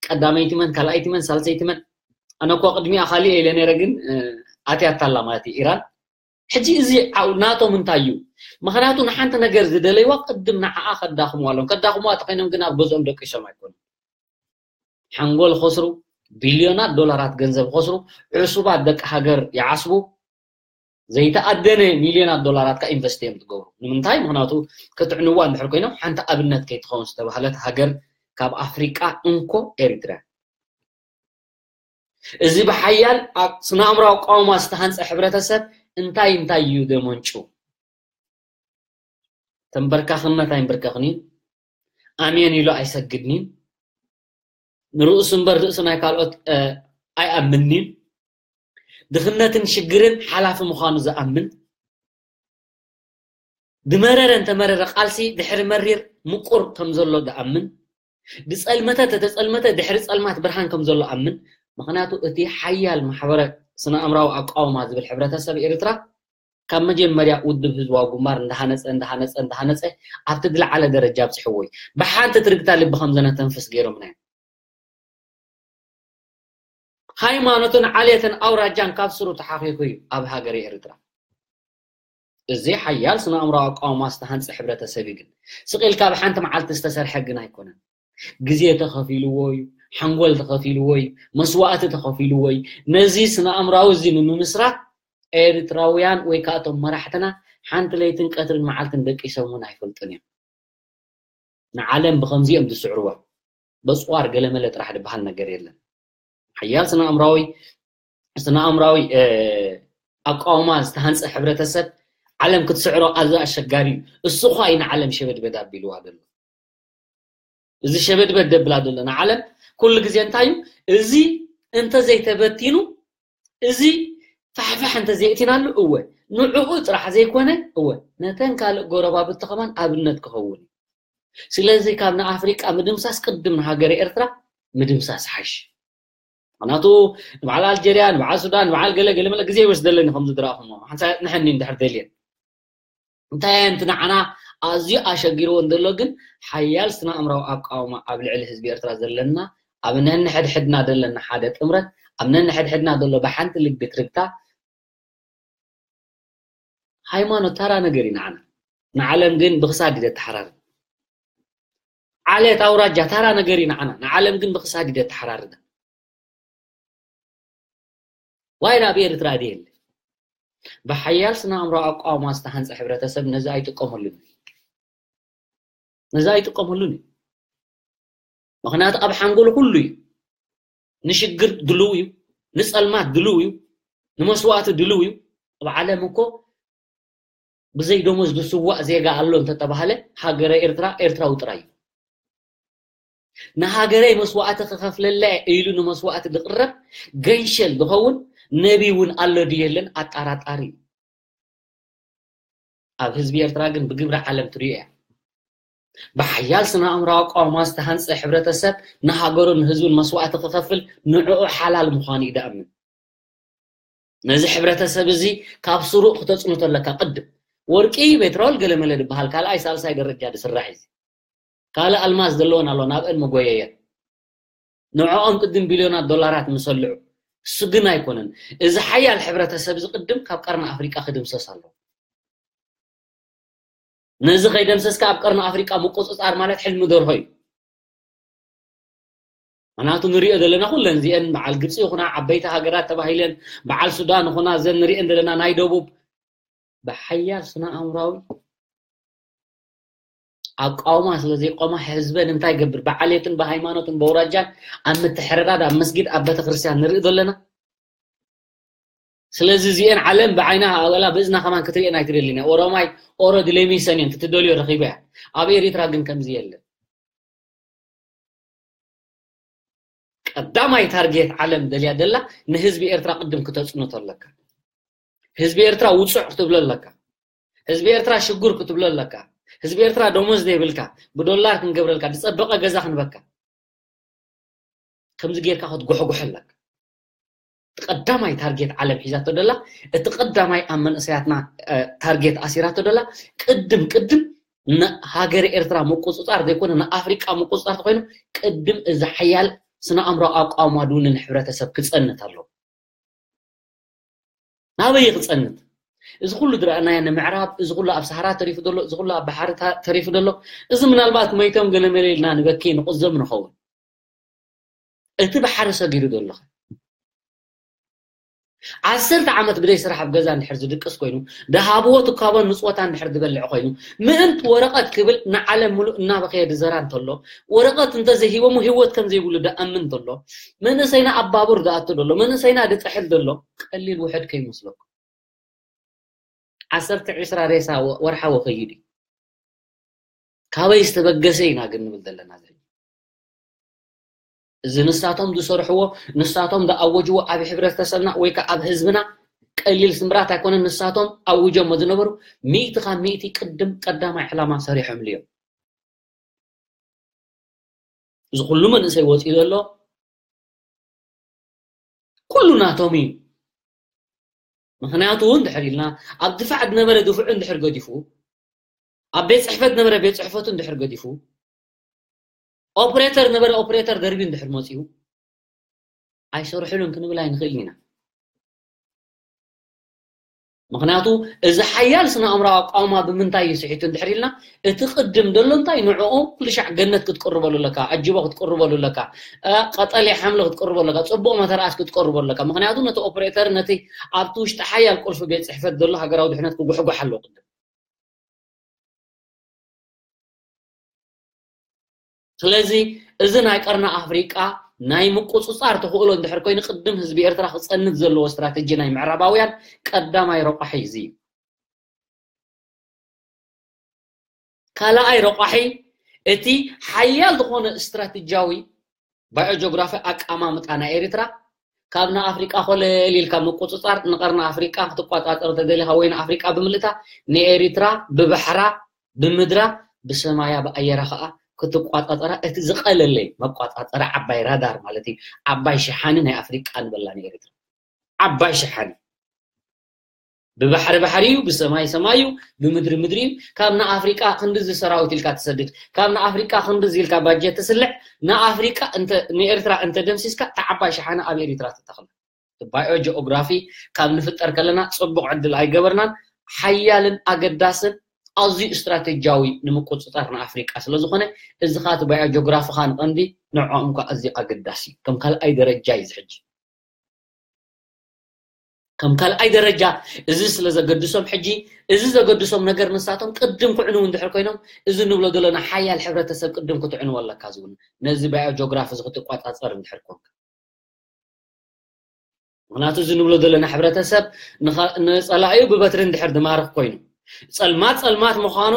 ቀዳመይቲ መን ካልኣይቲ መን ሳልሰይቲ መን ኣነ እኮ ቅድሚኣ ካሊእ ኢለ ነረ ግን ኣትያታላ ማለት እዩ ኢራን ሕጂ እዚ ናቶም እንታይ እዩ ምክንያቱ ንሓንቲ ነገር ዝደለይዋ ቅድም ንዓኣ ከዳኽምዋ ኣለዎም ከዳኽምዋ ተኮይኖም ግን ኣብ ገዝኦም ደቂሶም ኣይኮኑ ሓንጎል ኸስሩ ቢልዮናት ዶላራት ገንዘብ ኸስሩ ዕሱባት ደቂ ሃገር ይዓስቡ ዘይተኣደነ ሚልዮናት ዶላራት ካ ኢንቨስት እዮም ትገብሩ ንምንታይ ምክንያቱ ክጥዕንዋ እንድሕር ኮይኖም ሓንቲ ኣብነት ከይትኸውን ዝተባህለት ሃገር ካብ ኣፍሪቃ እንኮ ኤሪትርያ እዚ ብሓያል ኣብ ስነ ኣእምራዊ ኣቃውማ ዝተሃንፀ ሕብረተሰብ እንታይ እንታይ እዩ ደመንጩ ተንበርካኽነት ኣይንብርከኽን እዩ ኣሜን ኢሉ ኣይሰግድን እዩ ንርእሱ እምበር ርእሱ ናይ ካልኦት ኣይኣምንን እዩ ድኽነትን ሽግርን ሓላፊ ምዃኑ ዝኣምን ድመረረ እንተመረረ ቃልሲ ድሕሪ መሪር ምቁር ከም ዘሎ ዝኣምን ድጸልመተ ተተጸልመተ ድሕሪ ጸልማት ብርሃን ከም ዘሎ ኣምን ምኽንያቱ እቲ ሓያል ማሕበረ ስነ ኣእምራዊ ኣቃውማ ዝብል ሕብረተሰብ ኤርትራ ካብ መጀመርያ ውድብ ህዝባዊ ግንባር እንዳሃነጸ እንዳሃነጸ እንዳሃነጸ ኣብቲ ዝለዓለ ደረጃ ኣብጽሕዎ እዩ ብሓንቲ ትርግታ ልቢ ከም ዘነተንፍስ ገይሮምና እዮም ሃይማኖትን ዓሌትን ኣውራጃን ካብ ስሩ ተሓኺኹ እዩ ኣብ ሃገረ ኤርትራ። እዚ ሓያል ስነ ኣእምሮኣዊ ኣቃውማ ዝተሃንጸ ሕብረተሰብ እዩ ግን ስቕ ኢልካ ኣብ ሓንቲ መዓልቲ ዝተሰርሐ ግን ኣይኮነን። ግዜ ተኸፊልዎ እዩ፣ ሓንጎል ተኸፊልዎ እዩ፣ መስዋእቲ ተኸፊልዎ እዩ። ነዚ ስነ ኣእምሮኣዊ እዚ ንምምስራት ኤርትራውያን ወይ ከዓ እቶም መራሕትና ሓንቲ ለይትን ቀትርን መዓልትን ደቂሶም እውን ኣይፈልጡን እዮም። ንዓለም ብኸምዚ እዮም ዝስዕርዋ። በጽዋር ገለመለ ጥራሕ ዝበሃል ነገር የለን። ሓያል ስነ ኣእምራዊ ስነ ኣእምራዊ ኣቃውማ ዝተሃንፀ ሕብረተሰብ ዓለም ክትስዕሮ ኣዝዩ ኣሸጋሪ እዩ። እሱ ኳ እዩ ንዓለም ሸበድበድ ኣቢልዋ ዘሎ። እዚ ሸበድበድ ደብላ ዘሎ ንዓለም ኩሉ ግዜ እንታይ እዩ እዚ እንተዘይተበቲኑ እዚ ፋሕፋሕ እንተዘይእቲናሉ እወ ንዕኡ ጥራሕ ዘይኮነ እወ ነተን ካልእ ጎረባብቲ ከማን ኣብነት ክኸውን እዩ። ስለዚ ካብ ንኣፍሪቃ ምድምሳስ ቅድም ንሃገረ ኤርትራ ምድምሳስ ሓይሽ። ምክንያቱ ንበዓል ኣልጀርያ፣ ንበዓል ሱዳን፣ ንበዓል ገለ ገለ መለ ግዜ ይወስደለኒ ከም ዝድረእኹሞ ሓንሳ ንሕኒ እንድሕር ደልየን እንታይ እየን እቲ ንዓና ኣዝዩ ኣሸጊርዎ እንደሎ ግን ሓያል ስነ ኣእምራዊ ኣቃውማ ኣብ ልዕሊ ህዝቢ ኤርትራ ዘለና ኣብ ነንሕድሕድና ዘለና ሓደ ጥምረት ኣብ ነንሕድሕድና ዘሎ ብሓንቲ ልቢ ትርግታ ሃይማኖት ተራ ነገር እዩ ንዓና። ንዓለም ግን ብክሳድ እዩ ዘተሓራርድ። ዓሌት ኣውራጃ ተራ ነገር እዩ ንዓና። ንዓለም ግን ብክሳድ እዩ ዘተሓራርዳ። ዋይላ ኣብ ኤርትራ ድየለ? ብሓያል ስነ ኣእምሮ ኣቋውማ ዝተሃንፀ ሕብረተሰብ ነዚ ኣይጥቀመሉን እዩ። ነዚ ኣይጥቀመሉን እዩ። ምክንያቱ ኣብ ሓንጎሉ ኩሉ እዩ። ንሽግር ድልው እዩ፣ ንፀልማት ድልው እዩ፣ ንመስዋእቲ ድልው እዩ። ኣብ ዓለም እኮ ብዘይ ደሞዝ ዝስዋእ ዜጋ ኣሎ እንተተባህለ ሃገረ ኤርትራ ኤርትራዊ ጥራይ እዩ። ንሃገረይ መስዋእቲ ክኸፍለላ ኢሉ ንመስዋእቲ ዝቕረብ ገንሸል ዝኸውን ነቢ እውን ኣሎ ድዩ የለን ኣጠራጣሪ እዩ። ኣብ ህዝቢ ኤርትራ ግን ብግብሪ ዓለም ትሪኦ እያ። ብሓያል ስነ ኣእምራዊ ኣቃውማ ዝተሃንፀ ሕብረተሰብ ንሃገሩን ንህዝቡን መስዋእቲ ክኸፍል ንዕኡ ሓላል ምዃኑ እዩ ደኣምን። ነዚ ሕብረተሰብ እዚ ካብ ስሩእ ክተፅንቶ ኣለካ። ቅድም ወርቂ፣ ፔትሮል፣ ገለመለ ዝበሃል ካልኣይ ሳልሳይ ደረጃ ዝስራሕ እዩ። ካልእ ኣልማዝ ዘለወን ኣሎ ናብአን መጎየየን። ንዕኦም ቅድም ቢልዮናት ዶላራት ምሰልዑ። እሱ ግን ኣይኮነን። እዚ ሓያል ሕብረተሰብ እዚ ቅድም ካብ ቀርኒ ኣፍሪቃ ክድምሰስ ኣለዎ። ነዚ ከይደምሰስካ ኣብ ቀርኒ ኣፍሪቃ ምቁፅፃር ማለት ሕልሚ ደርሆ እዩ። ምክንያቱ ንሪኦ ዘለና ኩለን እዚአን በዓል ግብፂ ይኹና ዓበይቲ ሃገራት ተባሂለን በዓል ሱዳን ይኹና እዘን ንሪአን ዘለና ናይ ደቡብ ብሓያል ስነ ኣእምራዊ ኣቃውማ ስለ ዘይቆማ ህዝበን እንታይ ይገብር? ብዓሌትን ብሃይማኖትን በውራጃን ኣብ ምትሕርራድ ኣብ መስጊድ ኣብ ቤተክርስትያን ንርኢ ዘለና። ስለዚ እዚአን ዓለም ብዓይና ኣበላ ብእዝና ከማን ክትሪአን ኣይትደልን እያ። ኦሮማይ ኦሮ ድሌሚሰን እየን ትትደልዮ ረኺበያ። ኣብ ኤሪትራ ግን ከምዚ የለን። ቀዳማይ ታርጌት ዓለም ደልያ ደላ ንህዝቢ ኤርትራ ቅድም ክተጽንቶ ኣለካ። ህዝቢ ኤርትራ ውጹዕ ክትብሎ ኣለካ። ህዝቢ ኤርትራ ሽጉር ክትብሎ ኣለካ። ህዝቢ ኤርትራ ደሞዝ ዘይብልካ ብዶላር ክንገብረልካ ዝጸበቐ ገዛ ክንበካ ከምዚ ጌርካ ክትጎሕጎሕ ኣለካ። ቀዳማይ ታርጌት ዓለም ሒዛቶ ደላ እቲ ቀዳማይ ኣብ መንእሰያትና ታርጌት ኣሲራቶ ደላ ቅድም ቅድም ንሃገር ኤርትራ ምቁፅፃር ዘይኮነ ንኣፍሪቃ ምቁፅፃር ተኮይኑ ቅድም እዚ ሓያል ስነ ኣእምሮ ኣቋውማ ድውንን ሕብረተሰብ ክፀንት ኣለዎ። ናበይ ክፀንት? እዚ ኩሉ ዝረኣናዮ ንምዕራብ፣ እዚ ኩሉ ኣብ ሰሃራ ተሪፉ ዘሎ፣ እዚ ኩሉ ኣብ ባሕሪ ተሪፉ ዘሎ፣ እዚ ምናልባት መይቶም ገለመለ ኢልና ንበኪ ንቁዘም ንኸውን። እቲ ባሕሪ ሰጊሩ ዘሎ ዓሰርተ ዓመት ብደይ ስራሕ ኣብ ገዛ እንድሕር ዝድቅስ ኮይኑ፣ ደሃብዎ ትካቦን ምጽወታ እንድሕር ዝበልዕ ኮይኑ፣ ምእንቲ ወረቐት ክብል ንዓለም ምሉእ እናበኸየ ዝዘራ እንተሎ፣ ወረቐት እንተዘይሂቦሞ ህይወት ከም ዘይብሉ ደኣምን እንተሎ፣ መንእሰይና ኣብ ባቡር ዝኣቱ ዘሎ፣ መንእሰይና ዝጥሕል ዘሎ፣ ቀሊል ውሕድ ከይመስለኩም። ዓሰርተ ዒስራ ሬሳ ወርሓዊ ከይድ እዩ። ካበይ ዝተበገሰ ኢና ግን ንብል ዘለና እዚ። እዚ ንሳቶም ዝሰርሕዎ፣ ንሳቶም ዝኣወጅዎ ኣብ ሕብረተሰብና ወይ ከዓ ኣብ ህዝብና ቀሊል ስምራት ኣይኮነን። ንሳቶም ኣውጀሞ ዝነበሩ ሚእቲ ካብ ሚእቲ ቅድም ቀዳማይ ዕላማ ሰሪሖምሉ እዮም። እዚ ኩሉ መንእሰይ ወፂኡ ዘሎ ኩሉ ናቶም እዩ። ምክንያቱ እንድሕር ኢልና ኣብ ድፋዕ ዝነበረ ድፍዑ እንድሕር ገዲፉ፣ ኣብ ቤት ፅሕፈት ነበረ ቤት ፅሕፈቱ እንድሕር ገዲፉ፣ ኦፕሬተር ነበረ ኦፕሬተር ደርቢ እንድሕር መፂኡ ኣይሰርሕሉን ክንብል ኣይንኽእል ኢና። ምክንያቱ እዚ ሓያል ስነ ኣእምራዊ ኣቃውማ ብምንታይ እዩ ስሒቱ እንድሕር ኢልና፣ እቲ ቅድም ዘሎ እንታይ ንዕኡ ኩሉ ሻዕ ገነት ክትቅርበሉ ኣለካ፣ ኣጅቦ ክትቅርበሉ ኣለካ፣ ቀጠልያ ሓምለ ክትቅርበሉ ኣለካ፣ ፅቡቅ መተርኣስ ክትቅርበሉ ኣለካ። ምክንያቱ ነቲ ኦፕሬተር ነቲ ኣብቲ ውሽጢ ሓያል ቁልፊ ቤት ፅሕፈት ዘሎ ሃገራዊ ድሕነት ክጉሕጓሕ ኣለዎ ቅድም። ስለዚ እዚ ናይ ቀርኒ ኣፍሪቃ ናይ ምቁፅፃር ተኽእሎ እንድሕር ኮይኑ ቅድም ህዝቢ ኤርትራ ክፀንት ዘለዎ ስትራተጂ ናይ ምዕራባውያን ቀዳማይ ረቋሒ እዚ እዩ። ካልኣይ ረቋሒ እቲ ሓያል ዝኾነ ስትራተጂያዊ ባዮጂኦግራፊ ኣቀማምጣ ናይ ኤርትራ ካብ ንኣፍሪቃ ኮለል ኢልካ ምቁፅፃር ንቀርኒ ኣፍሪቃ ክትቋፃፀር ተደሊኻ ወይ ንኣፍሪቃ ብምልእታ ንኤርትራ ብባሕራ ብምድራ ብሰማያ ብኣየራ ከዓ ክትቋፃፀራ እቲ ዝቀለለ መቋፃፀሪ ዓባይ ራዳር ማለት እዩ። ዓባይ ሸሓኒ ናይ ኣፍሪቃ ንበላ ንኤርትራ ዓባይ ሸሓኒ ብባሕሪ ባሕሪ እዩ፣ ብሰማይ ሰማይ እዩ፣ ብምድሪ ምድሪ እዩ። ካብ ንኣፍሪቃ ክንድዚ ሰራዊት ኢልካ ትሰድድ፣ ካብ ንኣፍሪቃ ክንድዚ ኢልካ ባጀት ትስልዕ፣ ንኣፍሪቃ እንተ ንኤርትራ እንተ ደምሲስካ እታ ዓባይ ሸሓኒ ኣብ ኤርትራ ትተኽላ። ባዮ ጂኦግራፊ ካብ ንፍጠር ከለና ጽቡቕ ዕድል ኣይገበርናን። ሓያልን ኣገዳስን ኣዝዩ ስትራቴጂያዊ ንምቁጽጻር ንኣፍሪቃ ስለ ዝኾነ እዚ ኸኣ እቲ ባዮ ጂኦግራፊኻ ንቐንዲ ንዕኦም ከኣ ኣዝዩ ኣገዳሲ እዩ። ከም ካልኣይ ደረጃ እዩ እዚ ሕጂ። ከም ካልኣይ ደረጃ እዚ ስለ ዘገድሶም ሕጂ እዚ ዘገድሶም ነገር ንሳቶም ቅድም ክዕንው እንድሕር ኮይኖም እዚ ንብሎ ዘለና ሓያል ሕብረተሰብ ቅድም ክትዕንዎ ኣለካ ዝብል ነዚ ባዮ ጂኦግራፊ እዚ ክትቋጻጸር እንድሕር ኮንካ ምክንያቱ እዚ ንብሎ ዘለና ሕብረተሰብ ንጸላእዩ ብበትሪ እንድሕር ድማርኽ ኮይኑ ጸልማት ጸልማት ምዃኑ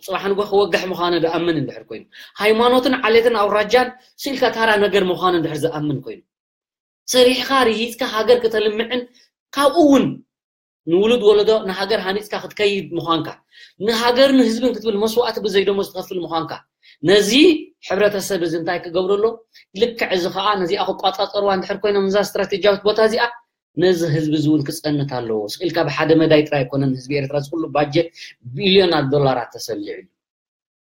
ጽባሕ ንጎ ክወግሕ ምዃኑ ድኣምን እንድሕር ኮይኑ ሃይማኖትን ዓሌትን ኣውራጃን ስኢልካ ታራ ነገር ምዃኑ እንድሕር ዝኣምን ኮይኑ ሰሪሕኻ ርሂፅካ ሃገር ክተልምዕን ካብኡ እውን ንውሉድ ወለዶ ንሃገር ሃኒፅካ ክትከይድ ምዃንካ፣ ንሃገር ንህዝብን ክትብል መስዋእቲ ብዘይደሞ ዝትኸፍል ምዃንካ፣ ነዚ ሕብረተሰብ እዚ እንታይ ክገብረሎ? ልክዕ እዚ ከዓ ነዚኣ ክቋፃፀርዋ እንድሕር ኮይኖም እዛ ስትራቴጂያዊት ቦታ እዚኣ ነዚ ህዝቢ እዚ እውን ክፀንት ኣለዎ። ስቕ ኢልካ ብሓደ መዳይ ጥራይ ኣይኮነን ህዝቢ ኤርትራ ዝኩሉ ባጀት ቢልዮናት ዶላራት ተሰሊዑ።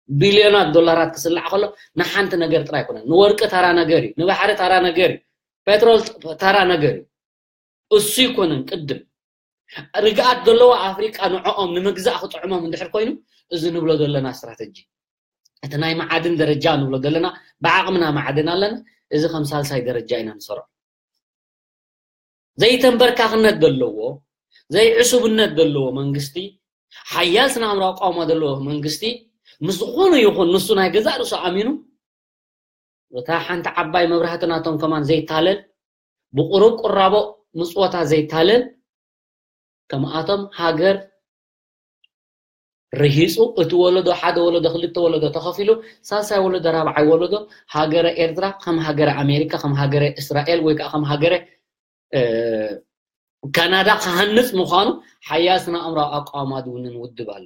ቢልዮናት ዶላራት ክስላዕ ከሎ ንሓንቲ ነገር ጥራይ ኣይኮነን። ንወርቂ ተራ ነገር እዩ፣ ንባሕሪ ተራ ነገር እዩ፣ ፔትሮል ተራ ነገር እዩ። እሱ ይኮነን ቅድም ርግኣት ዘለዎ ኣፍሪቃ ንዕኦም ንምግዛእ ክጥዕሞም እንድሕር ኮይኑ እዚ ንብሎ ዘለና ስትራተጂ እቲ ናይ መዓድን ደረጃ ንብሎ ዘለና ብዓቕምና መዓድን ኣለና። እዚ ከም ሳልሳይ ደረጃ ኢና ንሰርዖ። ዘይተንበርካኽነት ዘለዎ ዘይዕሱብነት ዘለዎ መንግስቲ ሓያል ስነ ኣእምራዊ ኣቃውማ ዘለዎ መንግስቲ ምስ ዝኾነ ይኹን ንሱ ናይ ገዛእ ርእሱ ኣሚኑ እታ ሓንቲ ዓባይ መብራህቲ ናቶም ከማን ዘይታለል ብቁሩብ ቁራቦ ምፅወታ ዘይታለል ከምኣቶም ሃገር ርሂፁ እቲ ወለዶ ሓደ ወለዶ ክልተ ወለዶ ተኸፊሉ ሳልሳይ ወለዶ ራብዓይ ወለዶ ሃገረ ኤርትራ ከም ሃገረ ኣሜሪካ ከም ሃገረ እስራኤል ወይ ከዓ ከም ሃገረ ካናዳ ክሃንፅ ምዃኑ ሓያል ስነ ኣእምራዊ ኣቃውማ ዝውንን ውድብ ኣሎ።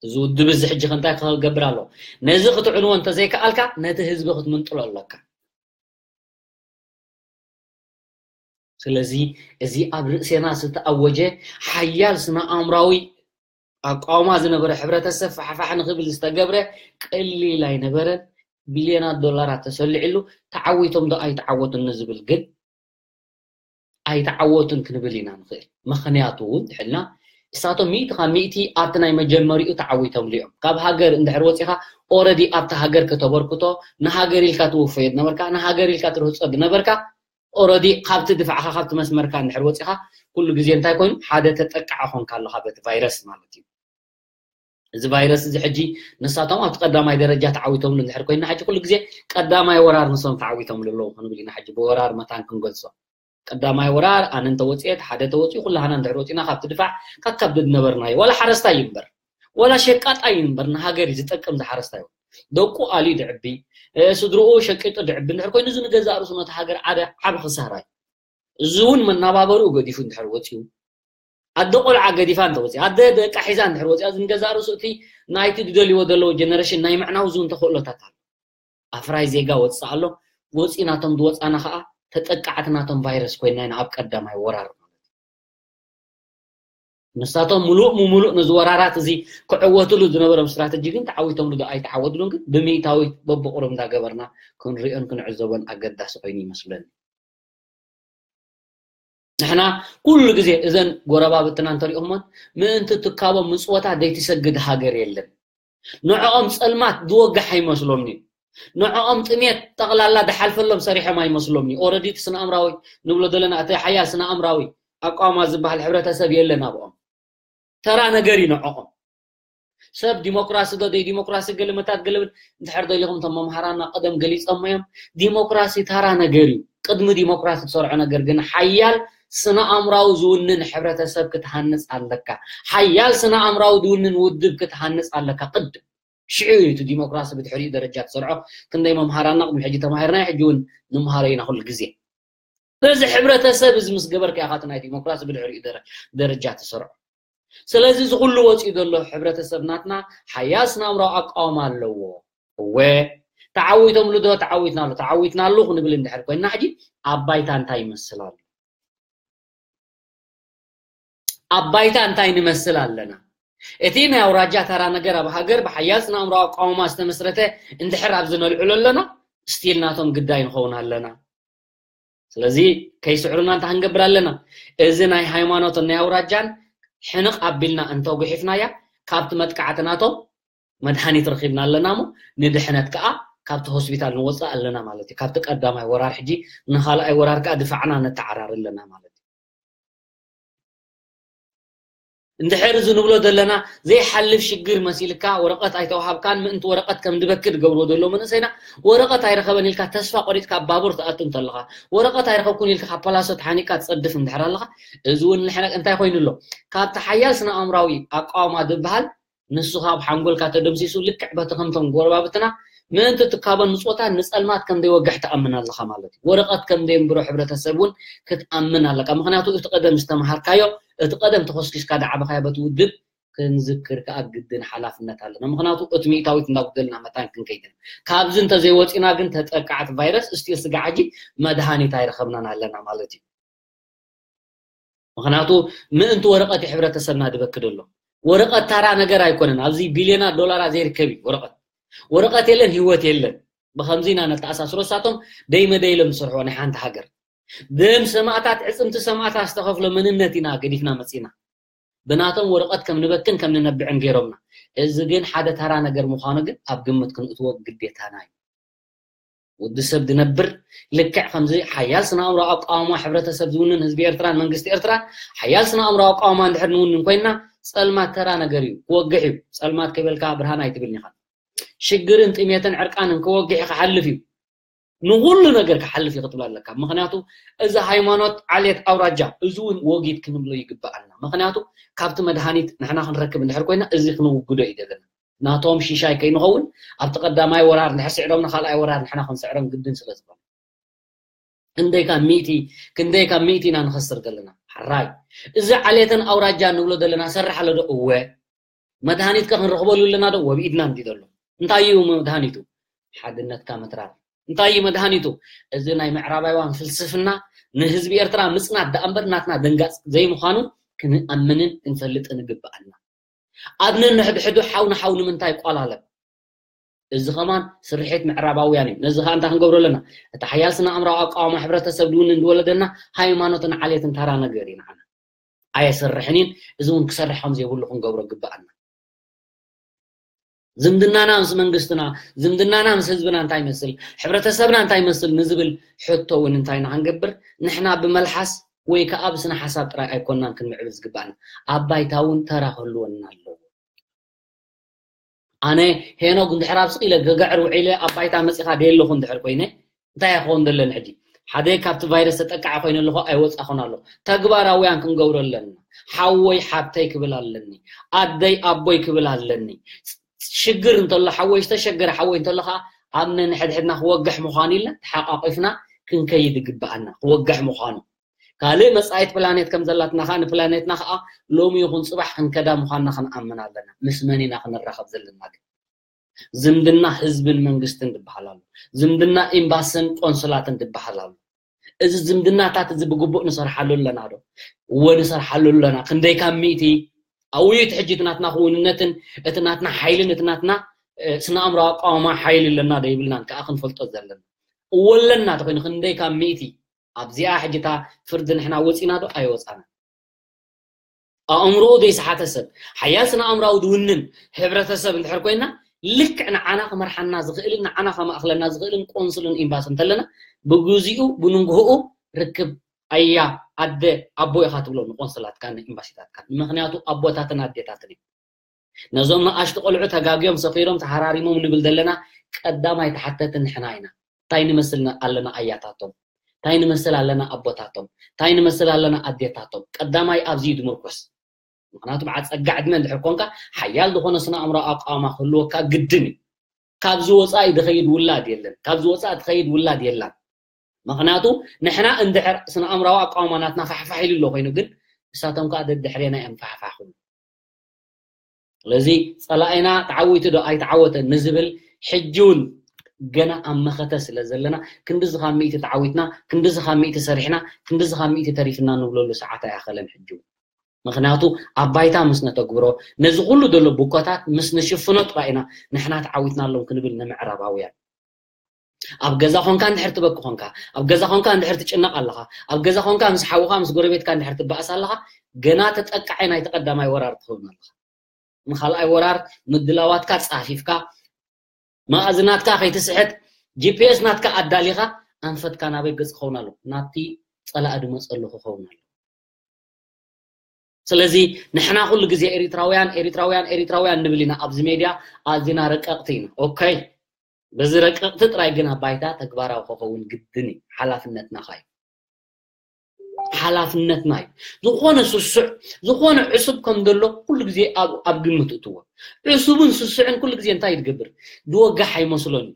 እዚ ውድብ እዚ ሕጂ ከ እንታይ ክገብር ኣለዎ? ነዚ ክትዕንዎ እንተዘይከኣልካ ነቲ ህዝቢ ክትምንጥሎ ኣለካ። ስለዚ እዚ ኣብ ርእሴና ዝተኣወጀ ሓያል ስነ ኣእምራዊ ኣቃውማ ዝነበረ ሕብረተሰብ ፋሕፋሕ ንኽብል ዝተገብረ ቀሊል ኣይነበረን። ቢልዮናት ዶላራት ተሰሊዕሉ ተዓዊቶም ዶ ኣይተዓወቱን ንዝብል ግን ኣይተዓወቱን ክንብል ኢና ንኽእል። ምኽንያቱ እውን ድሕልና እሳቶም ሚእቲ ካብ ሚእቲ ኣብቲ ናይ መጀመሪኡ ተዓዊቶም እዮም። ካብ ሃገር እንድሕር ወፂኻ ኦረዲ ኣብቲ ሃገር ከተበርክቶ ንሃገር ኢልካ ትውፈዮ ነበርካ፣ ንሃገር ኢልካ ትርህፆ ነበርካ። ኦረዲ ካብቲ ድፋዕካ ካብቲ መስመርካ እንድሕር ወፂኻ ኩሉ ግዜ እንታይ ኮይኑ ሓደ ተጠቃዕ ኾንካ ኣለኻ በቲ ቫይረስ ማለት እዩ። እዚ ቫይረስ እዚ ሕጂ ንሳቶም ኣብቲ ቀዳማይ ደረጃ ተዓዊቶምሉ እንድሕር ኮይና ሕጂ ኩሉ ግዜ ቀዳማይ ወራር ንሶም ተዓዊቶምሉ ኣለዉ ክንብል ኢና። ሕጂ ብወራር መታን ክንገልጾ ቀዳማይ ወራር ኣነ እንተወፅኤ ሓደ ተወፅኡ ኩላህና እንድሕር ወፂና ካብቲ ድፋዕ ካካብ ዝነበርናዮ ዋላ ሓረስታይ እዩ እምበር ዋላ ሸቃጣይ እዩ እምበር ንሃገር እዩ ዝጠቅም ዝሓረስታይ እዩ። ደቁ ኣልዩ ድዕቢ ስድርኡ ሸቂጡ ድዕቢ እንድሕር ኮይኑ እዚ ንገዛእ ርእሱ ነቲ ሃገር ዓደ ዓብ ክሳራ እዩ። እዚ እውን መናባበርኡ ገዲፉ እንድሕር ወፂኡ ኣደ ቆልዓ ገዲፋ እንተወፂኣ ኣደ ደቃ ሒዛ እንድሕር ወፂኣ እዚ ንገዛእ ርእሱ እቲ ናይቲ ዝደልይዎ ዘለዎ ጀነሬሽን ናይ ምዕናው ዝውን ተኽእሎታት ኣሎ። ኣፍራይ ዜጋ ወፅእ ኣሎ። ወፂ ናቶም ዝወፃና ከዓ ተጠቃዕቲ ናቶም ቫይረስ ኮይና ኢና ኣብ ቀዳማይ ወራር ማለት ንሳቶም ሙሉእ ሙሙሉእ ነዚ ወራራት እዚ ክዕወትሉ ዝነበሮም ስትራተጂ ግን ተዓዊቶምሉ ዶ ኣይተዓወትሉን ግን ብሚእታዊት በብቁሩብ እንዳገበርና ክንሪኦን ክንዕዘቦን ኣገዳሲ ኮይኑ ይመስለኒ። ንሕና ኩሉ ግዜ እዘን ጎረባብትና እንተሪኦሞን ምእንቲ ትካቦም ምፅወታ ዘይትሰግድ ሃገር የለን። ንዕኦም ፀልማት ዝወግሕ ኣይመስሎምን እዩ። ንዕኦም ጥሜት ጠቕላላ ዝሓልፈሎም ሰሪሖም ኣይመስሎምን እዩ። ኦረዲ እቲ ስነ ኣእምራዊ ንብሎ ዘለና እቲ ሓያል ስነ ኣእምራዊ ኣቋማ ዝበሃል ሕብረተሰብ የለን ኣብኦም። ተራ ነገር እዩ ንዕኦም። ሰብ ዲሞክራሲ ዶ ደይ ዲሞክራሲ ገለመታት ገለመት እንድሕር ደሊኹም እቶም መምሃራና ቀደም ገሊፆሞ እዮም። ዲሞክራሲ ታራ ነገር እዩ። ቅድሚ ዲሞክራሲ ትሰርዖ ነገር ግን ሓያል ስነ ኣእምራዊ ዝውንን ሕብረተሰብ ክትሃንፅ ኣለካ። ሓያል ስነ ኣእምራዊ ዝውንን ውድብ ክትሃንፅ ኣለካ ቅድም። ሽዑ እዩ እቲ ዲሞክራሲ ብድሕሪኡ ደረጃ ትሰርዖ። ክንደይ መምሃራና ቅድሚ ሕጂ ተማሂርና ሕጂ እውን ንምሃሮ ኢና ኩሉ ግዜ። በዚ ሕብረተሰብ እዚ ምስ ገበርካ ኢኻ እቲ ናይ ዲሞክራሲ ብድሕሪኡ ደረ- ደረጃ ትሰርዖ። ስለዚ እዚ ኩሉ ወፂኡ ዘሎ ሕብረተሰብ ናትና ሓያል ስነ ኣእምራዊ ኣቃውማ ኣለዎ። እወ ተዓዊቶምሉ ዶ ተዓዊትናሉ ተዓዊትናሉ ክንብል እንድሕር ኮይንና ሕጂ ኣብ ባይታ እንታይ ይመስል ኣሎ? ኣብ ባይታ እንታይ ንመስል ኣለና? እቲ ናይ ኣውራጃ ተራ ነገር ኣብ ሃገር ብሓያል ስነ ኣእምራዊ ኣቃውማ ዝተመስረተ እንድሕር ኣብዚ ነልዕሎ ኣለና ስቲል ናቶም ግዳይ ንኸውን ኣለና። ስለዚ ከይስዕሩና እንታይ ክንገብር ኣለና? እዚ ናይ ሃይማኖትን ናይ ኣውራጃን ሕንቕ ኣቢልና እንተጉሒፍናያ ካብቲ መጥቃዕቲ ናቶም መድሃኒት ረኺብና ኣለና እሞ ንድሕነት ከዓ ካብቲ ሆስፒታል ንወፅእ ኣለና ማለት እዩ። ካብቲ ቀዳማይ ወራር ሕጂ ንካልኣይ ወራር ከዓ ድፋዕና ነተዓራሪ ኣለና ማለት እዩ። እንድሕር እዚ ንብሎ ዘለና ዘይሓልፍ ሽግር መሲልካ ወረቐት ኣይተዋሃብካን ምእንቲ ወረቐት ከም ድበክድ ገብርዎ ዘሎ መንእሰይና ወረቐት ኣይረኸበን ኢልካ ተስፋ ቆሪጥካ ኣብ ባቡር ትኣቱ እንተለኻ ወረቐት ኣይረኸብኩን ኢልካ ካብ ፓላሶ ተሓኒቅካ ትፀድፍ እንድሕር ኣለኻ እዚ እውን ንሕነ እንታይ ኮይኑ ኣሎ ካብቲ ሓያል ስነ ኣእምራዊ ኣቃውማ ዝበሃል ንሱ ካብ ሓንጎልካ ተደምሲሱ ልክዕ በቲ ከምቶም ጎረባብትና ምእንቲ ትካበን ምጽወታን ንጸልማት ከም ዘይወግሕ ትኣምን ኣለኻ ማለት እዩ። ወረቐት ከም ዘየንብሮ ሕብረተሰብ እውን ክትኣምን ኣለካ። ምኽንያቱ እቲ ቀደም ዝተምሃርካዮ፣ እቲ ቀደም ተኾስኪስካ ዝዓበኻዮ በቲ ውድብ ክንዝክር ከኣ ግድን ሓላፍነት ኣለና። ምኽንያቱ እቲ ሚእታዊት እንዳጉደልና መታን ክንከይድ ኢና። ካብዚ እንተዘይወጺና ግን ተጠቃዕቲ ቫይረስ እስቲል ስጋዕ ሕጂ መድሃኒት ኣይረኸብናን ኣለና ማለት እዩ። ምኽንያቱ ምእንቲ ወረቐት እዩ ሕብረተሰብና ድበክድ ኣሎ። ወረቐት ታራ ነገር ኣይኮነን። ኣብዚ ቢልዮናት ዶላራት ዘይርከብ እዩ ወረቐት። ወረቐት የለን፣ ህይወት የለን። ብኸምዚ ኢና ነተኣሳስሮ። እሳቶም ደይ መደይ ኢሎም ዝሰርሕዎ ናይ ሓንቲ ሃገር። ደም ሰማእታት፣ ዕጽምቲ ሰማእታት ዝተኸፍሎ መንነት ኢና ገዲፍና መጺና። ብናቶም ወረቐት ከም ንበክን ከም ንነብዕን ገይሮምና። እዚ ግን ሓደ ታራ ነገር ምዃኑ ግን ኣብ ግምት ክንእትዎ ግዴታና እዩ። ወዲ ሰብ ድነብር ልክዕ ከምዚ ሓያል ስነ ኣእምሮ ኣቃውማ ሕብረተሰብ ዝውንን ህዝቢ ኤርትራን መንግስቲ ኤርትራን፣ ሓያል ስነ ኣእምሮ ኣቃውማ እንድሕር ንውንን ኮይንና፣ ጸልማት ተራ ነገር እዩ፣ ክወግሕ እዩ። ጸልማት ከይበልካ ብርሃን ኣይትብልን ኢኻ። ሽግርን ጥሜትን ዕርቃንን ክወግሕ እዩ፣ ክሓልፍ እዩ። ንኹሉ ነገር ክሓልፍ እዩ ክትብል ኣለካ። ምኽንያቱ እዚ ሃይማኖት ዓሌት ኣውራጃ፣ እዚ እውን ወጊድ ክንብሎ ይግብኣና። ምኽንያቱ ካብቲ መድሃኒት ንሕና ክንረክብ እንድሕር ኮይና፣ እዚ ክንውግዶ እዩ ዘለና። ናቶም ሽሻይ ከይንኸውን፣ ኣብቲ ቀዳማይ ወራር እንድሕር ስዕሮም፣ ንኻልኣይ ወራር ንሕና ክንስዕሮም ግድን ስለ ዝኾነ። ክንደይ ካብ ሚእቲ፣ ክንደይ ካብ ሚእቲ ኢና ንኸስር ዘለና? ሕራይ። እዚ ዓሌትን ኣውራጃ ንብሎ ዘለና ሰርሕ ኣሎ ዶ? እወ። መድሃኒት ከ ክንረኽበሉ ኣለና ዶ? ወብኢድና እንዲ ዘሎ። እንታይ እዩ መድሃኒቱ? ሓድነትካ ምትራር። እንታይ እዩ መድሃኒቱ? እዚ ናይ ምዕራባውያን ፍልስፍና ንህዝቢ ኤርትራ ምጽናት ደኣ እምበር ናትና ደንጋጽ ዘይምዃኑ ክንኣምንን ክንፈልጥን ይግብኣና። ኣብ ነንሕድሕዱ ሓው ንሓው ንምንታይ ይቋላለብ? እዚ ኸማን ስርሒት ምዕራባውያን እዩ። ነዚ ኸኣ እንታይ ክንገብሮ ኣለና? እቲ ሓያል ስነ ኣእምራዊ ኣቃውማ ሕብረተሰብ ድውንን ድወለደና ሃይማኖትን ዓሌትን ተራ ነገር እዩ ንዓና። ኣየሰርሕን እዩን። እዚ እውን ክሰርሕ ከም ዘይብሉ ክንገብሮ ግብኣና። ዝምድናና ምስ መንግስትና፣ ዝምድናና ምስ ህዝብና እንታይ ይመስል፣ ሕብረተሰብና እንታይ ይመስል ንዝብል ሕቶ እውን እንታይ ኢና ክንገብር? ንሕና ብመልሓስ ወይ ከኣ ብስነ ሓሳብ ጥራይ ኣይኮንናን ክንምዕብል ዝግባኣና። ኣብ ባይታ እውን ተራ ክህልወና ኣለዎ። ኣነ ሄኖግ እንድሕር ኣብ ስቕ ኢለ ገገዕር ውዒለ ኣብ ባይታ መጺኻ ደየለኹ እንድሕር ኮይነ፣ እንታይ እየ ክኸውን ዘለኒ ሕጂ? ሓደ ካብቲ ቫይረስ ተጠቃዒ ኮይነ ኣለኹ፣ ኣይወጻኹን ኣለኹ። ተግባራውያን ክንገብሮ ኣለና። ሓወይ ሓብተይ ክብል ኣለኒ። ኣደይ ኣቦይ ክብል ኣለኒ። ሽግር እንተሎ ሓወይ፣ ዝተሸገረ ሓወይ እንተሎ ኸኣ ኣብ ነንሕድሕድና ክወግሕ ምዃኑ ኢልና ተሓቋቒፍና ክንከይድ ይግብኣና። ክወግሕ ምዃኑ። ካልእ መጻኢት ፕላኔት ከም ዘላትና ኸኣ ንፕላኔትና ኸኣ ሎሚ ይኹን ጽባሕ ክንከዳ ምዃንና ክንኣምን ኣለና። ምስ መን ኢና ክንራኸብ ዘለና ግን? ዝምድና ህዝብን መንግስትን ድበሃል ኣሎ። ዝምድና ኤምባስን ቆንስላትን ድበሃል ኣሎ። እዚ ዝምድናታት እዚ ብግቡእ ንሰርሓሉ ኣለና ዶ? እወ ንሰርሓሉ ኣለና። ክንደይ ካብ ሚእቲ? ኣውዩ እቲ ሕጂ እቲ ናትና ክውንነትን እቲ ናትና ሓይልን እቲ ናትና፣ እ፣ ስነ ኣእምሮ ኣቃውማ ሓይሊ ኣለና ዶ ይብልናን ከኣ ክንፈልጦ ዘለና። እወ ኣለና ተኾይኑ ክንደይ ካብ ሚእቲ? ኣብዚኣ ሕጂ እታ ፍርዲ ንሕና ወጺና ዶ ኣይወጻናን? ኣእምሮኡ ዘይሰሓተ ሰብ፣ ሓያል ስነ ኣእምራዊ ድውንን ሕብረተሰብ እንድሕር ኮይና፣ ልክዕ ንዓና ክመርሓና ዝኽእልን ንዓና ከማእኽለና ዝኽእልን ቆንስልን ኤምባሲ እንተለና፣ ብግዚኡ ብንግሆኡ ርክብ ኣያ ኣደ ኣቦ ኢኻ ትብሎ ንቆንስላትካን ንኤምባሲታትካን። ምኽንያቱ ኣቦታትን ኣዴታትን እዮም። ነዞም ንኣሽቱ ቆልዑ ተጋግዮም ሰኺሮም ተሃራሪሞም ንብል ዘለና ቀዳማይ ተሓተቲ ንሕና ኢና። እንታይ ንመስል ነ-፣ ኣለና ኣያታቶም? እንታይ ንመስል ኣለና ኣቦታቶም? እንታይ ንመስል ኣለና ኣዴታቶም? ቀዳማይ ኣብዚ እዩ ዝምርኮስ። ምኽንያቱ በዓል ጸጋ ዕድመ እንድሕር ኮንካ ሓያል ዝኾነ ስነ ኣእምሮ ኣቃውማ ክህልወካ ግድን እዩ። ካብዚ ወጻኢ ዝኸይድ ውላድ የለን። ካብዚ ወጻኢ ትኸይድ ውላድ የላን። ምኽንያቱ ንሕና እንድሕር ስነ ኣእምራዊ ኣቃውማ ናትና ፋሕፋሕ ኢሉ ኣሎ ኮይኑ ግን ንሳቶም ከኣ ደድሕሬና እዮም ፋሕፋሕ ክብሉ። ስለዚ ጸላኢና ተዓዊቱ ዶ ኣይተዓወተን ንዝብል ሕጂ እውን ገና ኣብ መኸተ ስለ ዘለና ክንድዚ ካብ ሚእቲ ተዓዊትና፣ ክንድዚ ካብ ሚእቲ ሰሪሕና፣ ክንድዚ ካብ ሚእቲ ተሪፍና ንብለሉ ሰዓት ኣይኣኸለን ሕጂ እውን። ምኽንያቱ ኣብ ባይታ ምስ ነተግብሮ ነዚ ኩሉ ዘሎ ብኮታት ምስ ንሽፍኖ ጥራይ ኢና ንሕና ተዓዊትናሎም ክንብል ንምዕራባውያን። ኣብ ገዛ ኾንካ እንድሕር ትበኪ ኾንካ፣ ኣብ ገዛ ኾንካ እንድሕር ትጭነቕ ኣለኻ፣ ኣብ ገዛ ኾንካ ምስ ሓውኻ ምስ ጎረቤትካ እንድሕር ትበኣስ ኣለኻ፣ ገና ተጠቃዒ ናይቲ ቀዳማይ ወራር ትኸውን ኣለኻ። ንኻልኣይ ወራር ምድላዋትካ ጻፊፍካ፣ መኣዝናትካ ከይትስሕት፣ ጂ ፒ ኤስ ናትካ ኣዳሊኻ፣ ኣንፈትካ ናበይ ገጽ ክኸውን ኣለዎ? ናብቲ ጸላኢ ድመጸሉ ክኸውን ኣለዎ። ስለዚ ንሕና ኩሉ ግዜ ኤሪትራውያን፣ ኤሪትራውያን፣ ኤሪትራውያን ንብል ኢና ኣብዚ ሜድያ፣ ኣዚና ረቀቕቲ ኢና። ኦኬ፣ በዚ ረቀቕቲ ጥራይ ግን ኣብ ባይታ ተግባራዊ ክኸውን ግድን እዩ፣ ሓላፍነትና ኸኣ እዩ። ሓላፍነትና እዩ። ዝኾነ ስሱዕ፣ ዝኾነ ዕሱብ ከም ዘሎ ኩሉ ግዜ ኣብ ኣብ ግምት እትዎ። ዕሱብን ስሱዕን ኩሉ ግዜ እንታይ ይገብር? ዝወግሕ ኣይመስሎን እዩ።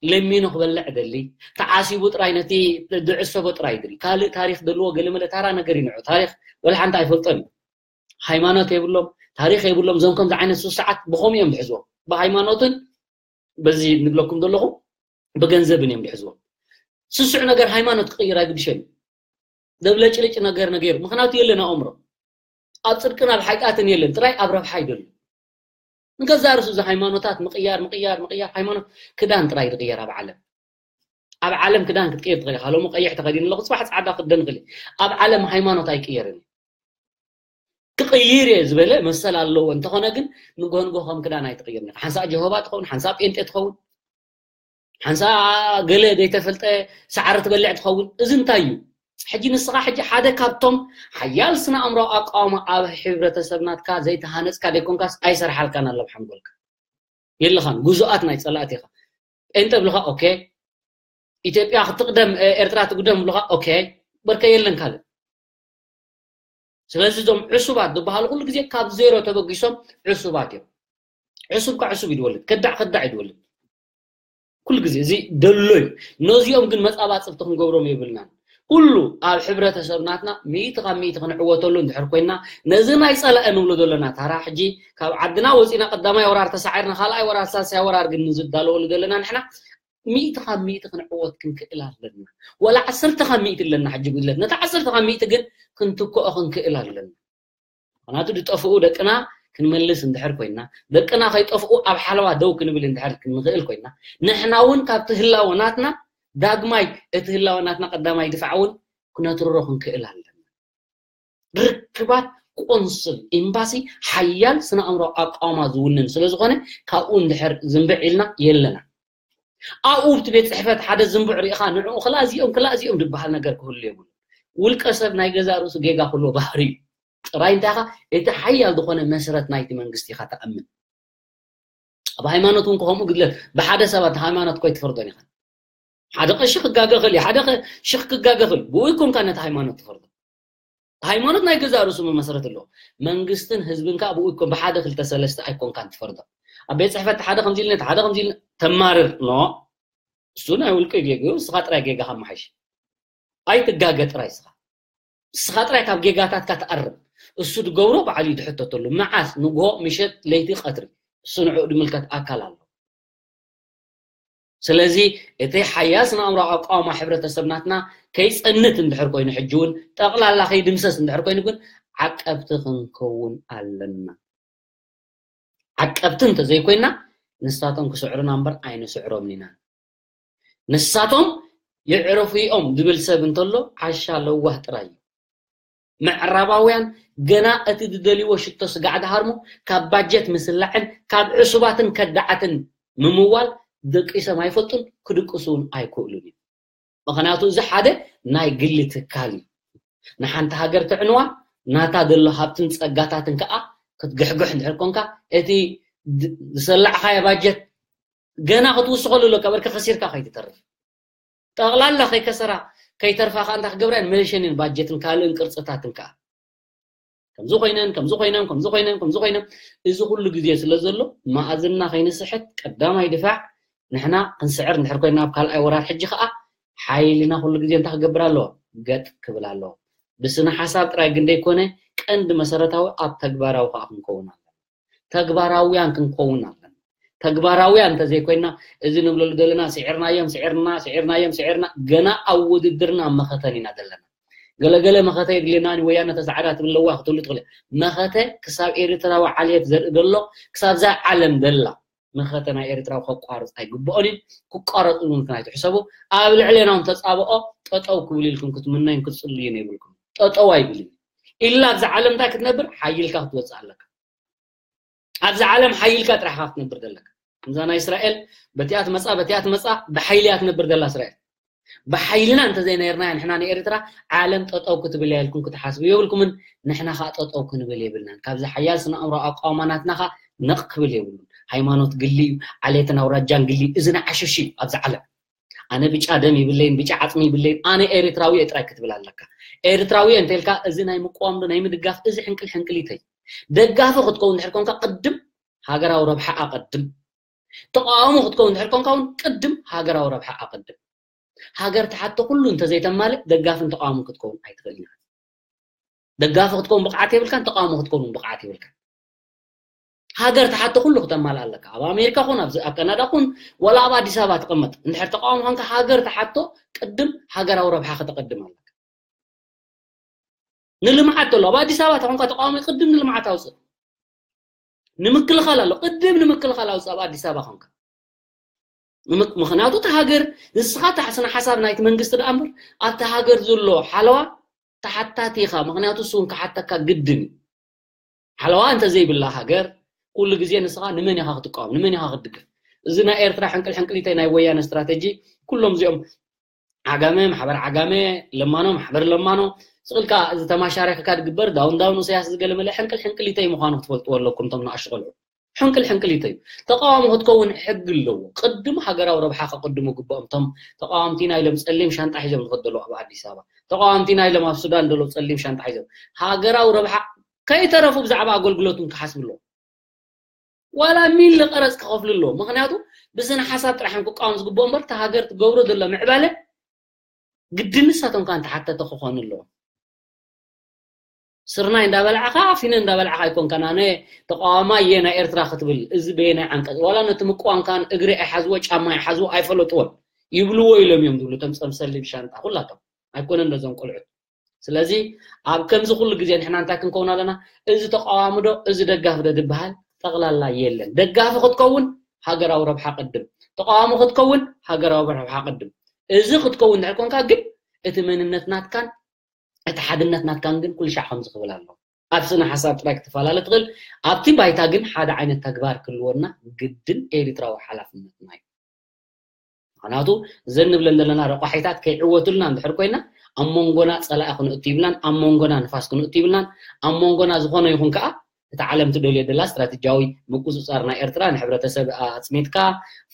ለሚኑ ክበልዕ ደሊ፣ ተዓሲቡ ጥራይ ነቲ ዝዕሰቦ ጥራይ ድሪ። ካልእ ታሪኽ ዘለዎ ገለመለ ታራ ነገር ይንዑ። ታሪኽ ወላ ሓንቲ ኣይፈልጦን እዩ። ሃይማኖት የብሎም፣ ታሪኽ የብሎም። እዞም ከምዚ ዓይነት ስሱዓት ብኸምኡ እዮም ዝሕዝዎም። ብሃይማኖትን በዚ ንብለኩም ዘለኹ ብገንዘብን እዮም ዝሕዝዎም። ስሱዕ ነገር ሃይማኖት ክቕይር ኣይግድሸን እዩ። ደብለጭልጭ ነገር ነገሩ ምኽንያቱ የለን ኣእምሮ ኣብ ጽድቅን ኣብ ሓጢኣትን የለን ጥራይ ኣብ ረብሓ ይደሉ። ንገዛ ርሱ እዚ ሃይማኖታት ምቕያር ምቕያር ምቕያር ሃይማኖት ክዳን ጥራይ ዝቕየር ኣብ ዓለም ኣብ ዓለም ክዳን ክትቅየር ትኽእል ኢኻ። ሎሚ ቀይሕ ተኸዲኑ ኣለኹ፣ ጽባሕ ጻዕዳ ክደን ክእል። ኣብ ዓለም ሃይማኖት ኣይቅየርን እዩ። ክቕይር እየ ዝበለ መሰል ኣለዎ። እንተኾነ ግን ንጎንጎ ከም ክዳን ኣይትቕይርን ኢኻ። ሓንሳእ ጀሆባ ትኸውን፣ ሓንሳእ ጴንጤ ትኸውን፣ ሓንሳእ ገለ ዘይተፈልጠ ሳዕሪ ትበልዕ ትኸውን። እዚ እንታይ እዩ? ሕጂ ንስኻ ሕጂ ሓደ ካብቶም ሓያል ስነ ኣእምሮ ኣቃውማ ኣብ ሕብረተሰብ ናትካ ዘይተሃነጽካ ደይኮንካስ ኣይሰርሓልካን ኣሎ ብሓንጎልካ። የለኻን፣ ጉዙኣት ናይ ጸላእቲ ኢኻ። ጴንጠ ብልኻ ኦኬ፣ ኢትዮጵያ ክትቕደም ኤርትራ ትቕደም ብልኻ ኦኬ፣ በርከ የለን ካልእ። ስለዚ እዞም ዕሱባት ዝበሃሉ ኩሉ ግዜ ካብ ዜሮ ተበጊሶም ዕሱባት እዮም። ዕሱብ ካብ ዕሱብ ይድወልድ፣ ከዳዕ ከዳዕ ይድወልድ። ኩሉ ግዜ እዚ ደሎ እዩ። ነዚኦም ግን መጻባጽብቲ ክንገብሮም የብልናን። ኩሉ ኣብ ሕብረተሰብ ናትና ሚእቲ ካብ ሚእቲ ክንዕወተሉ እንድሕር ኮይና ነዚ ናይ ጸላኢ ንብሎ ዘለና ታራ ሕጂ ካብ ዓድና ወጺና ቀዳማይ ወራር ተሳዒርና ካልኣይ ወራር ሳልሳይ ወራር ግን ንዝዳለወሉ ዘለና ንሕና ሚእቲ ካብ ሚእቲ ክንዕወት ክንክእል ኣለና። ወላ ዓሰርተ ካብ ሚእቲ ኣለና ሕጂ ጉድለት። ነቲ ዓሰርተ ካብ ሚእቲ ግን ክንትክኦ ክንክእል ኣለና። ምኽንያቱ ዝጠፍኡ ደቅና ክንመልስ እንድሕር ኮይና ደቅና ከይጠፍኡ ኣብ ሓለዋ ደው ክንብል እንድሕር ክንኽእል ኮይና ንሕና እውን ካብቲ ህላወ ናትና ዳግማይ እቲ ህላወ ናትና ቀዳማይ ድፋዕ እውን ክነትርሮ ክንክእል ኣለና። ርክባት ቆንስል ኤምባሲ ሓያል ስነ ኣእምሮ ኣቃውማ ዝውንን ስለ ዝኾነ ካብኡ እንድሕር ዝንብዕ ኢልና የለና። ኣብኡ እቲ ቤት ጽሕፈት ሓደ ዝንቡዕ ርኢኻ ንዕኡ ክላ እዚኦም ክላ እዚኦም ዝበሃል ነገር ክህሉ የብሉ። ውልቀ ሰብ ናይ ገዛ ርእሱ ጌጋ ክህልዎ ባህሪ እዩ። ጥራይ እንታይ ኻ እቲ ሓያል ዝኾነ መስረት ናይቲ መንግስቲ ኢኻ ተኣምን። ኣብ ሃይማኖት እውን ከምኡ ግድለት ብሓደ ሰባት ሃይማኖት ኮይ ትፈርዶን ኢኻ። ሓደ ቀሺ ክጋገ ክእል ሓደ ሽኽ ክጋገ ክእል ብኡ ይኮንካ ነቲ ሃይማኖት ትፈርዶ። ሃይማኖት ናይ ገዛ ርእሱ መመስረት ኣለዎ። መንግስትን ህዝብን ከዓ ብኡ ይኮን ብሓደ ክልተ ሰለስተ ኣይኮንካን ትፈርዶ። ኣብ ቤት ጽሕፈት ሓደ ከምዚ ኢልነት ሓደ ከምዚ ኢልነ ተማርር ኖ እሱ ናይ ውልቂ ጌግኡ እስኻ ጥራይ ጌጋ ካብ መሓሽ ኣይትጋገ ጥራይ እስኻ እስኻ ጥራይ ካብ ጌጋታትካ ትኣርም። እሱ ዝገብሮ ባዕሉ እዩ ዝሕተተሉ። መዓስ ንግሆ ምሸት ለይቲ ቀትሪ እሱ ንዕኡ ዝምልከት ኣካል ኣሎ። ስለዚ እቲ ሓያል ስነ ኣእምሮ ኣቃውማ ሕብረተሰብ ናትና ከይጸንት እንድሕር ኮይኑ ሕጂ እውን ጠቕላላ ከይድምሰስ እንድሕር ኮይኑ ግን ዓቀብቲ ክንከውን ኣለና። ዓቀብቲ እንተዘይኮይና ንሳቶም ክስዕሩና እምበር ኣይንስዕሮምን ኢና። ንሳቶም የዕረፉ እዮም ዝብል ሰብ እንተሎ ዓሻ ለዋህ ጥራይ እዩ። ምዕራባውያን ገና እቲ ዝደልይዎ ሽቶ ስጋዕ ድሃርሙ ካብ ባጀት ምስላዕን ካብ ዕሱባትን ከዳዓትን ምምዋል ደቂሶም ኣይፈልጡን ክድቅሱ እውን ኣይክእሉን እዩ። ምኽንያቱ እዚ ሓደ ናይ ግሊ ትካል እዩ። ንሓንቲ ሃገር ትዕንዋ ናታ ዘሎ ሃብትን ጸጋታትን ከዓ ክትግሕግሕ እንድሕር ኮንካ እቲ ዝሰላዕኻዮ ባጀት ገና ክትውስኸሉ ኣለካ በርካ ከሲርካ ከይትተርፍ ጠቕላላ ከይከሰራ ከይተርፋ ከዓ እንታይ ክገብራ እየን መለሸንን ባጀትን ካልእን ቅርፅታትን ከዓ ከምዚ ኮይነን ከምዚ ኮይነን ከምዚ ኮይነን ከምዚ ኮይነን እዚ ኩሉ ግዜ ስለ ዘሎ መኣዝና ከይንስሕት ቀዳማይ ድፋዕ ንሕና ክንስዕር እንድሕር ኮይና ኣብ ካልኣይ ወራር ሕጂ ከዓ ሓይልና ኩሉ ግዜ እንታይ ክገብር ኣለዎ ገጥ ክብል ኣለዎ ብስነ ሓሳብ ጥራይ ግን ደይኮነ ቀንዲ መሰረታዊ ኣብ ተግባራዊ ከዓ ክንከውን ኣለና ተግባራውያን ክንከውን ኣለና። ተግባራውያን እንተዘይኮይና እዚ ንብለሉ ዘለና ስዒርናዮም ስዒርና ስዒርናዮም ስዒርና ገና ኣብ ውድድርና ኣብ መኸተን ኢና ዘለና። ገለገለ መኸተ የድልየና ወያነ ተሰዓራ ትብለዋ ክትብሉ ትኽእል መኸተ ክሳብ ኤርትራዊ ዓልየት ዘርኢ ዘሎ ክሳብዛ ዓለም ዘላ መኸተ ናይ ኤርትራዊ ከቋርፅ ኣይግብኦን እዩ። ክቋረፅ እውን ኣይትሕሰቡ። ኣብ ልዕሌና እውን ተፃብኦ ጠጠው ክብል ኢልኩም ክትምነዩን ክትፅልዩን የብልኩም። ጠጠው ኣይብል እዩ። ኢላ ኣብዛ ዓለም እንታይ ክትነብር ሓይልካ ክትወፅእ ኣለካ። ኣብዚ ዓለም ሓይልካ ጥራሕካ ክትነብር ዘለካ። ከምዛ ናይ እስራኤል በቲኣ ትመፃ በቲኣ ትመፃ ብሓይሊ እያ ትነብር ዘላ እስራኤል። ብሓይልና እንተዘይነርና ንሕና ንኤርትራ ዓለም ጠጠው ክትብል እያ ኢልኩም ክትሓስቡ የብልኩምን። ንሕና ከዓ ጠጠው ክንብል የብልናን። ካብዚ ሓያል ስነ ኣእምሮ ኣቃውማ ናትና ከዓ ነቕ ክብል የብሉን። ሃይማኖት ግሊ እዩ፣ ዓሌትን ኣውራጃን ግሊ እዩ። እዚ ንዓሸሽ እዩ ኣብዚ ዓለም። ኣነ ብጫ ደም ይብለይን ብጫ ዓፅሚ ይብለይን ኣነ ኤርትራዊ እየ ጥራይ ክትብል ኣለካ። ኤርትራዊ እየ እንተልካ እዚ ናይ ምቅዋም ዶ ናይ ምድጋፍ እዚ ሕንቅል ሕንቅሊተይ። ደጋፊ ክትከውን ድሕር ኮንካ ቅድም ሃገራዊ ረብሓ ኣቐድም። ተቃዋሚ ክትከውን ድሕር ኮንካ እውን ቅድም ሃገራዊ ረብሓ ኣቐድም። ሃገር ትሓቶ ኩሉ እንተዘይተማልእ ደጋፍን ተቃዋሚ ክትከውን ኣይትኽእል ኢና። ደጋፊ ክትከውን ብቕዓት የብልካን፣ ተቃዋሚ ክትከውን ብቕዓት የብልካን። ሃገር ትሓቶ ኩሉ ክተማልእ ኣለካ። ኣብ ኣሜሪካ ኩን ኣብ ካናዳ ኩን ወላ ኣብ ኣዲስ ኣበባ ትቐመጥ እንድሕር ተቃዋሚ ኮንካ ሃገር ትሓቶ ቅድም ሃገራዊ ረብሓ ከተቐድም ኣለካ። ንልምዓት ተሎ ኣብ ኣዲስ ኣበባ ተኾንካ ተቃዋሚ ቅድም ንልምዓት ኣውፅእ። ንምክልኻል ኣሎ ቅድም ንምክልኻል ኣውፅእ ኣብ ኣዲስ ኣበባ ኮንካ። ምክ- ምክንያቱ እቲ ሃገር ንስኻ እቲ ስነ ሓሳብ ናይቲ መንግስቲ ደኣ እምበር ኣብቲ ሃገር ዘሎ ሓለዋ ተሓታቲ ኢኻ። ምክንያቱ እሱ እውን ክሓተካ ግድን እዩ። ሓለዋ እንተዘይብላ ሃገር ኩሉ ግዜ ንስኻ ንመን ኢኻ ክትቃወም ንመን ኢኻ ክትድግፍ? እዚ ናይ ኤርትራ ሕንቅል ሕንቅሊተይ ናይ ወያነ ስትራተጂ ኩሎም እዚኦም ዓጋመ ማሕበር ዓጋመ ለማኖ ማሕበር ለማኖ ስቕልካ እዚ ተማሻሪኽካ ድግበር ዳውን ዳውን እሰያስ ዝገለመለ ሕንቅል ሕንቅሊተይ ምዃኑ ክትፈልጥዎ ኣለኩም እቶም ንኣሽቆልዑ። ሕንቅል ሕንቅሊተይ እዩ። ተቃዋሚ ክትከውን ሕጊ ኣለዎ። ቅድም ሃገራዊ ረብሓ ከቅድሙ ግባኦም እቶም ተቃዋምቲ ናይ ሎም ጸሊም ሻንጣ ሒዞም ዝኸዱ ዘለዉ ኣብ ኣዲስ ኣበባ ተቃዋምቲ ናይ ሎም ኣብ ሱዳን ዘለዉ ጸሊም ሻንጣ ሒዞም ሃገራዊ ረብሓ ከይተረፉ ብዛዕባ ኣገልግሎትን ክሓስቡ ኣለዎ። ዋላ ሚሊ ቀረፅ ክኸፍሉ ኣለዎ። ምክንያቱ ብስነ ሓሳብ ጥራሕ እዮም ክቃወም ዝግብኦ እምበር እቲ ሃገር ትገብሮ ዘሎ ምዕባለ ግድን ንሳቶም ከዓ እንተሓተተ ክኾኑ ኣለዎም። ስርናይ እንዳበላዕኻ ፊነ እንዳበላዕኻ ኣይኮንካን ኣነ ተቃዋማይ እየ ናይ ኤርትራ ክትብል እዚ በየናይ ዓንቀፅ ዋላ ነቲ ምቅዋምካን እግሪ ኣይሓዝዎ ጫማ ኣይሓዝዎ ኣይፈለጥዎን ይብልዎ ኢሎም እዮም ዝብሉ እቶም ፀምሰሊ ብሻንጣ ኩላቶም ኣይኮነን ነዞም ቆልዑት ስለዚ ኣብ ከምዚ ኩሉ ግዜ ንሕና እንታይ ክንከውን ኣለና እዚ ተቃዋሚ ዶ እዚ ደጋፊ ዶ ዝበሃል ጠቅላላ የለን ደጋፊ ክትከውን ሃገራዊ ረብሓ ቅድም ተቃዋሚ ክትከውን ሃገራዊ ረብሓ ቅድም እዚ ክትከውን ድሕር ኮንካ ግን እቲ መንነት ናትካን እቲ ሓድነት ናትካን ግን ኩሉ ሻዕ ከምዚ ክብል ኣሎ ኣብ ስነ ሓሳብ ጥራይ ክትፈላለ ትኽእል ኣብቲ ባይታ ግን ሓደ ዓይነት ተግባር ክህልወና ግድን ኤሪትራዊ ሓላፍነትና እዩ ምክንያቱ እዘን ንብለን ዘለና ረቋሒታት ከይዕወቱልና እንድሕር ኮይና ኣብ መንጎና ፀላኢ ክንእቱ ይብልናን ኣብ መንጎና ንፋስ ክንእቱ ይብልናን ኣብ መንጎና ዝኾነ ይኹን ከዓ እቲ ዓለም ትደልዮ ደላ ስትራቴጂያዊ ምቁፅፃር ናይ ኤርትራ ንሕብረተሰብ ኣፅሚትካ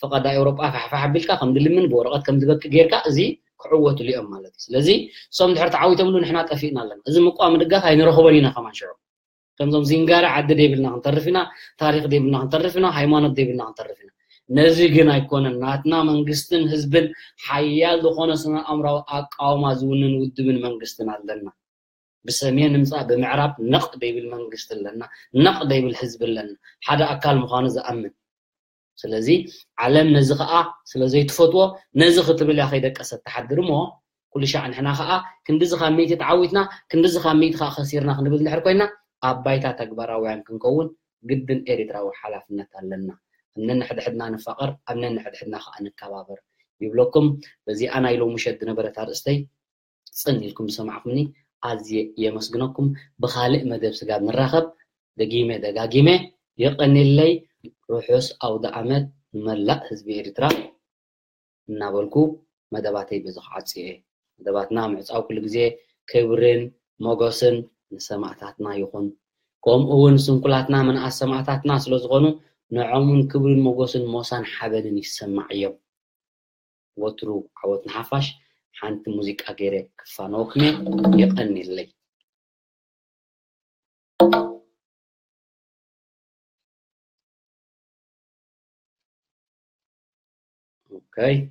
ፈቐዳ ኤውሮጳ ፋሕፋሕ ኣቢልካ ከም ድልምን ብወረቐት ከም ዝበኪ ጌርካ እዚ ክዕወትሉ እዮም ማለት እዩ ስለዚ እሶም ድሕር ተዓዊቶምሉ ንሕና ጠፊእና ኣለና እዚ ምቋም ምድጋፍ ኣይንረኽቦን ኢና ከማን ሽዑ ከምዞም ዚንጋራ ዓዲ ደይብልና ክንተርፍ ኢና ታሪክ ደይብልና ክንተርፍ ኢና ሃይማኖት ደይብልና ክንተርፍ ኢና ነዚ ግን ኣይኮነን ናትና መንግስትን ህዝብን ሓያል ዝኾነ ስነ ኣእምራዊ ኣቃውማ ዝውንን ውድብን መንግስትን ኣለና ብሰሜን ንምፃእ ብምዕራብ ነቕ ደይብል መንግስቲ ኣለና ነቕ ደይብል ህዝቢ ኣለና ሓደ ኣካል ምዃኑ ዝኣምን ስለዚ ዓለም ነዚ ከዓ ስለዘይትፈትዎ ነዚ ክትብል እያ ከይደቀሰት ትሓድር እሞ ኩሉ ሻዕ ንሕና ከዓ ክንድዚ ካብ ሚእቲ ተዓዊትና ክንድዚ ካብ ሚእቲ ከዓ ከሲርና ክንብል እንድሕር ኮይና ኣብ ባይታ ተግባራውያን ክንከውን ግድን ኤሪትራዊ ሓላፍነት ኣለና ኣብ ነንሕድሕድና ንፋቀር ኣብ ነንሕድሕድና ከዓ ንከባበር ይብለኩም በዚኣ ናይ ሎምሸት ዝነበረት ኣርእስተይ ፅን ኢልኩም ዝሰማዕኩምኒ ኣዝየ የመስግነኩም ብካልእ መደብ ስጋብ ንራኸብ ደጊመ ደጋጊመ የቐንየለይ ርሑስ ኣውደ ኣመት ንመላእ ህዝቢ ኤርትራ እናበልኩ መደባተይ በዚ ክዓጽ እየ። መደባትና ምዕጻው ኩሉ ግዜ ክብርን ሞገስን ንሰማእታትና ይኹን። ከምኡ እውን ስንኩላትና ምንኣስ ሰማእታትና ስለ ዝኾኑ ንዖም እውን ክብርን ሞገስን ሞሳን ሓበንን ይሰማዕ እዮም። ወትሩ ዓወት ንሓፋሽ ሓንቲ ሙዚቃ ገይረ ክፋነወኩም እየ የቐንየለይ። Okay.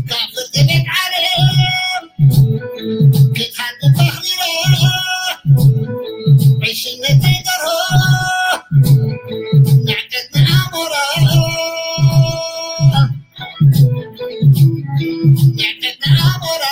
ካብ ፍርዲ ቤት ዓለም ክትሓልፍ ተኽሊለ ዕሽነት ዘይደርሆ ንዕቀት ንኣሞራ ንዕቀት ንኣሞራ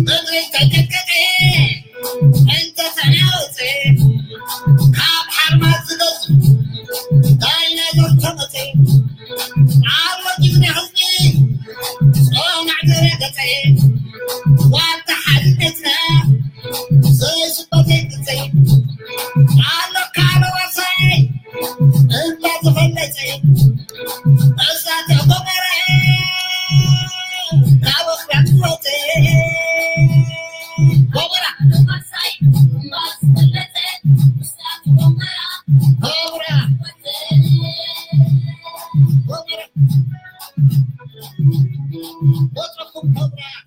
ምድሪ ተንቀጥቀጠ፣ እንተ ተናወጸ፣ ካብ ሓርማዝ ዝገዝእ ዳይናዞር ተመጸ። ኣብ ወዲብና ህዝቢ ጾማዕ ዘረገጸ፣ ዋልታ ሓድነትና ዘይስበተ ግጸ። ኣሎ ካብ ወሳይ እንዳ ዝፈለጸ፣ እሳተ ጎመራ ካብ ኣኽራን ዝወጸ። ጎመራ። ጎመራ። ጎመራ። ወጸኩም ጎመራ።